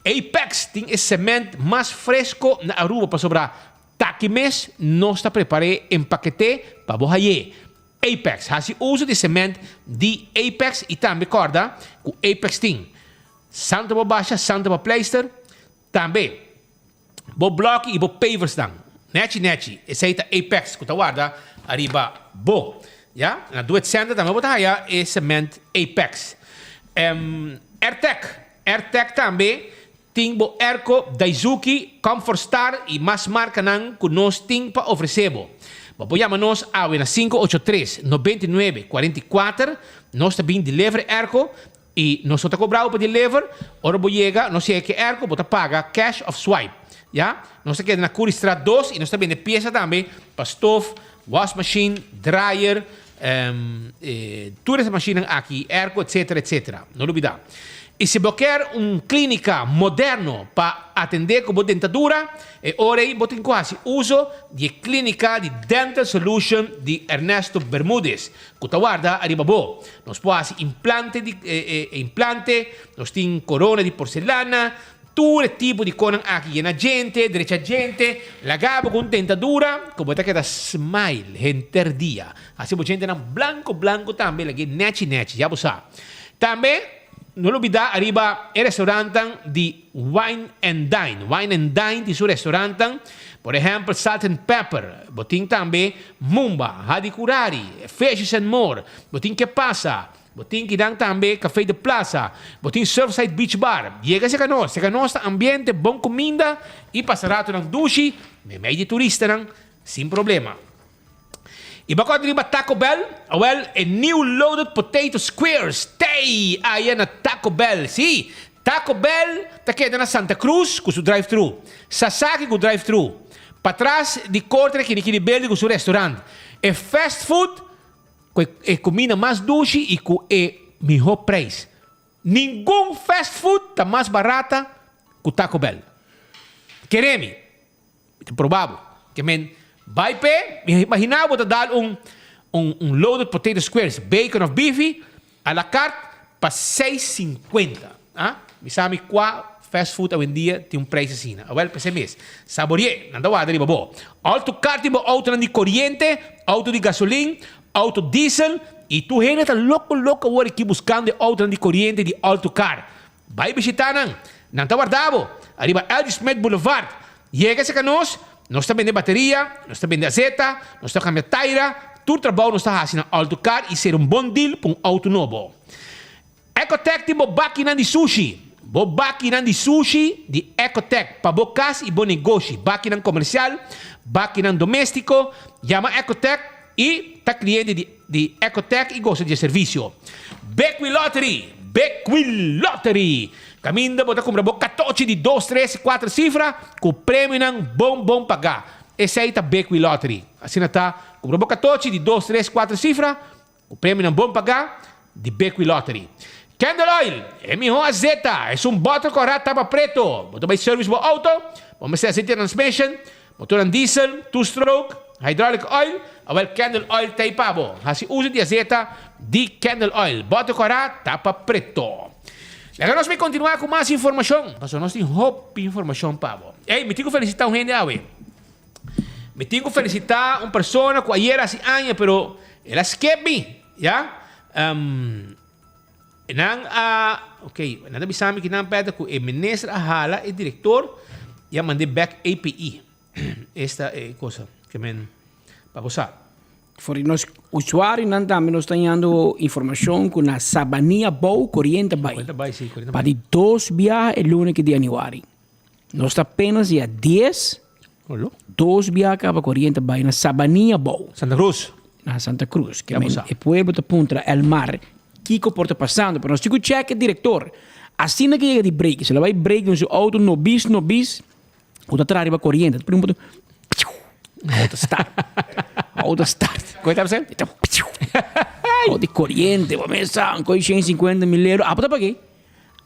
Apex tin e cement mas fresco na Aruba pasobra ta. Aki mes nos ta prepar'é, empaketé pa bo hay'é. Apex, Hasi uso di cement di Apex i tambe kòrda ku Apex tin santo pa basha, santo pa pleister, tambe bo blòki i bo paversnan nèchi nèchi. Esei ta Apex ku ta warda ariba bo. Ya, na Doet Center tambe bo ta haya e cement Apex. Airtec, Airtec tambe Tin bo airco, Daizuki, Comfort Star y mas marcanan cu nos tin pa ofrece bo. Bo por yama nos awe na 583 99 44. Nos ta bin deliver airco y nos no ta cobra bo pa deliver. Ora bo yega nos yega cu e airco bo ta paga cash of swipe. Ya, nos ta keda na Curiestraat 2 y nos ta bende pieza tambe pa stoof, wash machine, dryer, Tur esas mashinnan aki, airco etcetera etcetera. No lubida. Y si bo kier un clinica moderno pa atende cu bo dentadura, e ora ey bo tin cu haci uso di e clinica di Dental Solution di Ernesto Bermudez, cu ta warda ariba bo. Nos por haci implante di implante, nos tin corona di porcelana, Tur e tipo di konan aki yena djente, drecha djente, laga bo ku un dentadura ku bo ta keda smile henter dia. Hasi bo djentenan blanko blanko tambe lag'é nechi nechi, ya bo sa. Tambe no lubida ariba e restaurantan di Wine and Dine. Wine and Dine tin su restaurantan, por ehèmpel Salt and Pepper, bo tin tambe Mumba, Hadicurari, Fishes and More, bo tin Ke Pasa, Bo tin kinan tambe Café de Plaza. Bo tin Surfside Beach Bar. Yega serka nos. Serka nos ta ambiente, bon kuminda i pasa ratonan dushi meimei di turistanan sin problema. I bo kòrda riba Taco Bell? Awèl, e new loaded potato squares t'ei aya na Taco Bell. Sí, Taco Bell ta keda na Santa Cruz ku su drive-thru, Sasaki ku drive-thru, patras di Korte na Kinikini Building ku su restaurant. E fast food Ku e kuminda mas dushi i ku e mihó preis. Ningun fast food ta mas barata ku Taco Bell. Kere mi, mi ta proba bo. Ke men bai p'e, mi imaginá bo ta dal un un loaded potato squares, bacon òf bifi, a la carte pa seis sinkuenta. Ah, mi sa mi kua fast food awendia tin un prijs asina. Awel, p'esei mes, sabori'é, nan ta warda riba bo. Alto kar tin bo autonan di koriente, auto di gasolin, auto diesel, i tur hende ta loko loko awor aki buskando e autonan di koriente di alto kar. Bai bishitá nan, nan ta warda bo ariba LG Smith Boulevard. Yega serka nos, nos ta bende bateria, nos ta bende azeta, nos ta kambia taira, tur trabou nos ta hasi na alto kar i ser un bon deal pa un auto nobo. Ecotec tin bo bakinan di sushi. Bo bakinan di sushi di Ecotec pa bo kas i bo negoshi, bakinan komersial, bakinan doméstiko. Yama Ecotec i ta kliente di di Ecotec i gosa di e servisio. Bequi Lottery! Bequi Lottery! Kaminda bo ta kumpra bo katochi di dos, tres i kuater sifra ku premionan bon bon pagá. Esei ta Bequi Lottery. Asina ta, kumpra bo katochi di dos, tres, kuater sifra Ku premionan bon pagá di Bequi Lottery. Candle Oil, e mihó azeta, es un bòter kòrá tapa preto. Bo ta bai service bo outo, bo mester azeta di transmission, motornan diesel, two stroke, hydraulic oil, awèl Candle Oil ta ei pa bo. Hasi uso di azeta di Candle Oil, bòter kòrá tapa preto. Laga nos bai kontinuá ku mas informashon, pasobra nos tin hopi informashon pa bo. Ey, mi tin ku felisitá un hende awe. Mi tin ku felisitá un persona ku ayer hasi aña pero el a skip mi, ya. Um, nan a, ok, nan ta bisa mi ki nan pèta ku e minister a hala e direktor i a mand'é bèk API. Esta e kosa ke men pa bo sa. For di nos usuarionan tambe nos ta hañando informashon ku na Sabanilla Bou koriente bai. Koriente bai, si, koriente Pa bai. di dos biaha e luna ki di januari. Nos ta apenas dia dies, dos biaha kaba koriente bai na Sabanilla Bou. Santa Cruz. Na Santa Cruz. Ke men e pueblo ta puntra El Mar kiko por ta pasando, pero nos tin ku chèk e direktor. Asina ke yega di break, si el a bai break den su outo nobis nobis ku ta traha riba koriente, ta pone un boton piu, outo start, outo start. Kon e ta bisa? E ta piu, outo di koriente, bo mesa un koi 150 mil euro, abo ta pag'é.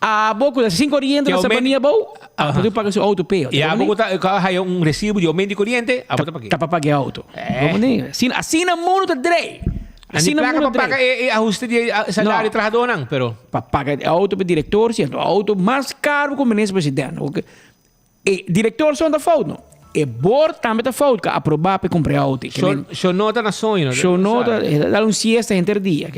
Abo ku ta sin koriente na Sabanilla abou, abo ta paga su auto p'e. I abo ku ta haya un resibo di aumento di koriente, abo ta pag'é. Ta pa paga e auto. Asina, asina mundu ta drei. Asina mundu ta drei. Pa paga e ahuste di salario di trahadónan, pero. Pa paga e auto p'e direktor, si, auto mas karu ku minister presidente. E direktor son ta fout no. E board tambe ta fout cu a aproba pa e cumpra e auto. Sho no ta na soño. Sho no ta, e ta dal un siesta henter dia.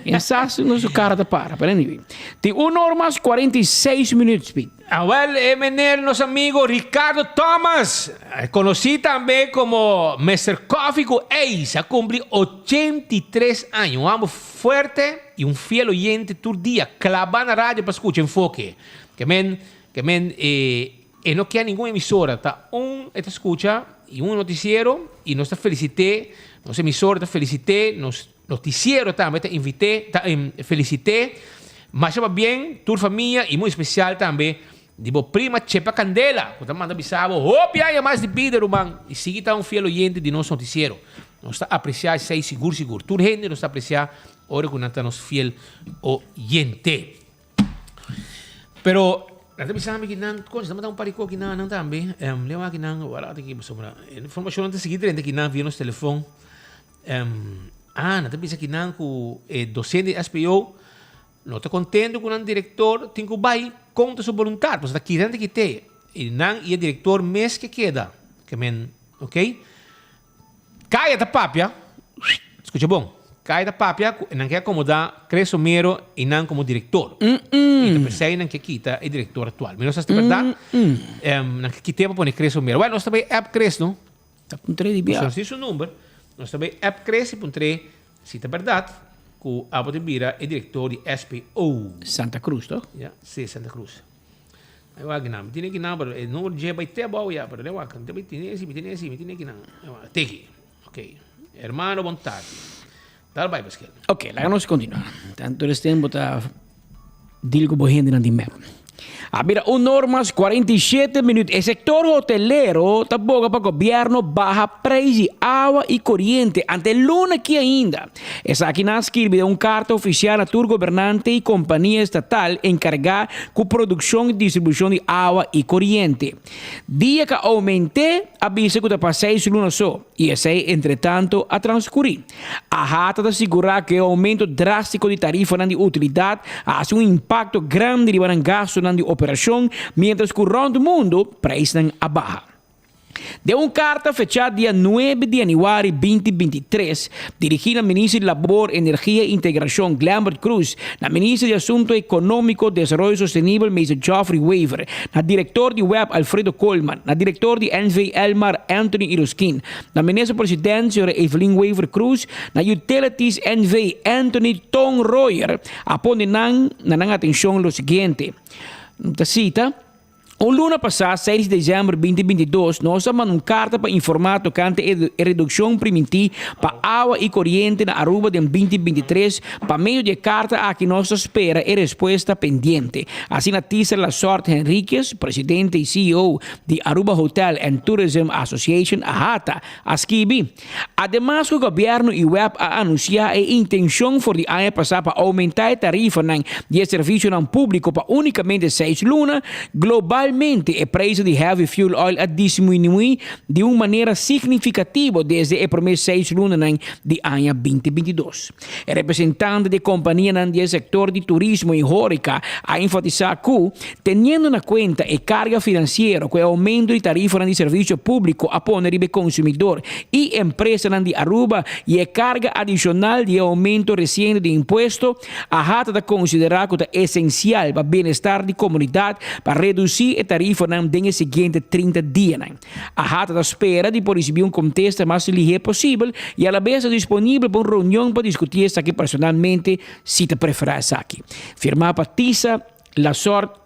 En sa su su cara ta para. Pero anyway. Tin un or mas 46 minuut, Speed. Awel, e meneer nos amigo Ricardo Thomas, conoci tambe como Mister Coffee cu Ace, a cumpli 83 aña. Un homber fuerte y un fiel oyente tur dia, claba na radio pa scucha Enfoke. Ke men, ke men e. E no kier ningun emisora, ta un e ta scucha y un noticiero y nos ta felicité, nos emisora ta felicité, nos noticiero tambe ta invité, ta felicité. Masha pabien tur famia y muy especial tambe di bo prima Chepa Candela cu ta manda bisa bo hopi aña mas di bida ruman y sigui ta un fiel oyente di nos noticiero. Nos ta aprecia esey sigur sigur. Tur hende nos ta aprecia ora cu nan ta nos fiel oyente. Pero nan ta bisa mi ki nan koncha ta manda un par di kos ki nan nan tambe. Um, leu aki nan wala aki pasobra e informashonnan ta sigui drenta ki nan via nos telefon. Um, ah, nan ta bisa ki nan ku e dosente di SPO no ta kontento ku nan direktor tin ku bai kontra su boluntat, pasobra ta kita nan ta kit'é. I nan i e direktor mes ke keda. Ke men, okay. Kaya ta papia, skucha bon, Kaya ta papia ku nan ke akomodá Chris Romero i nan komo direktor. I ta p'esei nan ke kita e direktor aktual. Mi no sa si ta bèrdat, nan ke kit'é pa pone Chris Romero. Wèl, nos ta bai app Chris, no? Ta puntr'é di bia. Nos no tin su number. Nos ta bai app Chris i puntr'é si ta bèrdat ku abo ta bira e direktor di SPO. Santa Cruz, toch? Ya, si, Santa Cruz. Ai wak nan, mi tene kinan, pero e numero dje bai te abou ya, pero den wak, mi tene esi, mi tene esi, mi tene kinan. Teki, ok. Hermano bon tardi. Dal bai Paskel. Ok, laga nos continua. Tanto des tempo ta deal cu bo hendenan di mep. A bira un or mas 47 minuut. E sector hotelero ta boga pa gobierno baha prijs di awa y coriente ante luna aki ainda. Esaki nan a skirbi den un karta ofisial na tur gobernante i kompania estatal enkargá ku produkshon i distribushon di awa i koriente. Dia ku a oument'é a bisa ku ta pa seis luna so, i esei entretanto a transkurí. AHATA ta sigurá ku e oumento drástiko di tarifanan di utilidat a hasi un impakto grandi riba nan gastunan di operashon, miéntras ku rònt mundu preisnan a baha. Den un karta fechá dia nuebe di yanüari binti 23, dirigí na Minister di Labor, Energia i Integrashon, Glenbert Croes, na Minister di Asunto Ekonómiko, Desaroyo Sostenibel, Meester Geoffrey Wever, na Direktor di web, Alfredo Koolman, na Direktor di NV Elmar, Anthony Iroskin, na Minister President, Sra. Evelyn Wever Croes, na Utilities NV, Anthony Tong Royer, a pone nan na nan atenshon lo siguiente, Ta sita. Un luna pasá, seis di desèmber binti 22, nos a manda un karta pa informá tokante e redukshon primintí pa awa i koriente na Aruba den binti 23. Pa medio di e karta aki nos ta spera e respuesta pendiente. Asina Tisa Lasort Henriquez, presidente i ceo di Aruba Hotel and Tourism Association, AHATA, a skibi. Ademas ku gobièrnu i web a anunsiá e intenshon for di aña pasá pa oumentá e tarifanan di e servisionan públiko pa únikamente seis luna, globalmente e preis di heavy fuel oil a disminuí di un manera signifikativo desde e promé seis lunanan di aña binti 22. E representante di e kompanianan di e sektor di turismo i hóreka a enfatisá ku, teniendo na kuenta e karga finansiero ku e oumento di tarifanan di servisio públiko a pone riba e konsumidor i empresanan di Aruba i e karga adishonal di e oumento resiente di impuesto, AHATA ta konsiderá ku ta esensial pa bienestar di komunidat pa redusí e tarifanan den e siguiente 30 dianan. AHATA ta spera di por risibí un kontesta mas lihé posibel i alabes ta disponibel pa un reunion pa diskutí esaki personalmente si ta preferá esaki. Firmá pa Tisa Lasort,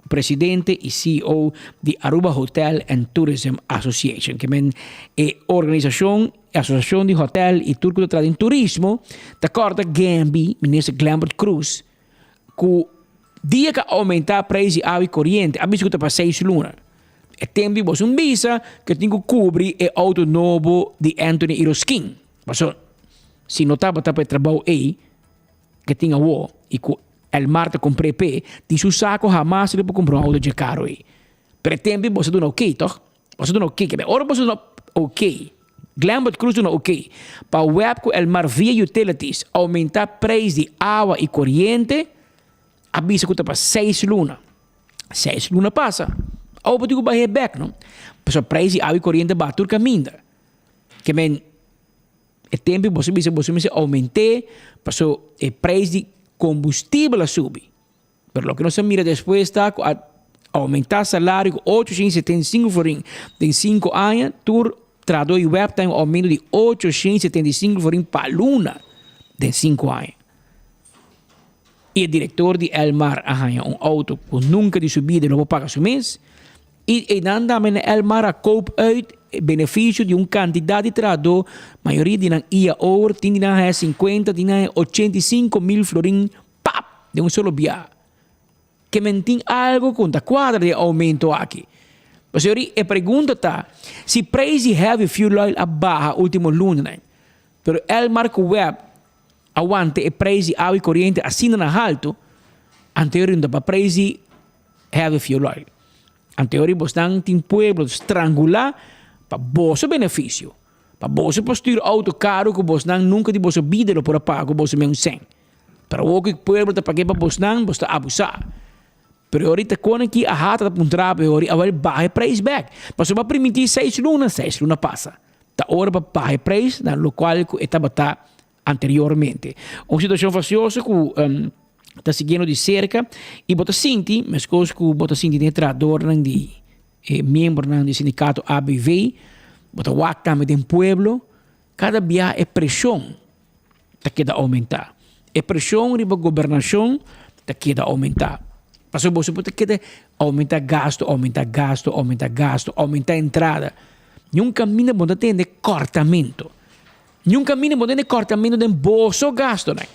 presidente i CEO di Aruba Hotel and Tourism Association, ke men e organisashon, asosiashon di hotel i tur ku ta traha den turismo, ta kòrda Gambi, minister Glenbert Croes, ku dia ku a oumentá preis di awa i koriente, a bisa ku ta pa seis luna. E tempu di boso un bisa ku tin ku kubri e outo nobo di Anthony Iroskin. Pasobra si no tabata pa e trabou ei ku tin awo i ku Elmar ta kumpr'é p'e, di su sako hamas lo por kumpra un outo dje karo ei. Pero e tempu di boso duna okey tòg? Boso duna okey. Kebe ora boso duna okey, Glenbert Croes duna okey pa web ku Elmar via Utilities oumentá preis di awa i koriente, a bisa ku ta pa seis luna. Seis luna pasa. Awo bo tin ku bah'é bèk, no? Pasobra prijs di awa i koriente baha tur kaminda. Ke men e tempu boso bisa boso mester oument'é paso e prijs di kombustibel a subi. Pero loke nos a mira despues ta ku a oumentá salario ku 875 florin den sinku aña, tur trahadó di web ta un oumento di 875 florin pa luna den sinku aña. I e direktor di Elmar a haña un outo ku nunka di su bida lo por paga su mes. I einan tambe na Elmar a koop uit e benefisio di un kantidat di trahadó, mayoria di nan ia over, tin di nan a haña sinkuenta, tin nan a haña 85 mil florin pap! Den un solo bia. Ke men tin algo ku ta kuadra den e oumento aki. Pasobra e pregunta ta, si preis di heavy fuel oil a baha ultimo lunanan, pero Elmar ku web a wanta e preis di awa i koriente asina na haltu, anterior no ta pa preis di heavy fuel oil. Anterior bosnan tin pueblo strangulá pa boso benefisio, pa boso por stuur outo karu ku bosnan nunka di boso bida lo por a paga ku boso meun sèn. Pero awor ku e pueblo ta pag'é pa bosnan, bos ta abusá. Pero ahorita kon aki a hata ta puntra bo ahori awel baha e prijs bek. Pasobra bo a primintí seis luna, seis luna pasa. Ta ora pa baha e prijs na lokual ku e tabata anteriormente. Un situashon fasioso ku ta siguiendo di serka i bo ta sinti, meskos ku bo ta sinti den e trahadornan di e miembronan di sindikato ABV, bo ta wak tambe den pueblo, kada bia e preshon ta keda oumentá. E preshon riba gobernashon ta keda oumentá. Pasobra boso por ta keda oumentá gastu, oumentá gastu, oumentá gastu, oumentá entrada. Niun kaminda bo no ta tende kòrtamentu. Niun kaminda bo no ta tende kòrtamentu den boso gastunan.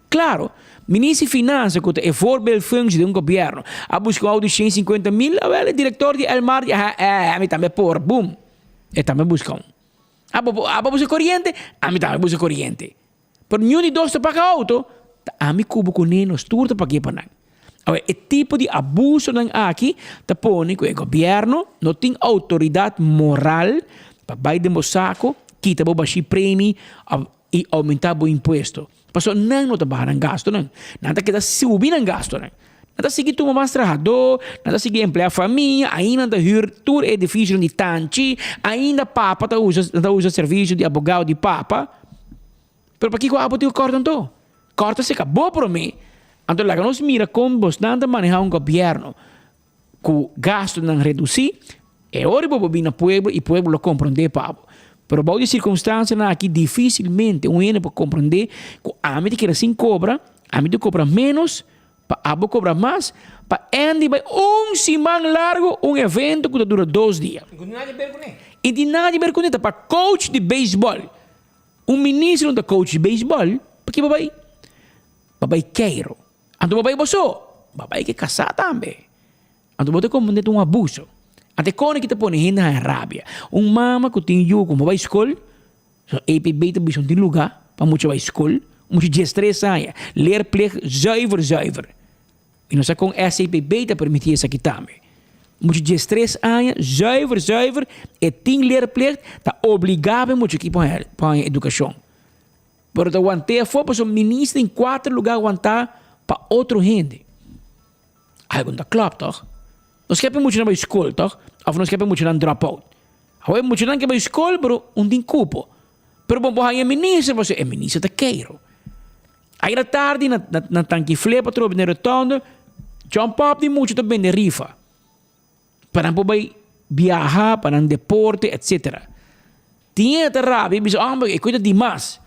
Klaro, Minister di Finansa ku ta e voorbeeldfunctie di un gobièrnu a buska un outo di 150 mil, awèl e direktor di Elmar di, ah, eh, ami tambe por, bum, e tambe buska un. Abo bo abo buska koriente, ami tambe buska koriente. Pero niun di dos ta paga outo, ta ami ku bo kuné nos tur ta pag'é pa nan. Awe, e tipo di abusonan aki ta pone ku e gobièrnu no tin outoridat moral pa bai den bo sako, kita bo bashí premi òf i oumentá bo impuesto. Pasobra nan no ta baha nan gastunan, nan ta keda subi nan gastunan. Nan ta sigui tuma mas trahadó, nan ta sigui empleá famia, ainda nan ta hür tur e edifisionan di tanchi, ainda papa ta usa, nan ta usa servisio di abogado di papa. Pero pakiko abo tin ku kòrta anto? Kòrta si ka bo promé. Anto laga nos mira kon bosnan ta manehá un gobièrnu ku gastunan redusí, e ora bo por bin na pueblo i pueblo lo komprondé pa bo. Pero bou di sirkunstansianan aki difísilmente un hende por komprondé ku ami ta keda sin kobra, ami ta kobra ménos, Pa abo cobra mas, pa Andy bai un siman largo un evento cu ta dura dos dia. I tin nada di ber cune, ta pa coach di baseball. Un minister no ta coach di baseball, paki bo bai? Bo bai keiro. Anto bo bai bo so, bo bai ke casa tambe. Anto bo ta comprende ta un abuso. Anto e cona ki ta pone hende haña rabia. Un mama cu tin yu cu no bai scol, so EPB ta bisa no tin luga pa mucha bai scol, mucha diestres aña, leerplicht zuiver zuiver. Mi no sa con SCPB ta permiti esaki tambe. Mucha diestres aña, zuiver zuiver, e tin leerplicht, ta obliga pa e mucha aki pa haña educacion. Pero ta want'é afó pasobra minister tin cuater luga wantá pa otro hende. Algo no ta klòp tòg? Nos ke pa e muchanan bai skol tòg? Òf nos ke pa e muchanan drop out? Awor e muchanan ke bai skol pero un tin kupo. Pero bo por haña e minister pasobra e minister ta keiro. Ayera tardi na na Tanki Flip atrobe na e rotonde jump up di mucha ta bende rifa. Pa nan por bai biaha, pa nan deporte etcetera. Tin hende ta rabia i bisa homber e koe ta dimas.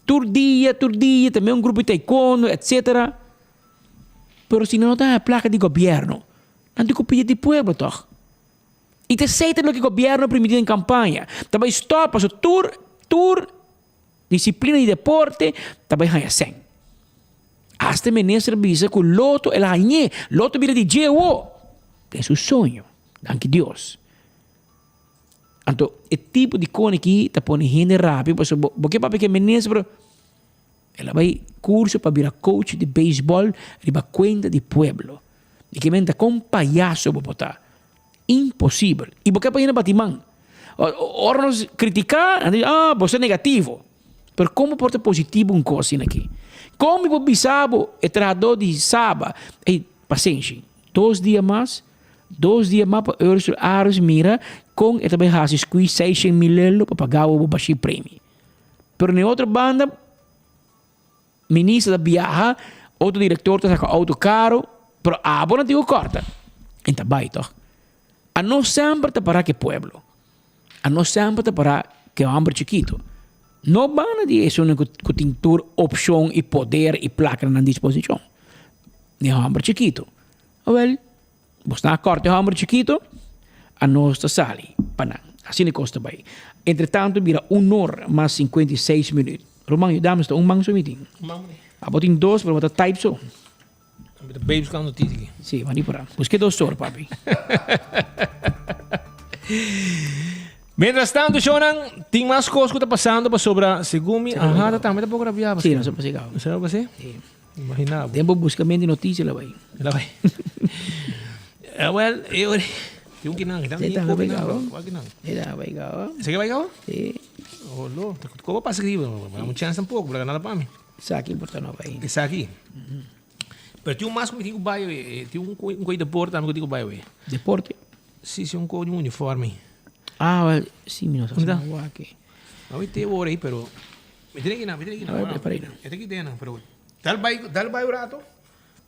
Tur dia, tur dia ta un grupo di taekwondo etcetera. Pero si nan no ta haña plaka di gobierno, nan tin ku pidi di pueblo tòg. I ta esei ta loke gobierno a primiti den kampaña. Ta bai stòp pasobra tur tur disiplina di deporte ta bai haña sèn. Asta e minister a bisa ku loto el a hañ'é, loto bira di dje awo. Den su soño. Danki Dios. Anto e tipo di kos aki ta pone hende rabia pasobra bo bo ke papia ku e minister pero el a bai kurso pa bira coach di beisbòl riba kuenta di pueblo. Di ke menta kon payaso bo por ta. Imposibel. I bo ke pa hende bati man. Ora nos kritiká nan ta bisa ah bo ta negativo. Pero kon bo por ta positivo un kos asina aki? Kon mi por bisa bo e trahadó di Saba, ey pasenshi dos dia mas. Dos dia mas pa Ursula Arends mira kon e ta bai hasi squeeze seishent mil euro pa paga bo bo bashí premi. Pero na e otro banda minister ta biaha, otro director ta saka auto caro, pero abo nan tin ku kòrta. En ta bai tòg. Anos semper ta para ku e pueblo. Anos semper ta para ku e hòmber chikito. No banda di esunnan ku tin tur opshon i poder i plaka na nan disposishon. E hòmber chikito. Awèl, bos nan a kòrta e hòmber chikito, anos ta sali pa nan. Asina e kos ta bai. Entretanto bira un or mas 56 minüt. Ruman, yuda mi, sta un man so mi tin. Abo tin dos, pero bo ta type so. Mi ta bay busca un noticia aki. Sí, mandi por ahí. Busque dos sor, papi. Mientras tanto, Shonan, tin mas cos cu ta pasando pasobra segun mi, aha, ta tambe ta poco rabiá. Sí, no se pasa igual. No se pasa? Sí. Imagina bo. Tempo busca mente noticia la bay. La bay. Eh, well, eh, tin un kinan, kinan, Sí, kinan, ta bay kinan, gao. cual kinan? Sí, ta bay gao. Ese que bay gao? Sí. Oh, lo, ¿cómo pasa aquí? Un chance tampoco, pero nada pa mi. Esaki por ta no bai. Esaki. Pero tin un mas ku mi tin ku bai oe. Tin un un koi deporte tambe ku tin ku bai oe. Deporte? Si, si un koi di un uniforme. Ah, wel, si mi no sa si mi wak e. No mi te ora ei, pero mi tene kinan, mi tene kinan. A ver, prepara einan. E ta ki den, pero dal bai, dal bai un rato.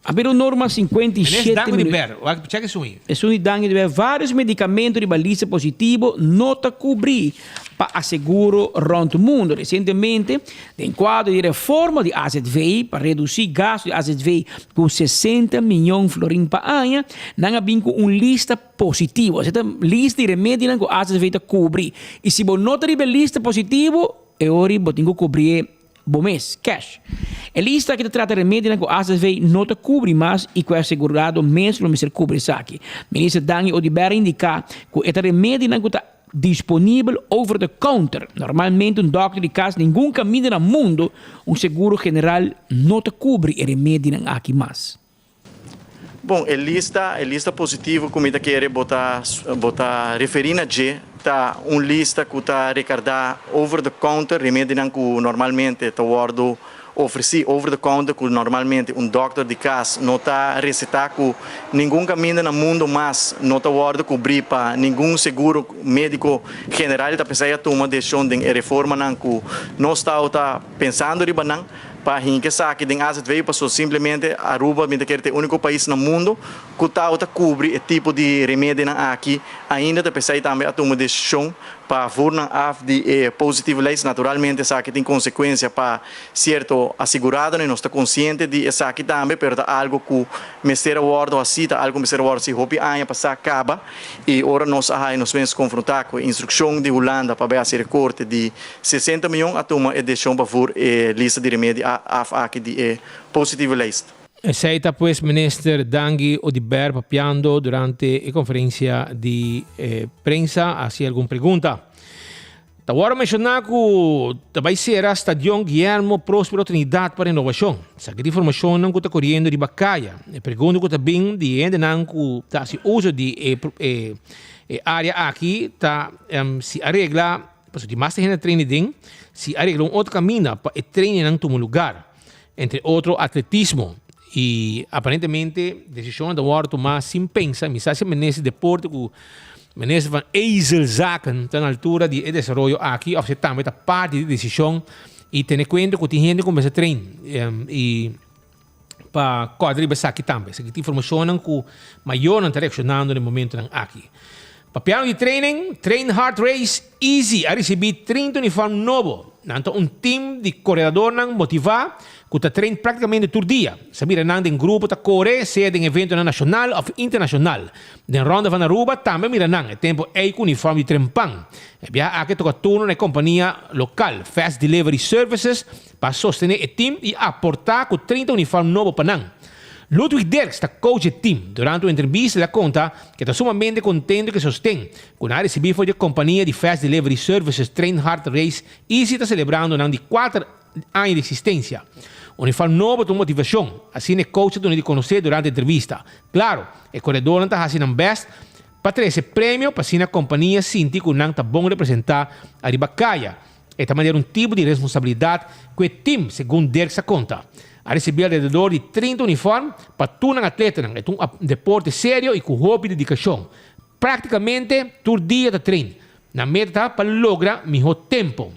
A bira un norma 57 Enes danki di minuut. ber. Wak, check esun ei. Esun di danki di ber. Varios medicamento riba lista positivo no ta cubri pa aseguro rond mundo. Recientemente, den cuadro di reforma di azv pa reduci gasto di azv cu 60 miyon florin pa aña, nan a bin cu un lista positivo. Esei ta lista di remedinan cu azv ta cubri. Y si bo no ta riba e lista positivo, e ori bo tin cu cubri'e Bo mes, cash. E lista aki ta trata remedinan ku AZV no ta kubri mas i ku e asegurado mes lo mester kubri esaki. Minister Dangui Oduber a indiká ku e ta remedinan ku ta disponibel over the counter. Normalmente un dòkter di kas ningun kaminda na mundu un seguro general no ta kubri e remedinan aki mas. Bon, e lista, e lista positivo ku mi ta kere bo ta bo ta referí na dje ta un lista ku ta rekardá over the counter, remedinan ku normalmente ta wòrdu ofresí over the counter ku normalmente un dòkter di kas no ta resetá ku ningun kaminda na mundu mas no ta wòrdu kubrí pa ningun seguro médiko general. Ta p'esei a tuma desishon den e reformanan ku nos ta pensando riba nan. Pa hinka esaki den azv paso simplemente Aruba mi ta kere ta e unico pais na mundo cu tao ta cubri e tipo di remedinan aki ainda ta pesey tambe a tuma decision pa voer nan af di e positieve lijst. Naturalmente esaki tin consecuencia pa cierto aseguradonan y nos ta consciente di esaki tambe pero ta algo cu mester a wordo haci, ta algo cu mester a wordo haci hopi aña pasa caba y ora nos a haya nos mes confronta cu e instruccion di Hulanda pa bay haci recorte di 60 mion a tuma e decision pa voer e lista di remedi af aki di e positieve lijst. Esey ta pues Minister Dangui Oduber papiando durante e conferencia di prensa a haci algun pregunta. Ta worde menciona cu ta bay cera Stadion Guillermo Prospero Trinidad pa renovacion. Esaki ta informacionnan cu ta coriendo riba caya. E pregunta cu ta bin di e hendenan cu ta haci uso di e area aki ta si a regla Pasobra tin mas hende train den, si a regla un otro caminda pa e trainingnan tuma lugar, entre otro atletismo. Y aparentemente decisionnan ta wordo tuma sin pensa. Mi sa si minister di deporte cu minister van Ezelzaken ta na altura di e desaroyo aki of si tambe ta parti di decision y tene cuenta cu tin hende cu mester train y pa corda riba esaki tambe. Esaki ta informacionnan cu mayornan ta reaccionando na e momentonan aki. Papiando di training, Train Hard Race Easy a ricibi 30 uniform nobo. Nan ta un team di coredadornan motiva cu ta train practicamente tur dia. Sa mira nan den grupo ta core, sea den eventonan nacional of internacional. Den Ronde van Aruba tambe mira nan e tempo ey cu uniform di trempan. E biaha aki toca turno na e compania local, Fast Delivery Services, pa sostené e tim i aportá ku 30 uniform nobo pa nan. Ludwig Dirks ta coach e tim. Durante un entrevista el a konta ku e ta sumamente kontento ku e sosten ku nan a risibí for di e kompania di Fast Delivery Services Train Hard Race Easy ta selebrando nan di kuater aña di eksistensia. Uniform nobo ta un motivashon, asina e coach a duna di konosé durante e entrevista. Klaro, e koredornan ta hasi nan bèst pa trese premio pa asina kompania sinti ku nan ta bon representá ariba kaya. E ta manera un tipo di responsabilidat ku e tim, segun Dirks a konta. A risibí alrededor di 30 uniform pa tur nan atletanan. E ta un deporte serio i ku hopi dedikashon. Práktikamente tur dia ta train. Nan meta ta pa logra mihó tempu.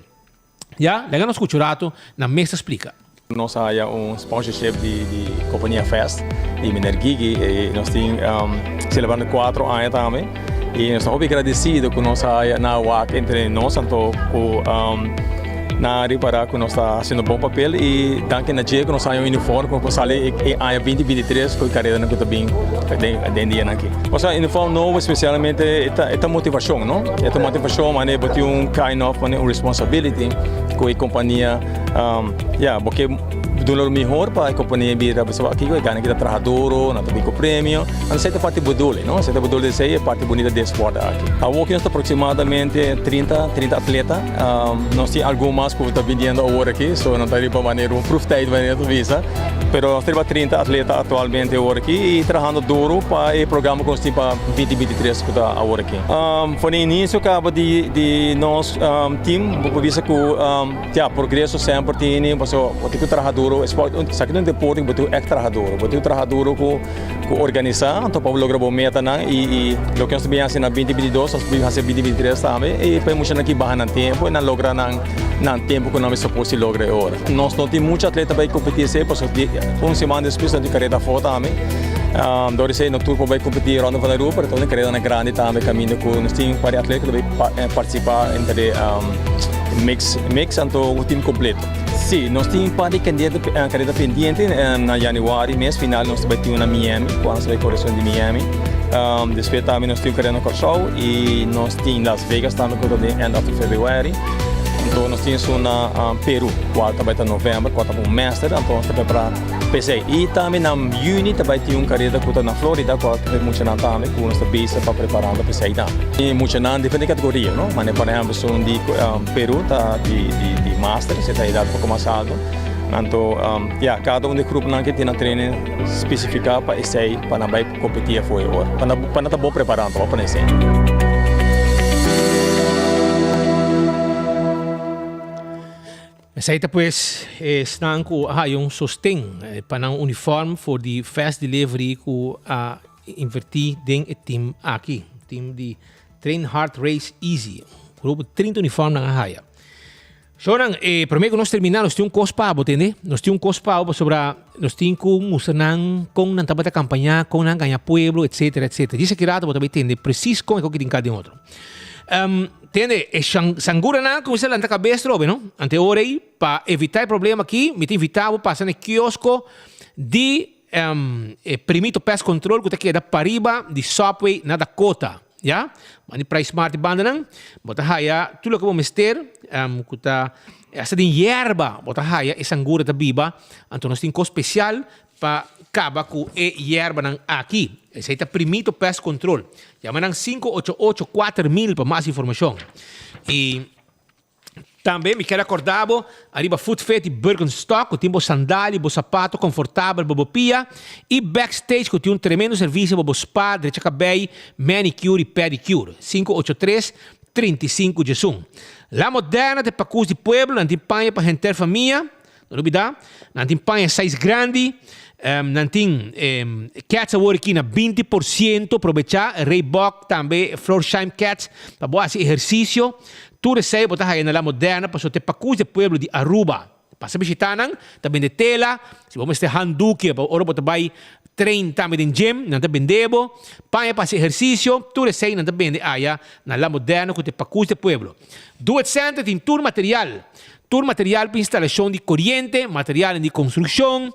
Ya, laga nos skucha un ratu nan mes ta splika. Nos a haya un sponsorship di di compania Fest di meneer Gigi y nos tin celebrando cuatro aña tambe y nos ta hopi agradecido cu nos a haya nan a wak entre nos anto cu nan a ripara cu nos ta haciendo bon papel y danki na dje cu nos a haya un uniform cu nos por sali e aña binti binti tres cu e careranan cu ta bin den dianan aki. Osea uniform nobo especialmente e ta motivacion no e ta motivacion manera bo tin un kind of un responsibility cu e compania. Ya, bo ke duna lo mihor pa e kompania bira pasobra aki ku e gana kita traha duro, nan ta bin ku premio. Anto esei ta parti bedoeling, no? Esei ta bedoeling esei e parti bunita di e sport aki. Awor ki nos ta aproximadamente 30, 30 atleta. Nos tin algun mas ku ta biniendo awor aki, so nan ta riba manera un proeftijd manera ta bisa. Pero nos ta riba 30 atleta aktualmente awor aki i trahando duro pa e programa ku nos tin pa binti binti tres ku ta awor aki. For di inicio kaba di di nos team bo por bisa ku Ya, progreso semper tini, pasobra bo tin ku traha duro. Sport, esaki ta un deporte ku bo tin ku ègt traha duro. Bo tin ku traha duro ku ku organisá anto pa bo logra bo metanan i i loke nos ta bin hasi na binti binti dos nos ta bin hasi binti binti tres tambe i pa e muchanan aki baha nan tempu i nan logra nan nan tempu ku nan mester por si logra e ora. Nos no tin muchu atleta bai kompetí esei pasobra di un siman despues nan tin kareda afó tambe. Dor di esei no tur por bai kompetí Ronde van Aruba pero ta un karedanan grandi tambe kaminda ku nos tin varios atleta ku ta bai partisipá entre Mix, mix anto un team completo. Sí, nos tin un par di candidato, candidato pendiente na januari mes final nos ta bai tin un na Miami, cu nos ta bai core esun di Miami. Despues tambe nos tin un carrera na Corsou y nos tin Las Vegas tambe cu ta den end of Februari. Anto nos tin esun na Peru, cual ta bai ta november, cual ta un master, anto nos ta prepara. P'esei, i tambe na yüni ta bai tin un kareda ku ta na Florida ku a trae muchanan tambe ku nos ta bezig pa preparando p'esei tambe. E muchanan diferente kategoria, no? Manera por ehèmpel esun di Peru ta di di master, esei ta edat poko mas alto. Anto ya, kada un di e grupnan ke tin nan training spesifiká pa esei pa nan bai kompetí afó e ora. Pa nan pa nan ta bon prepará anto pa esei. Esei ta pues esnan ku a haya un sosten pa nan uniform for di Fast Delivery ku a invertí den e team aki, team di Train Hard Race Easy. Grupo 30 uniform nan a haya. Shownan, e promé ku nos terminá nos tin un kos pa bo, tende? Nos tin un kos pa bo pasobra nos tin ku mustra nan kon nan tabata kampañá, kon nan gaña pueblo, etcétera, etcétera. Djis aki rato bo ta bai tende presis kon e koki tin kada den otro. Tende, e sanguranan a kuminsá lanta kabes trobe, no? Ante e ora ei, pa evitá e problema akí, mi ta invitá bo pasa na e kiosko di e Primito Pest Control ku ta keda pariba di Subway na Dakota, ya. Manda di PriceSmart e bandanan, bo ta haya tur loke bo mester, ku ta asta den yerba bo ta haya e sangura ta biba. Anto nos tin kos spesial Pa kaba ku e yerbanan aki. Esei ta Primito Pest Control. Yama nan 588 4000 pa mas informashon. I tambe mi kier akorda bo ariba Foot Fit i Birkenstock ku tin bo sandal i bo sapato konfortabel pa bo pia i Backstage ku tin un tremendo servisio pa bo spa, drecha kabei, manicure i pedicure. 583 35 diesun. La Moderna ta e pakus di pueblo, nan tin paña pa henter famia. No lubida, nan tin paña size grandi, nan tin cats awor aki na 20%, probecha, Reebok tambe, Florsheim cats, pa bo hasi ehercicio. Tur esey bo ta haya na La Moderna pasobra ta e pacus di e pueblo di Aruba. Pasa bishita nan, ta bende tela, si bo mester handdoekje pa ora bo ta bay train tambe den gym, nan ta bende bo. Paña pa hasi ehercicio, tur esey nan ta bende aya na La Moderna cu ta e pacus di e pueblo. Do It Center tin tur material. Tur material pa instalashon di koriente, materialnan di konstrukshon,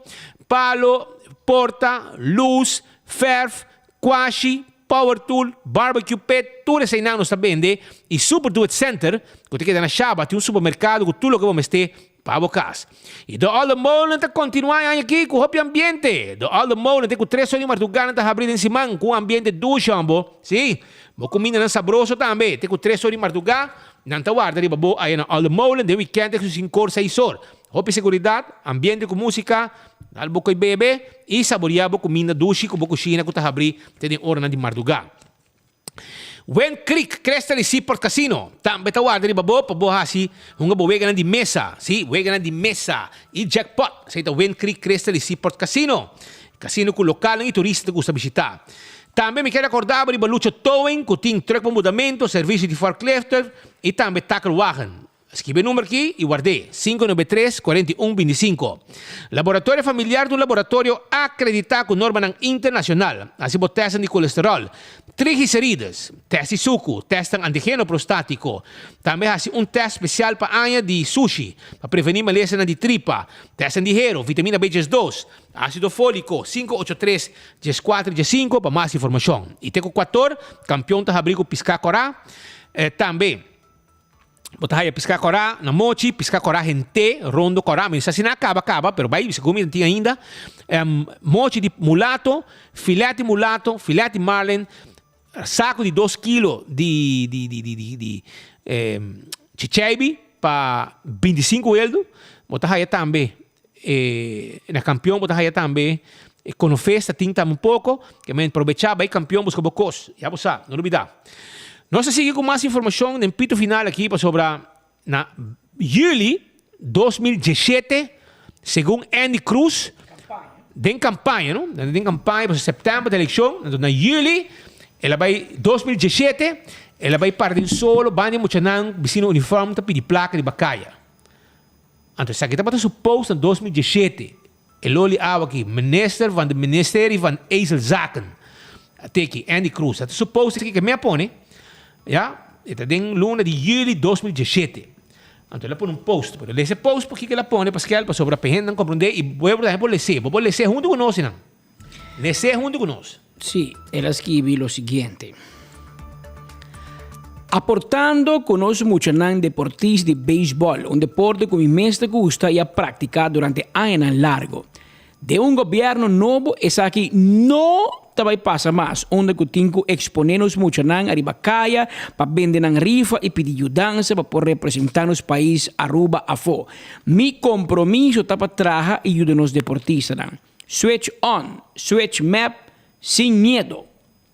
palo, porta, lus, fèrf, kwashi, power tool, barbecue pit, tur eseinan nos ta bende i Super Do It Center ku ta keda na Shaba tin un supermerkado ku tur loke bo mester pa bo kas. I De Olde Molen ta kontinuá e aña aki ku hopi ambiente. De Olde Molen te ku tres or di mardugá nan ta habrí den siman ku un ambiente dushi hombo. Sí, bo kumindanan sabroso tambe te ku tres or di mardugá. Nan ta warda riba bo aya na Olde Molen den wikènt esun sinkor seis or. Hopi seguridat, ambiente ku músika, dal bo koi bebe i saboriá bo kuminda dushi ku bo kushina ku ta habrí te den oranan di mardugá. Wind Creek Crystal y Seaport Casino tambe ta warda riba bo pa bo haci hunga bo weganan di mesa, si, weganan di mesa y jackpot. Esey ta Wind Creek Crystal y Seaport Casino, casino cu localnan y turista ta gusta bishita. Tambe mi kier acorda bo riba Lucho Towing cu tin truck pa mudamento, servicio di forklifter y tambe takelwagen. Skibi e number aki y ward'é, 593 41 25. Laboratorio Familiar ta un laboratorio acreditá cu normanan internacional. Haci bo testnan di colesterol, triglicerides, test di sucu, testnan antigeno prostatico. Tambe haci un test special pa aña di sushi, pa preveni malesanan di tripa, testnan di hero, vitamina B 12, acido folico, 583 14 15 pa mas informacion. Y te cu cuator, campeon ta habri cu pisca cora. Tambe. Bo ta haya piská kòrá na mochi, piská kòrá hent'é, rondo kòrá. Mi no sa si nan a kaba kaba, pero bai segun mi tin ainda. Mochi di mulato, filet di mulato, filet di marlin, saku di dos kilo di di di di di di chicheibi pa bintisinko eldo. Bo ta haya tambe na Kampion bo ta haya tambe Konofes ta tin tambe un poko. Ke men probechá bai Kampion buska bo kos. Ya bo sa, no lubidá. Nos ta sigui ku mas informashon den pito final aki pasobra na yüli 2017 segun Endy Croes den kampaña no, den kampaña pasobra sèptèmber ta elekshon, anto na yüli el a bai 2017 el a bai para den solo banda di muchanan bistí uniform ta pidi plaka riba kaya. Anto esaki tabata su post na 2017. E loli awa aki, Minister van de Ministerie van Ezelzaken. Ateki, Endy Croes. Ata su post aki ke mi a pone, ya, e ta den luna di juli 2017. Anto el a pone un post, pero lesa e post por kiko el a pone paskel pasobra pa e hendenan komprondé i bo tambe por les'é. Bo por les'é huntu ku nos einan. Les'é huntu ku nos. Sí, el a skibi lo siguiente, Aportando ku nos muchanan deportist di beisbòl, un deporte ku mi mes ta gusta i a praktiká durante añanan largo. Den un gobièrnu nobo esaki no ta bai pasa mas, unda ku tin ku eksponé nos muchanan ariba kaya pa bende nan rifa i pidi yudansa pa por representá nos pais Aruba afó. Mi kompromiso ta pa traha i yuda nos deportistanan. Switch on, switch mep sin miedo.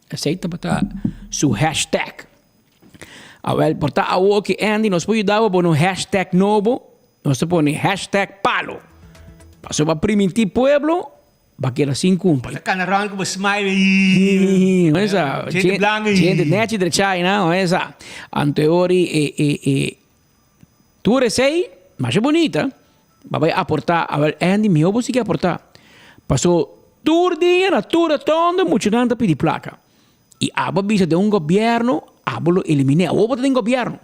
Esei tabata su hashtag. Awel, por ta awo ki Andy nos por yuda bo pone un hashtag nobo. Nos ta pone hashtag palo. Pasobra pa primintí pueblo, ba keda sin kumpli. Bo ta kana rònt ku bo smile ei. Esa. Djente blanku ei. Djente nèchi drechá einan, esa. Anto e ora e e e Tur esei masha bunita, ba bai aportá. Awel Andy mihó bo sigui aportá. Paso tur dia na tur rotonda muchanan ta pidi plaka. I abo a bisa den un gobièrnu abo lo eliminé. Awor bo ta den gobièrnu.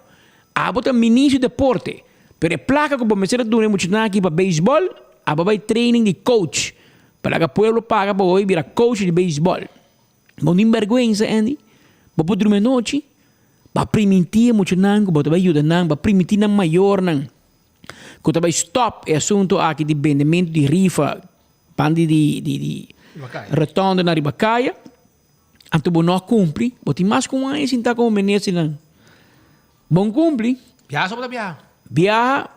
Abo ta ministro di deporte. Pero e plaka ku bo mester a duna e muchanan aki pa beisbòl, abo a bai training di coach. Pa laga pueblo paga pa bo bai bira coach di beisbòl. Bo no tin bèrgwensa, Andy? Bo por drumi anochi? Bo a primintí e muchanan ku bo ta bai yuda nan, bo a primintí nan mayornan ku ta bai stòp e asuntu aki di bendementu di rifa banda di di di rotonde na riba kaya. Anto bo no a kumpli. Bo tin mas ku un aña sintá komo minister nan. Bo no kumpli. Biaha so bo ta biaha? Biaha,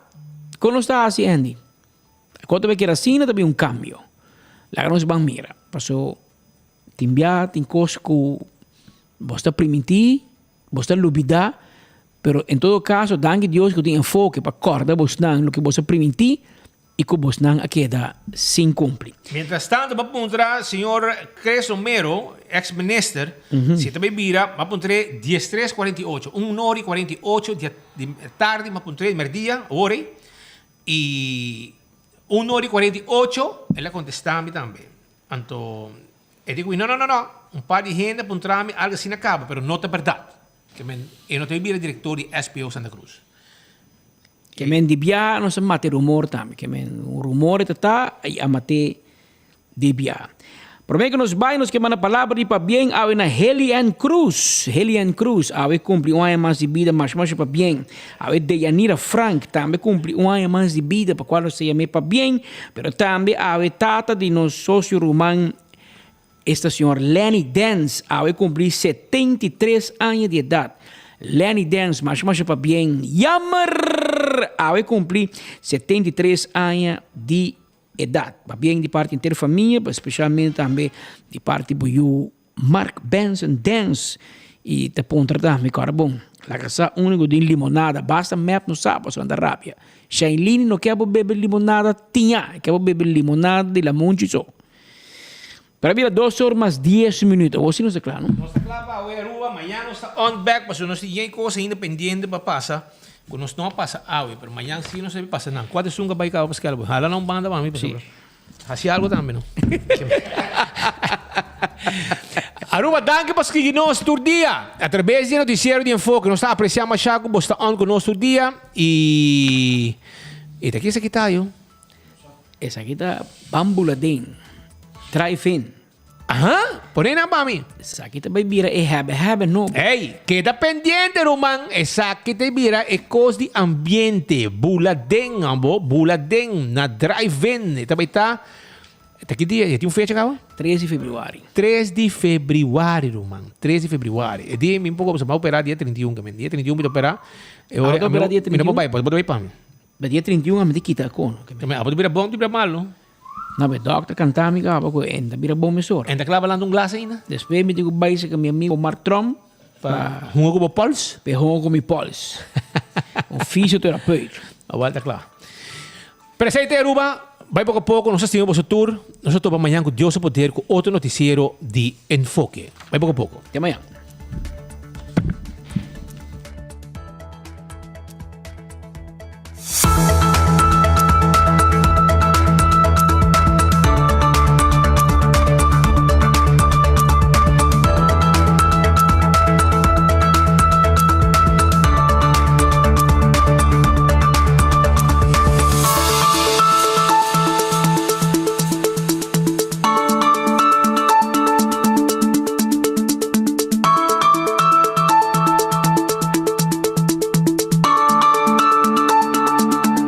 kon nos ta hasi, Andy? Kon ta bai keda asina ta bin un kambio. Laga nos ban mira. Paso tin bia tin kos ku bos ta primintí, bos ta lubidá, pero en todo kaso danki Dios ku tin enfoke pa kòrda bosnan loke bos a primintí i ku bosnan a keda sin kumpli. Mientras tanto bo a puntra señor Chris Romero, ex minister, si e ta bay bira, bo a puntr'é diestres cuarenta i ocho, un ora i cuarenta i ocho di tardi, bo a puntr'é merdia, awor ei, i un ora i 48 el a kontestá mi tambe. Anto e di ku mi, no, no, no, no, un par di hende a puntra mi algu asina kaba, pero no ta bèrdat. Ke men e no ta bira direktor di SPO Santa Cruz. Ke men di biaha nos a mata e rumor tambe. Ke men un rumor e ta ta i a mat'é di biaha. Promé ku nos bai nos ke manda palabra di pabien awe na Helianne Cruz. Helianne Cruz awe kumpli un aña mas di bida masha masha pabien. Awe Deyanira Frank tambe kumpli un aña mas di bida pa kual nos ta yam'é pabien. Pero tambe awe tata di nos sosio ruman esta señor Lenny Dens awe kumpli 73 aña di edat. Lenny Dens masha masha pabien. Jammer! Awe kumpli 73 aña di Edat, pabien di parti henter famia, pero specialmente tambe di parti bo yu Mark Benson Dens. Y ta puntra ta, mi kòrda bon, laga sa úniko den limonada, basta mep no sa pasobra nan ta rabia. Shailene no ke bo bebe limonada tiña, e ke bo bebe limonada di lamunchi so. Pero a bira dos or mas dies minuut, awor si nos ta kla, no? Nos ta kla pa awe Aruba, mañan nos ta on back pasobra nos tin yen kos ainda pendiente pa pasa ku nos no a pasa awe, pero mañan si nos debe pasa nan. Kua ta esun ku a bai kaba pa skèl bo? Hala nan un banda pa mi pasobra hasi algo tambe no. Aruba danki pa sigui nos tur dia a traves di e noticiero di Enfoke. Nos ta aprecia masha ku bo sta on ku nos tur dia y y ta ki esaki ta yo? Esaki ta Bambuladén, Drive-In. Aha, pone nan pa mi. Esaki ta bai bira e hebe hebe nobo. Ey, keda pendiente ruman, esaki ta bira e kos di ambiente, bula den abo, bula den na drive-in, e ta bai ta, ta ki dia, ya tin un fecha kaba? Tres di februari. Tres di februari ruman, tres di februari, e dia mi un poko, mi a opera dia 31 kamen, dia 31 mi ta opera, e ora Abo ta opera dia mi no por 31? bai, bo ta bai pa mi. Ba dia 31 ami ta kita kono. Kamen, abo ta bira bon, ta bira malo? No, e dokter kanta mi kaba ku e ta bira bon mesora. En ta kla balanta un glas ainda? Despues mi tin ku bai serka mi amigo Omar Tromp pa hunga ku bo pols? Pa e hunga ku mi pols. Un fisioterapeut. Awel ta kla. Presente Aruba, bai poko a poko, nos a stima boso tur. Nos a topa mañan ku Dios su poder ku otro notisiero di Enfoke. Bai poko a poko. Te mañan.